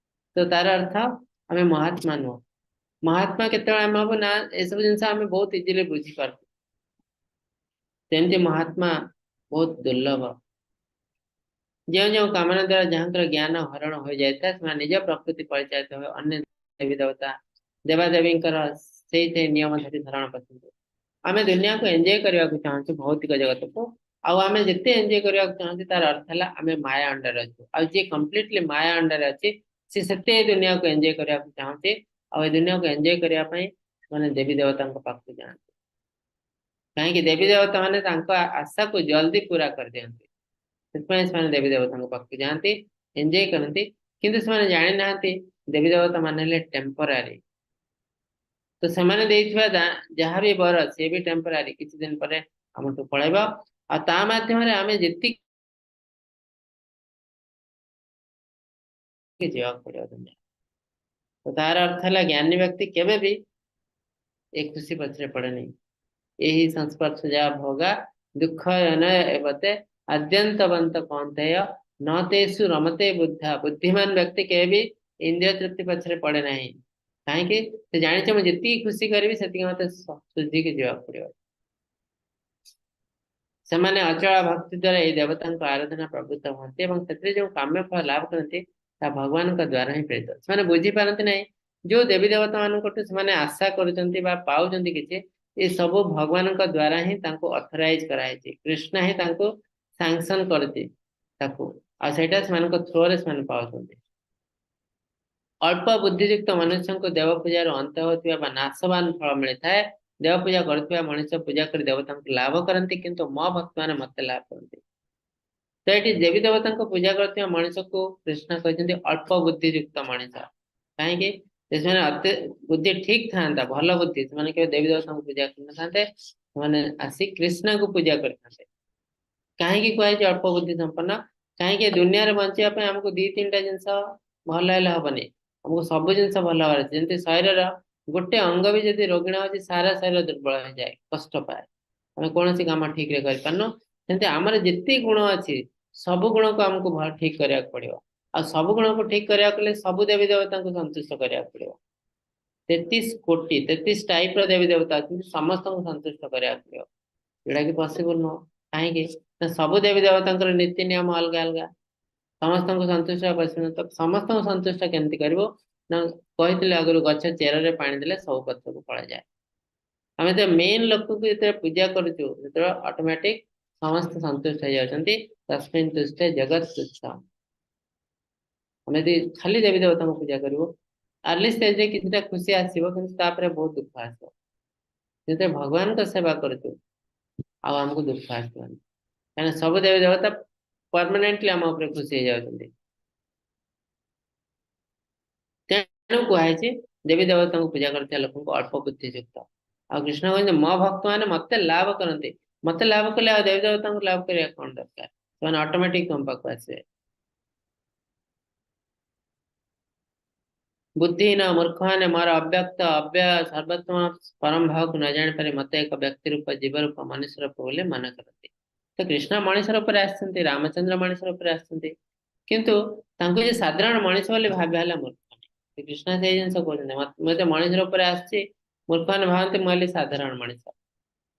ତ ତାର ଅର୍ଥ ଆମେ ମହାତ୍ମା ନୁହଁ। ମହାତ୍ମା କେତେବେଳେ ଆମେ ହବୁ ନା ଏସବୁ ଜିନିଷ ଆମେ ବହୁତ ଇଜିଲି ବୁଝିପାରୁ। ସେମିତି ମହାତ୍ମା ବହୁତ ଦୁର୍ଲଭ। ଯେଉଁ ଯେଉଁ କାମନା ଦ୍ୱାରା ଯାହାଙ୍କର ଜ୍ଞାନ ହରଣ ହୋଇଯାଇଥାଏ, ସେମାନେ ନିଜ ପ୍ରକୃତି ପରିଚାଳିତ ହୋଇ ଅନ୍ୟ ଦେବୀ ଦେବତା ଦେବାଦେବୀଙ୍କର ସେଇ ସେଇ ନିୟମ ଧରି ଧାରଣ କରିଛନ୍ତି। ଆମେ ଦୁନିଆକୁ ଏନ୍ଜୟ କରିବାକୁ ଚାହୁଁଛୁ, ଭୌତିକ ଜଗତକୁ, ଆଉ ଆମେ ଯେତେ ଏନ୍ଜୟ କରିବାକୁ ଚାହୁଁଛୁ ତାର ଅର୍ଥ ହେଲା ଆମେ ମାୟା ଅଣ୍ଡରରେ ଅଛୁ। ଆଉ ଯିଏ କମ୍ପ୍ଲିଟଲି ମାୟା ଅଣ୍ଡରରେ ଅଛି ସେ ସେତେ ଦୁନିଆକୁ ଏନ୍ଜୟ କରିବାକୁ ଚାହୁଁଛି। ଆଉ ଏ ଦୁନିଆକୁ ଏନ୍ଜୟ କରିବା ପାଇଁ ସେମାନେ ଦେବୀ ଦେବତାଙ୍କ ପାଖକୁ ଯାଆନ୍ତି। କାହିଁକି? ଦେବୀ ଦେବତା ମାନେ ତାଙ୍କ ଆଶାକୁ ଜଲ୍ଦି ପୁରା କରିଦିଅନ୍ତି, ସେଥିପାଇଁ ସେମାନେ ଦେବୀ ଦେବତାଙ୍କ ପାଖକୁ ଯାଆନ୍ତି, ଏନ୍ଜୟ କରନ୍ତି। କିନ୍ତୁ ସେମାନେ ଜାଣିନାହାନ୍ତି ଦେବୀ ଦେବତା ମାନେ ହେଲେ ଟେମ୍ପୋରାରୀ। ତ ସେମାନେ ଦେଇଥିବା ଯାହା ବି ବର ସିଏ ବି ଟେମ୍ପୋରାରୀ, କିଛି ଦିନ ପରେ ଆମଠୁ ପଳେଇବ। ଆଉ ତା ମାଧ୍ୟମରେ ଆମେ ଯେତିକି ଯିବାକୁ ପଡିବ ଦୁନିଆ। ତ ତାର ଅର୍ଥ ହେଲା ଜ୍ଞାନୀ ବ୍ୟକ୍ତି କେବେ ବି ଏ ଖୁସି ପଛରେ ପଡେନି। ଏହି ସଂସ୍ପର୍ଶ ଯା ଭୋଗା ଦୁଃଖ ଏବତେ ଆଦ୍ୟନ୍ତବନ୍ତ କୌନ୍ତେୟ ନ ତେଷୁ ରମତେ ବୁଦ୍ଧା। ବୁଦ୍ଧିମାନ ବ୍ୟକ୍ତି କେବେ ବି ଇନ୍ଦ୍ରିୟ ତୃପ୍ତି ପଛରେ ପଡେ ନାହିଁ। କାହିଁକି? ସେ ଜାଣିଛ ମୁଁ ଯେତିକି ଖୁସି କରିବି ସେତିକି ମତେ ସୁଝିକି ଯିବାକୁ ପଡିବ। ସେମାନେ ଅଚଳ ଭକ୍ତି ଦ୍ୱାରା ଏହି ଦେବତାଙ୍କ ଆରାଧନା ପ୍ରବୃତ୍ତ ହୁଅନ୍ତି ଏବଂ ସେଥିରେ ଯେଉଁ କାମ୍ୟ ଫଳ ଲାଭ କରନ୍ତି ତା ଭଗବାନଙ୍କ ଦ୍ଵାରା ହିଁ ପ୍ରେରିତ। ସେମାନେ ବୁଝିପାରନ୍ତି ନାହିଁ ଯୋଉ ଦେବୀ ଦେବତା ମାନଙ୍କଠୁ ସେମାନେ ଆଶା କରୁଛନ୍ତି ବା ପାଉଛନ୍ତି କିଛି, ଏ ସବୁ ଭଗବାନଙ୍କ ଦ୍ଵାରା ହିଁ ତାଙ୍କୁ ଅଥରାଇଜ କରାହେଇଛି। କୃଷ୍ଣ ହିଁ ତାଙ୍କୁ ସାଙ୍କସନ କରିଛି ତାକୁ, ଆଉ ସେଇଟା ସେମାନଙ୍କ ଥ୍ରୋରେ ସେମାନେ ପାଉଛନ୍ତି। ଅଳ୍ପ ବୁଦ୍ଧିଯୁକ୍ତ ମନୁଷ୍ୟଙ୍କୁ ଦେବ ପୂଜାର ଅନ୍ତ ହେଉଥିବା ବା ନାଶବାନ ଫଳ ମିଳିଥାଏ। ଦେବ ପୂଜା କରୁଥିବା ମଣିଷ ପୂଜା କରି ଦେବତାଙ୍କୁ ଲାଭ କରନ୍ତି, କିନ୍ତୁ ମୋ ଭକ୍ତମାନେ ମତେ ଲାଭ କରନ୍ତି। ତ ଏଠି ଦେବୀ ଦେବତାଙ୍କୁ ପୂଜା କରୁଥିବା ମଣିଷକୁ କୃଷ୍ଣ କହିଛନ୍ତି ଅଳ୍ପ ବୁଦ୍ଧିଯୁକ୍ତ ମଣିଷ। କାହିଁକି? ସେମାନେ ଅତି ବୁଦ୍ଧି ଠିକ ଥାନ୍ତା, ଭଲ ବୁଦ୍ଧି, ସେମାନେ କେବେ ଦେବୀ ଦେବତାଙ୍କୁ ପୂଜା କରିନଥାନ୍ତେ, ସେମାନେ ଆସି କୃଷ୍ଣଙ୍କୁ ପୂଜା କରିଥାନ୍ତେ। କାହିଁକି କୁହାଯାଇଛି ଅଳ୍ପ ବୁଦ୍ଧି ସମ୍ପନ୍ନ? କାହିଁକି ଦୁନିଆରେ ବଞ୍ଚିବା ପାଇଁ ଆମକୁ ଦି ତିନିଟା ଜିନିଷ ଭଲ ହେଲେ ହବନି, ଆମକୁ ସବୁ ଜିନିଷ ଭଲ ହବାର ଅଛି। ଯେମିତି ଶରୀରର ଗୋଟେ ଅଙ୍ଗ ବି ଯଦି ରୋଗୀଣା ହଉଛି, ସାରା ଶରୀର ଦୁର୍ବଳ ହେଇଯାଏ, କଷ୍ଟ ପାଏ, ଆମେ କୌଣସି କାମ ଠିକ ରେ କରିପାରୁନୁ। ସେମିତି ଆମର ଯେତିକି ଗୁଣ ଅଛି ସବୁ ଗୁଣକୁ ଆମକୁ ଠିକ କରିବାକୁ ପଡିବ। ଆଉ ସବୁ ଗୁଣକୁ ଠିକ କରିବାକୁ ହେଲେ ସବୁ ଦେବୀ ଦେବତାଙ୍କୁ ସନ୍ତୁଷ୍ଟ କରିବାକୁ ପଡିବ। 33 କୋଟି 33 ଟାଇପ ର ଦେବୀ ଦେବତା ଅଛନ୍ତି, ସମସ୍ତଙ୍କୁ ସନ୍ତୁଷ୍ଟ କରିବାକୁ ପଡିବ, ଯୋଉଟା କି ପସିବଲ ନୁହଁ। କାହିଁକି ନା ସବୁ ଦେବୀ ଦେବତାଙ୍କର ନୀତି ନିୟମ ଅଲଗା ଅଲଗା, ସମସ୍ତଙ୍କୁ ସନ୍ତୁଷ୍ଟ ପସିବଲ। ତ ସମସ୍ତଙ୍କୁ ସନ୍ତୁଷ୍ଟ କେମିତି କରିବ ନା, କହିଥିଲେ ଆଗରୁ ଗଛ ଚେରରେ ପାଣି ଦେଲେ ସବୁ ପତ୍ରକୁ ପଳାଯାଏ। ଆମେ ତ ମେନ୍ ଲୋକକୁ ଯେତେବେଳେ ପୂଜା କରୁଛୁ ସେତେବେଳେ ଅଟୋମେଟିକ ସମସ୍ତେ ସନ୍ତୁଷ୍ଟ ହେଇଯାଉଛନ୍ତି। ତସ୍ମିନ୍ ତୁଷ୍ଟେ ଜଗତ ତୁଷ୍ଟ। ଆମେ ଯଦି ଖାଲି ଦେବୀ ଦେବତାଙ୍କୁ ପୂଜା କରିବୁ, ଆର୍ଲି ଷ୍ଟେଜରେ କିଛିଟା ଖୁସି ଆସିବ, କିନ୍ତୁ ତାପରେ ବହୁତ ଦୁଃଖ ଆସିବ। ଯେତେବେଳେ ଭଗବାନଙ୍କ ସେବା କରୁଛୁ ଆଉ ଆମକୁ ଦୁଃଖ ଆସିବନି, କାରଣ ସବୁ ଦେବୀ ଦେବତା ପରମାନେଣ୍ଟଲି ଆମ ଉପରେ ଖୁସି ହେଇଯାଉଛନ୍ତି। ତେଣୁ କୁହାଯାଇଛି ଦେବୀ ଦେବତାଙ୍କୁ ପୂଜା କରୁଥିବା ଲୋକଙ୍କୁ ଅଳ୍ପ ବୁଦ୍ଧିଯୁକ୍ତ। ଆଉ କୃଷ୍ଣ କହୁଛନ୍ତି ମୋ ଭକ୍ତ ମାନେ ମତେ ଲାଭ କରନ୍ତି, ମତେ ଲାଭ କଲେ ଆଉ ଦେବୀ ଦେବତାଙ୍କୁ ଲାଭ କରିବା କଣ ଦରକାର, ସେମାନେ ଅଟୋମେଟିକ ତମ ପାଖକୁ ଆସିବେ। ବୁଦ୍ଧିହୀନ ମୂର୍ଖ ମାନେ ମୋର ଅବ୍ୟକ୍ତ ଅବ୍ୟୟ ସର୍ବୋତ୍ତମ ପରମ ଭାବକୁ ନ ଜାଣିପାରି ମତେ ଏକ ବ୍ୟକ୍ତି ରୂପ ଜୀବ ରୂପ ମନୁଷ୍ୟ ରୂପ ବୋଲି ମନେ କରନ୍ତି। ତ କୃଷ୍ଣ ମଣିଷ ରୂପରେ ଆସିଛନ୍ତି, ରାମଚନ୍ଦ୍ର ମଣିଷ ରୂପରେ ଆସିଛନ୍ତି, କିନ୍ତୁ ତାଙ୍କୁ ଯେ ସାଧାରଣ ମଣିଷ ବୋଲି ଭାବିବା ହେଲା ମୂର୍ଖ। କୃଷ୍ଣ ସେଇ ଜିନିଷ କହୁଛନ୍ତି, ମୁଁ ମଣିଷ ରୂପରେ ଆସିଛି, ମୂର୍ଖ ମାନେ ଭାବନ୍ତି ମୁଁ ହେଲି ସାଧାରଣ ମଣିଷ,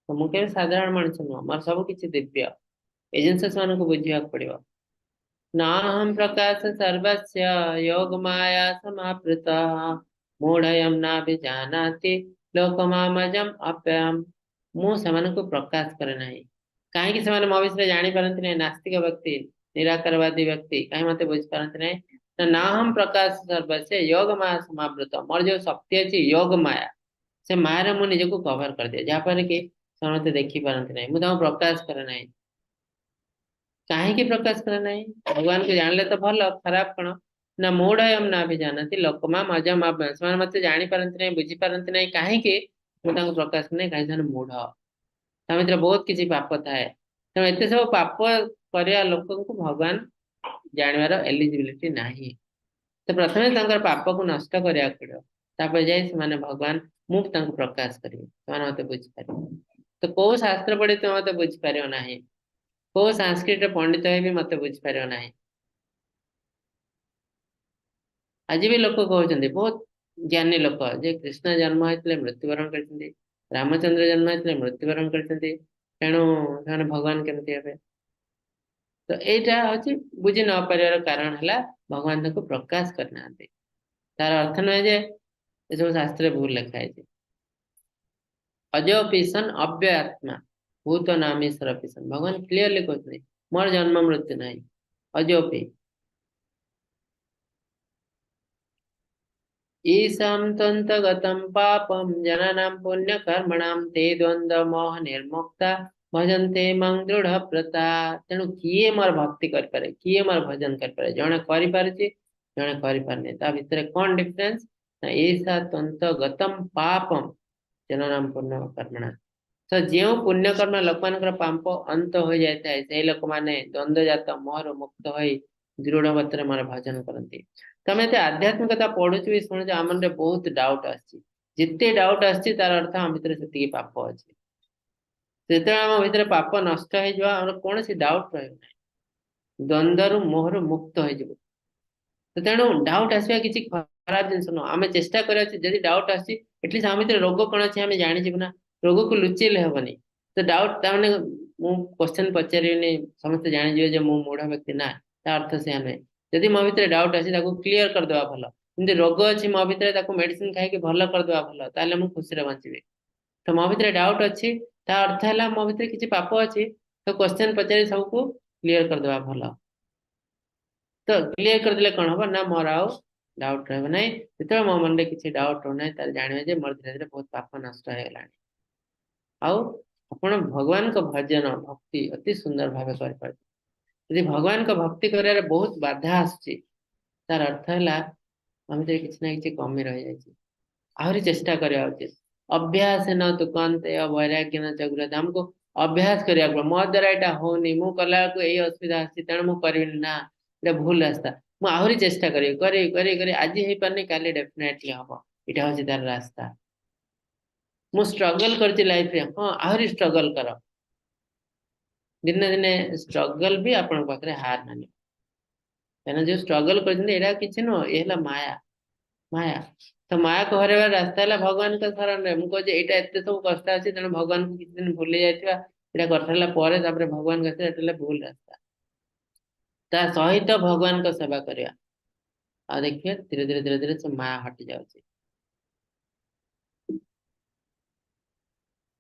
ତ ମୁଁ କେବେ ସାଧାରଣ ମଣିଷ ନୁହଁ, ମୋର ସବୁ କିଛି ଦିବ୍ୟ। ଏ ଜିନିଷ ସେମାନଙ୍କୁ ବୁଝିବାକୁ ପଡିବ। ନାହಂ ପ୍ରକାଶ ସର୍ବସ୍ୟ ଯୋଗ ମାୟା ସମାବୃତ ମୂଢ଼ୟಂ ନାଭିଜାନାତି ଲୋକମାମଜಂ ଅପ୍ୟୟମ୍। ମୁଁ ସେମାନଙ୍କୁ ପ୍ରକାଶ କରେ ନାହିଁ। କାହିଁକି ସେମାନେ ମୋ ବିଷୟରେ ଜାଣିପାରନ୍ତି ନାହିଁ? ନାସ୍ତିକ ବ୍ୟକ୍ତି, ନିରାକାରବାଦୀ ବ୍ୟକ୍ତି କାହିଁ ମତେ ବୁଝିପାରନ୍ତି ନାହିଁ? ନାହಂ ପ୍ରକାଶ ସର୍ବସ୍ୟ ଯୋଗ ମାୟା ସମାବୃତ। ମୋର ଯୋଉ ଶକ୍ତି ଅଛି ଯୋଗ ମାୟା, ସେ ମାୟାରେ ମୁଁ ନିଜକୁ କଭର କରିଦିଏ, ଯାହାଫଳରେ କି ସେମାନେ ମତେ ଦେଖିପାରନ୍ତି ନାହିଁ। ମୁଁ ତାଙ୍କୁ ପ୍ରକାଶ କରେ ନାହିଁ। କାହିଁକି ପ୍ରକାଶ କରେ ନାହିଁ? ଭଗବାନଙ୍କୁ ଜାଣିଲେ ତ ଭଲ, ଖରାପ କଣ ନା ମୂଢ଼ୟମ୍ ନାଭିଜାନାତି ଲୋକମାମ୍ ଅଜମ୍ ଅବ୍ୟୟମ୍। ସେମାନେ ମତେ ଜାଣିପାରନ୍ତି ନାହିଁ, ବୁଝିପାରନ୍ତି ନାହିଁ। କାହିଁକି ମୁଁ ତାଙ୍କୁ ପ୍ରକାଶ କରେ ନାହିଁ? କାହିଁକି ସେମାନେ ମୂଢ, ତା ଭିତରେ ବହୁତ କିଛି ପାପ ଥାଏ। ତେଣୁ ଏତେ ସବୁ ପାପ କରିବା ଲୋକଙ୍କୁ ଭଗବାନ ଜାଣିବାର ଏଲିଜିବିଲିଟି ନାହିଁ। ତ ପ୍ରଥମେ ତାଙ୍କର ପାପକୁ ନଷ୍ଟ କରିବାକୁ ପଡିବ, ତାପରେ ଯାଇ ସେମାନେ ଭଗବାନ ମୁଁ ତାଙ୍କୁ ପ୍ରକାଶ କରିବି, ସେମାନେ ମତେ ବୁଝିପାରିବେ। ତ କୋଉ ଶାସ୍ତ୍ର ପଢି ତୁମେ ମତେ ବୁଝିପାରିବ ନାହିଁ, କୋଉ ସାଂସ୍କ୍ରିଟ ପଣ୍ଡିତ ହେଇ ବି ମତେ ବୁଝିପାରିବ ନାହିଁ। ଆଜି ବି ଲୋକ କହୁଛନ୍ତି, ବହୁତ ଜ୍ଞାନୀ ଲୋକ, ଯେ କୃଷ୍ଣ ଜନ୍ମ ହେଇଥିଲେ ମୃତ୍ୟୁବରଣ କରିଛନ୍ତି, ରାମଚନ୍ଦ୍ର ଜନ୍ମ ହେଇଥିଲେ ମୃତ୍ୟୁବରଣ କରିଛନ୍ତି, ତେଣୁ ସେମାନେ ଭଗବାନ କେମିତି ହେବେ? ତ ଏଇଟା ହଉଛି ବୁଝି ନ ପାରିବାର କାରଣ ହେଲା ଭଗବାନ ତାଙ୍କୁ ପ୍ରକାଶ କରିନାହାନ୍ତି। ତାର ଅର୍ଥ ନୁହେଁ ଯେ ଏସବୁ ଶାସ୍ତ୍ରରେ ଭୁଲ ଲେଖା ହେଇଛି। ଅଜୋପିସନ ଅବ୍ୟୟାତ୍ମା ଭୂତ ନାମୀଶ୍ୱର ପିସନ। ଭଗବାନ କ୍ଲିୟରଲି କହୁଛନ୍ତି ମୋର ଜନ୍ମ ମୃତ୍ୟୁ ନାହିଁ। ଅଜୋପି ईशां त्वन्तगतं पापं जनानां पुण्यकर्मणां ते द्वन्द्व मोह निर्मुक्ता भजन्ते मां दृढव्रता। ତେଣୁ କିଏ ମୋର ଭକ୍ତି କରିପାରେ, କିଏ ମୋର ଭଜନ କରିପାରେ? ଜଣେ କରିପାରୁଛି, ଜଣେ କରିପାରୁନି। ତା ଭିତରେ କଣ ଡିଫରେନ୍ସ? ନା ଈଶା ତ୍ୱନ୍ତଗତಂ ପାପಂ ଜନାନାଂ ପୁଣ୍ୟକର୍ମଣା। ତ ଯେଉଁ ପୁଣ୍ୟକର୍ମ ଲୋକମାନଙ୍କର ପାପ ଅନ୍ତ ହୋଇଯାଇଥାଏ, ସେଇ ଲୋକମାନେ ଦ୍ୱନ୍ଦ୍ୱଜାତ ମୋହରୁ ମୁକ୍ତ ହୋଇ ଦୃଢ ବ୍ରତରେ ମୋର ଭଜନ କରନ୍ତି। ତମେ ଏତେ ଆଧ୍ୟାତ୍ମିକତା ପଢୁଛୁ ବି ଶୁଣୁଛୁ, ଆମ ମନରେ ବହୁତ ଡାଉଟ ଆସିଛି। ଯେତେ ଡାଉଟ ଆସିଛି ତାର ଅର୍ଥ ଆମ ଭିତରେ ସେତିକି ପାପ ଅଛି। ଯେତେବେଳେ ଆମ ଭିତରେ ପାପ ନଷ୍ଟ ହେଇଯିବ, ଆମର କୌଣସି ଡାଉଟ ରହିବ ନାହିଁ, ଦ୍ୱନ୍ଦ୍ୱରୁ ମୋହରୁ ମୁକ୍ତ ହେଇଯିବ। ତେଣୁ ଡାଉଟ ଆସିବା କିଛି ଖରାପ ଜିନିଷ ନୁହଁ। ଆମେ ଚେଷ୍ଟା କରିବା ଅଛି, ଯଦି ଡାଉଟ ଆସିଛି ଏଟଲିଷ୍ଟ ଆମ ଭିତରେ ରୋଗ କଣ ଅଛି ଆମେ ଜାଣିଯିବୁ ନା, ରୋଗକୁ ଲୁଚେଇଲେ ହବନି। ତ ଡାଉଟ ତାମାନେ ମୁଁ କ୍ୱେଶ୍ଚନ ପଚାରିବିନି, ସମସ୍ତେ ଜାଣିଯିବେ ଯେ ମୁଁ ମୂଢ ବ୍ୟକ୍ତି, ନା ତା ଅର୍ଥ ସେୟା ନୁହେଁ। ଯଦି ମୋ ଭିତରେ ଡାଉଟ୍ ଅଛି ତାକୁ କ୍ଲିୟର କରିଦେବା ଭଲ। ଯେମିତି ରୋଗ ଅଛି ମୋ ଭିତରେ, ତାକୁ ମେଡିସିନ ଖାଇକି ଭଲ କରିଦେବା ଭଲ, ତାହେଲେ ମୁଁ ଖୁସିରେ ବଞ୍ଚିବି। ତ ମୋ ଭିତରେ ଡାଉଟ୍ ଅଛି, ତା ଅର୍ଥ ହେଲା ମୋ ଭିତରେ କିଛି ପାପ ଅଛି, ତ କ୍ୱେଶ୍ଚନ ପଚାରି ସବୁକୁ କ୍ଲିୟର କରିଦେବା ଭଲ। ତ କ୍ଲିୟର କରିଦେଲେ କଣ ହବ ନା ମୋର ଆଉ ଡାଉଟ୍ ରହିବ ନାହିଁ। ଯେତେବେଳେ ମୋ ମନରେ କିଛି ଡାଉଟ୍ ରହୁନାହିଁ, ତାହେଲେ ଜାଣିବେ ଯେ ମୋର ଧୀରେ ଧୀରେ ବହୁତ ପାପ ନଷ୍ଟ ହେଇଗଲାଣି। ଆଉ ଆପଣ ଭଗବାନଙ୍କ ଭଜନ ଭକ୍ତି ଅତି ସୁନ୍ଦର ଭାବେ କରିପାରିବେ। ଯଦି ଭଗବାନଙ୍କ ଭକ୍ତି କରିବାରେ ବହୁତ ବାଧା ଆସୁଛି, ତାର ଅର୍ଥ ହେଲା ଆମ ଭିତରେ କିଛି ନା କିଛି କମି ରହିଯାଇଛି, ଆହୁରି ଚେଷ୍ଟା କରିବା ଉଚିତ। ଅଭ୍ୟାସ ନ ତୁ କନ୍ତେ ବୈରାଗ୍ୟ ନ ଜଗୃତ, ଆମକୁ ଅଭ୍ୟାସ କରିବାକୁ ପଡିବ। ମୋ ଦ୍ୱାରା ଏଇଟା ହଉନି, ମୁଁ କଲା ବେଳକୁ ଏଇ ଅସୁବିଧା ଆସୁଛି, ତେଣୁ ମୁଁ କରିବିନି, ନା ଏଇଟା ଭୁଲ ରାସ୍ତା। ମୁଁ ଆହୁରି ଚେଷ୍ଟା କରିବି, କରିବି କରିବି କରି, ଆଜି ହେଇପାରୁନି କାଲି ଡେଫିନେଟଲି ହବ। ଏଇଟା ହଉଛି ତାର ରାସ୍ତା। ମୁଁ ଷ୍ଟ୍ରଗଲ କରିଛି ଲାଇଫରେ, ହଁ ଆହୁରି ଷ୍ଟ୍ରଗଲ କର। ଦିନେ ଦିନେ ଷ୍ଟ୍ରଗଲ ବି ଆପଣଙ୍କ ପାଖରେ ହାର ମାନିବ। କାହିଁକିନା ଯୋଉ ଷ୍ଟ୍ରଗଲ କରିଛନ୍ତି ଏଇଟା କିଛି ନୁହଁ, ଏ ହେଲା ମାୟା। ମାୟା ତ ମାୟାକୁ ହରାଇବାର ରାସ୍ତା ହେଲା ଭଗବାନଙ୍କ ଶରଣରେ। ମୁଁ କହୁଛି ଏଇଟା ଏତେ ସବୁ କଷ୍ଟ ଅଛି, ତେଣୁ ଭଗବାନଙ୍କୁ କିଛି ଦିନ ଭୁଲି ଯାଇଥିବା, ଏଇଟା କରିସାରିଲା ପରେ ତାପରେ ଭଗବାନଙ୍କ ସେବା, ଏଇଟା ହେଲା ଭୁଲ ରାସ୍ତା। ତା ସହିତ ଭଗବାନଙ୍କ ସେବା କରିବା, ଆଉ ଦେଖିବେ ଧୀରେ ଧୀରେ ଧୀରେ ଧୀରେ ସେ ମାୟା ହଟି ଯାଉଛି।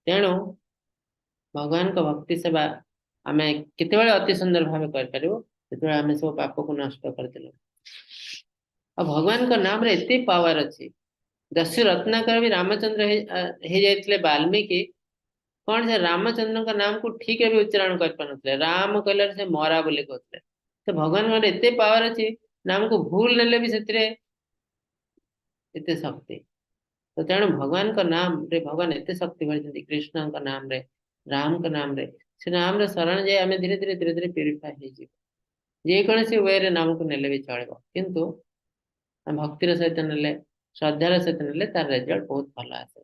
ତେଣୁ ଭଗବାନଙ୍କ ଭକ୍ତି ସେବା ଆମେ କେତେବେଳେ ଅତି ସୁନ୍ଦର ଭାବେ କରିପାରିବୁ, ଯେତେବେଳେ ଆମେ ସବୁ ପାପକୁ ନଷ୍ଟ କରିଦେଲୁ। ଆଉ ଭଗବାନଙ୍କ ନାମରେ ଏତେ ପାୱାର ଅଛି। ଦସ୍ୟୁ ରତ୍ନାକର ବି ରାମଚନ୍ଦ୍ର ହେଇଯାଇଥିଲେ ବାଲ୍ମୀକି, କଣ ସେ ରାମଚନ୍ଦ୍ରଙ୍କ ନାମକୁ ଠିକରେ ବି ଉଚ୍ଚାରଣ କରିପାରୁନଥିଲେ। ରାମ କହିଲେ ସେ ମରା ବୋଲି କହୁଥିଲେ। ତ ଭଗବାନଙ୍କର ଏତେ ପାୱାର ଅଛି, ନାମକୁ ଭୁଲ ନେଲେ ବି ସେଥିରେ ଏତେ ଶକ୍ତି। ତ ତେଣୁ ଭଗବାନଙ୍କ ନାମରେ ଭଗବାନ ଏତେ ଶକ୍ତି ଭରିଛନ୍ତି, କୃଷ୍ଣଙ୍କ ନାମରେ, ରାମଙ୍କ ନାମରେ। ସେ ନାମରେ ଶରଣ ଯାଇ ଆମେ ଧୀରେ ଧୀରେ ଧୀରେ ଧୀରେ ପ୍ୟୁରିଫାଏ ହେଇଯିବୁ। ଯେକୌଣସି ୱେରେ ନାମକୁ ନେଲେ ବି ଚଳିବ, କିନ୍ତୁ ଭକ୍ତିର ସହିତ ନେଲେ, ଶ୍ରଦ୍ଧାର ସହିତ ନେଲେ ତାର ରେଜଲ୍ଟ ବହୁତ ଭଲ ଆସେ।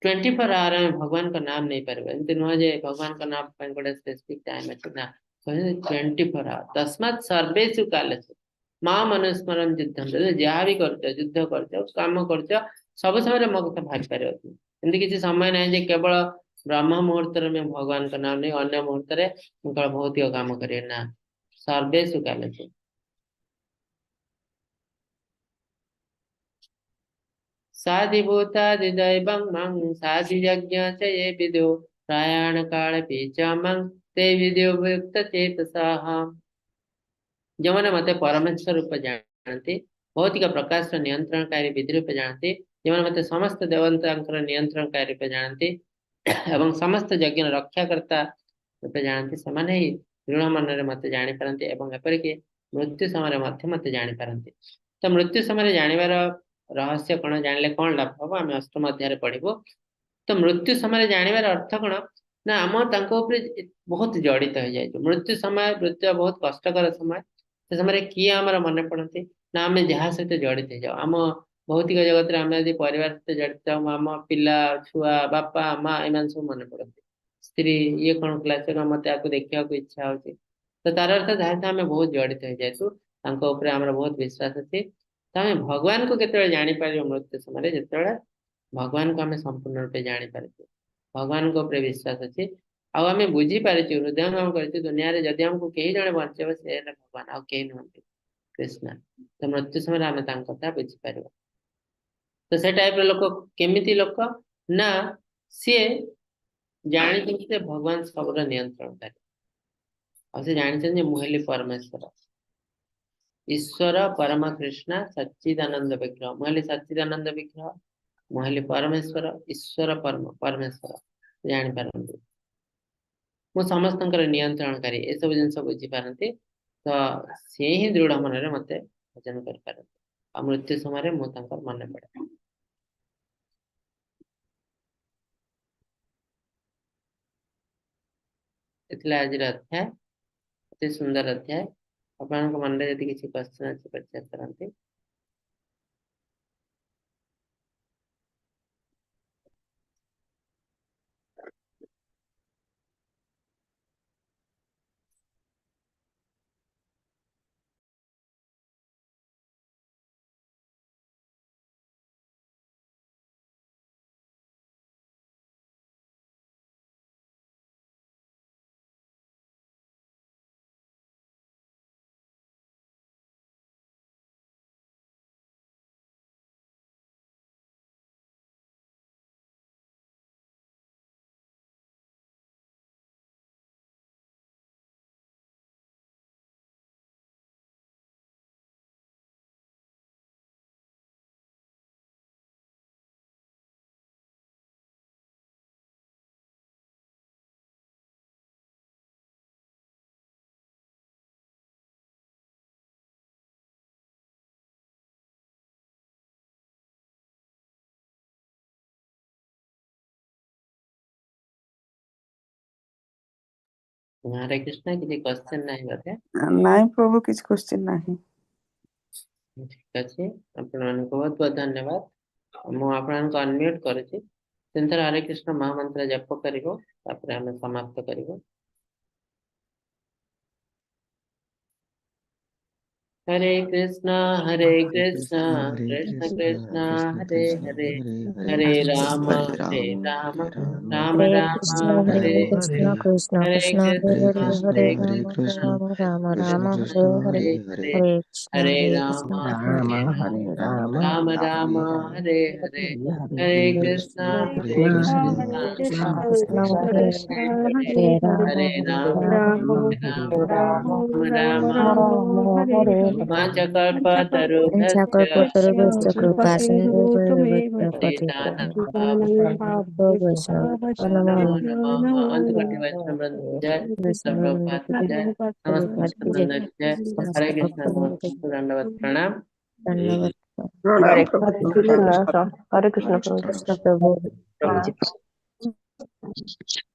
24 ଆୱାର ଆମେ ଭଗବାନଙ୍କ ନାମ ନେଇପାରିବା। ଏମିତି ନୁହଁ ଯେ ଭଗବାନଙ୍କ ନାମ ପାଇଁ ଗୋଟେ ସ୍ପେସିଫିକ ଟାଇମ ଅଛି, ନା, 24 ଆୱାର। ତସ୍ମାତ୍ ସର୍ବେଷୁ କାଲେଷୁ ମା ମନୁସ୍ମରଣ ଯୁଦ୍ଧମ, ଯାହା ବି କରୁଛ, ଯୁଦ୍ଧ କରୁଛ, କାମ କରୁଛ, ସବୁ ସମୟରେ ମୋ କଥା ଭାବିପାରିବ ତୁମେ। ଏମିତି କିଛି ସମୟ ନାହିଁ ଯେ କେବଳ ବ୍ରହ୍ମ ମୁହୂର୍ତ୍ତରେ ମୁଁ ଭଗବାନଙ୍କ ନାମ ନେଇ ଅନ୍ୟ ମୁହୂର୍ତ୍ତରେ ମୁଁ କେବଳ ଭୌତିକ କାମ କରିବି, ନା, ସର୍ବେଷୁ କାଲେଷୁ। ସାଧିଭୂତାଦିଦୈବଂ ମାଂ ସାଧିଯଜ୍ଞ ଚ ये विदु प्रयाण काଳପି ଚ ମାଂ ते ବିଦ୍ୟୁକ୍ତ ଚେତସଃ। ଯେଉଁମାନେ ମତେ ପରମେଶ୍ୱର ରୂପେ ଜାଣନ୍ତି, ଭୌତିକ ପ୍ରକାଶର ନିୟନ୍ତ୍ରଣକାରୀ ବିଧି ରୂପେ ଜାଣନ୍ତି, ଯେଉଁମାନେ ମତେ ସମସ୍ତ ଦେବତାଙ୍କର ନିୟନ୍ତ୍ରଣକାରୀ ରୂପେ ଜାଣନ୍ତି ଏବଂ ସମସ୍ତ ଯଜ୍ଞର ରକ୍ଷାକର୍ତ୍ତା ରୂପେ ଜାଣନ୍ତି, ସେମାନେ ହିଁ ଦୃଢ଼ ମନରେ ମତେ ଜାଣିପାରନ୍ତି ଏବଂ ଏପରିକି ମୃତ୍ୟୁ ସମୟରେ ମଧ୍ୟ ମତେ ଜାଣିପାରନ୍ତି। ତ ମୃତ୍ୟୁ ସମୟରେ ଜାଣିବାର ରହସ୍ୟ କଣ, ଜାଣିଲେ କଣ ଲାଭ ହବ, ଆମେ ଅଷ୍ଟମ ଅଧ୍ୟାୟରେ ପଢିବୁ। ତ ମୃତ୍ୟୁ ସମୟରେ ଜାଣିବାର ଅର୍ଥ କଣ ନା, ଆମ ତାଙ୍କ ଉପରେ ବହୁତ ଜଡିତ ହେଇଯାଇଛୁ। ମୃତ୍ୟୁ ସମୟ, ମୃତ୍ୟୁ ବହୁତ କଷ୍ଟକର ସମୟ। ସେ ସମୟରେ କିଏ ଆମର ମନେ ପଡନ୍ତି ନା, ଆମେ ଯାହା ସହିତ ଜଡିତ ହେଇଯାଉ। ଆମ ଭୌତିକ ଜଗତରେ ଆମେ ଯଦି ପରିବାର ସହିତ ଜଡିତ ହଉ, ଆମ ପିଲା ଛୁଆ ବାପା ମା ଏମାନେ ସବୁ ମନେ ପଡନ୍ତି, ସ୍ତ୍ରୀ ଇଏ କଣ କଲା, ସେ କଣ, ମତେ ଆକୁ ଦେଖିବାକୁ ଇଚ୍ଛା ହଉଛି। ତ ତାର ଅର୍ଥ ଯାହା ସହିତ ଆମେ ବହୁତ ଜଡିତ ହେଇଯାଇଛୁ, ତାଙ୍କ ଉପରେ ଆମର ବହୁତ ବିଶ୍ୱାସ ଅଛି। ତ ଆମେ ଭଗବାନଙ୍କୁ କେତେବେଳେ ଜାଣିପାରିବୁ ମୃତ୍ୟୁ ସମୟରେ, ଯେତେବେଳେ ଭଗବାନଙ୍କୁ ଆମେ ସମ୍ପୂର୍ଣ୍ଣ ରୂପେ ଜାଣିପାରିଛୁ, ଭଗବାନଙ୍କ ଉପରେ ବିଶ୍ୱାସ ଅଛି, ଆଉ ଆମେ ବୁଝିପାରିଛୁ, ହୃଦୟଙ୍ଗମ କରିଛୁ ଦୁନିଆରେ ଯଦି ଆମକୁ କେହି ଜଣେ ବଞ୍ଚେଇବ ସେ ହେଲେ ଭଗବାନ, ଆଉ କେହି ନୁହନ୍ତି, କୃଷ୍ଣ। ତ ମୃତ୍ୟୁ ସମୟରେ ଆମେ ତାଙ୍କ କଥା ବୁଝିପାରିବା। ତ ସେ ଟାଇପର ଲୋକ କେମିତି ଲୋକ ନା, ସିଏ ଜାଣିଛନ୍ତି ଯେ ଭଗବାନ ସବୁର ନିୟନ୍ତ୍ରଣକାରୀ, ଆଉ ସେ ଜାଣିଛନ୍ତି ଯେ ମୁଁ ହେଲି ପରମେଶ୍ୱର, ଈଶ୍ୱର ପରମ କୃଷ୍ଣ ସଚ୍ଚିଦାନନ୍ଦ ବିଗ୍ରହ। ମୁଁ ହେଲି ସଚ୍ଚିଦାନନ୍ଦ ବିଗ୍ରହ, ମୁଁ ହେଲି ପରମେଶ୍ୱର, ଈଶ୍ୱର ପରମ ପରମେଶ୍ୱର, ଜାଣିପାରନ୍ତି। ମୁଁ ସମସ୍ତଙ୍କର ନିୟନ୍ତ୍ରଣକାରୀ, ଏସବୁ ଜିନିଷ ବୁଝିପାରନ୍ତି। ତ ସେ ହିଁ ଦୃଢ ମନରେ ମତେ ଭଜନ କରିପାରନ୍ତି, ଆଉ ମୃତ୍ୟୁ ସମୟରେ ମୁଁ ତାଙ୍କର ମନେ ପଡେ। ଏଥିଲା ଆଜିର ଅଧ୍ୟାୟ, ଅତି ସୁନ୍ଦର ଅଧ୍ୟାୟ। ଆପଣଙ୍କ ମନରେ ଯଦି କିଛି କ୍ୱେଶ୍ଚନ ଅଛି ପଚାରି ପାରନ୍ତି। ହରେ କୃଷ୍ଣ, କିଛି କ୍ୱେଶ୍ଚନ ନାହିଁ ବୋଧେ? ନାଇଁ ପ୍ରଭୁ, କିଛି କ୍ୱେଶ୍ଚିନ୍ ନାହିଁ। ଠିକ ଅଛି, ଆପଣମାନଙ୍କୁ ବହୁତ ବହୁତ ଧନ୍ୟବାଦ। ମୁଁ ଆପଣଙ୍କୁ ଅନମ୍ୟୁଟ କରୁଛି। ତିନିଥର ହରେ କୃଷ୍ଣ ମହାମନ୍ତ୍ର ଜପ କରିବ, ତାପରେ ଆମେ ସମାପ୍ତ କରିବୁ। ହରେ କୃଷ୍ଣ ହରେ ହରେ କୃଷ୍ଣ କୃଷ୍ଣ ହରେ କୃଷ୍ଣ କୃଷ୍ଣ କୃଷ୍ଣ କୃଷ୍ଣ ହରେ କୃଷ୍ଣ ହରେ ହରେ ହରେ, ହରେ ରାମ ହରେ ହରେ ରାମ ରାମ ହରେ ରାମ ରାମ ହରେ ରାମ କୃଷ୍ଣ ହରେ ହରେ ରାମ କୃଷ୍ଣ ହରେ କୃଷ୍ଣ ହରେ କୃଷ୍ଣ ହରେ ହରେ କୃଷ୍ଣ ହରେ, କୃଷ୍ଣ ହରେ ହରେ ହରେ ରାମ କୃଷ୍ଣ କୃଷ୍ଣ ରାମ ରାମ କୃଷ୍ଣ ରାମ କୃଷ୍ଣ ହରେ ହରେ, ହରେ ହରେ ହରେ, ହରେ ହରେ କୃଷ୍ଣ ହରେ ହରେ ରାମ କୃଷ୍ଣ କୃଷ୍ଣ ହରେ ରାମ କୃଷ୍ଣ ହରେ ହରେ ରାମ ରାମ ରାମ ରାମ ରାମ ହରେ ହରେ ହରେ ହରେ, ହରେ ହରେ କୃଷ୍ଣ କୃଷ୍ଣ ହରେ ହରେ କୃଷ୍ଣ କୃଷ୍ଣ ହରେ କୃଷ୍ଣ କୃଷ୍ଣ କୃଷ୍ଣ କୃଷ୍ଣ କୃଷ୍ଣ ହରେ କୃଷ୍ଣ ହରେ, ହରେ ହରେ ରାମ ହରେ ହରେ ରାମ ରାମ ରାମ ରାମ ରାମ ରାମ ରାମ ହରେ ହରେ। ପଞ୍ଚକଳ୍ପତରୁଭ୍ୟଶ୍ଚ ପଞ୍ଚାକଳ୍ପତରୁଭ୍ୟଶ୍ଚ କୃପା ସିନ୍ଧୁଭ୍ୟଏବ ଚ ପତିତାନାଂ ପାବନେଭ୍ୟୋ ବୈଷ୍ଣବେଭ୍ୟୋ ନମୋ ନମଃ। ନମଃ। ଅନ୍ତକୋଟି ବୈଷ୍ଣବ ବୃନ୍ଦ की जय, ବୈଷ୍ଣବ ପ୍ରଭୁପାଦ की की ଜୟ, ଜୟ, ସମସ୍ତ ପ୍ରଭୁପାଦ ଭକ୍ତ की ଜୟ, ବୃନ୍ଦ की ଜୟ। ସମସ୍ତ ହରେ କୃଷ୍ଣ, ଭକ୍ତବୃନ୍ଦ की ସମସ୍ତଙ୍କୁ ଦଣ୍ଡବତ ପ୍ରଣାମ। ଧନ୍ୟବାଦ। ପ୍ରଣାମ ହରେ ପ୍ରଭୁ। କୃଷ୍ଣ, ହରେ କୃଷ୍ଣ ପ୍ରଭୁ। କୃଷ୍ଣ ପ୍ରଭୁ। ପ୍ରଣାମ। ପ୍ରଭୁଜୀ।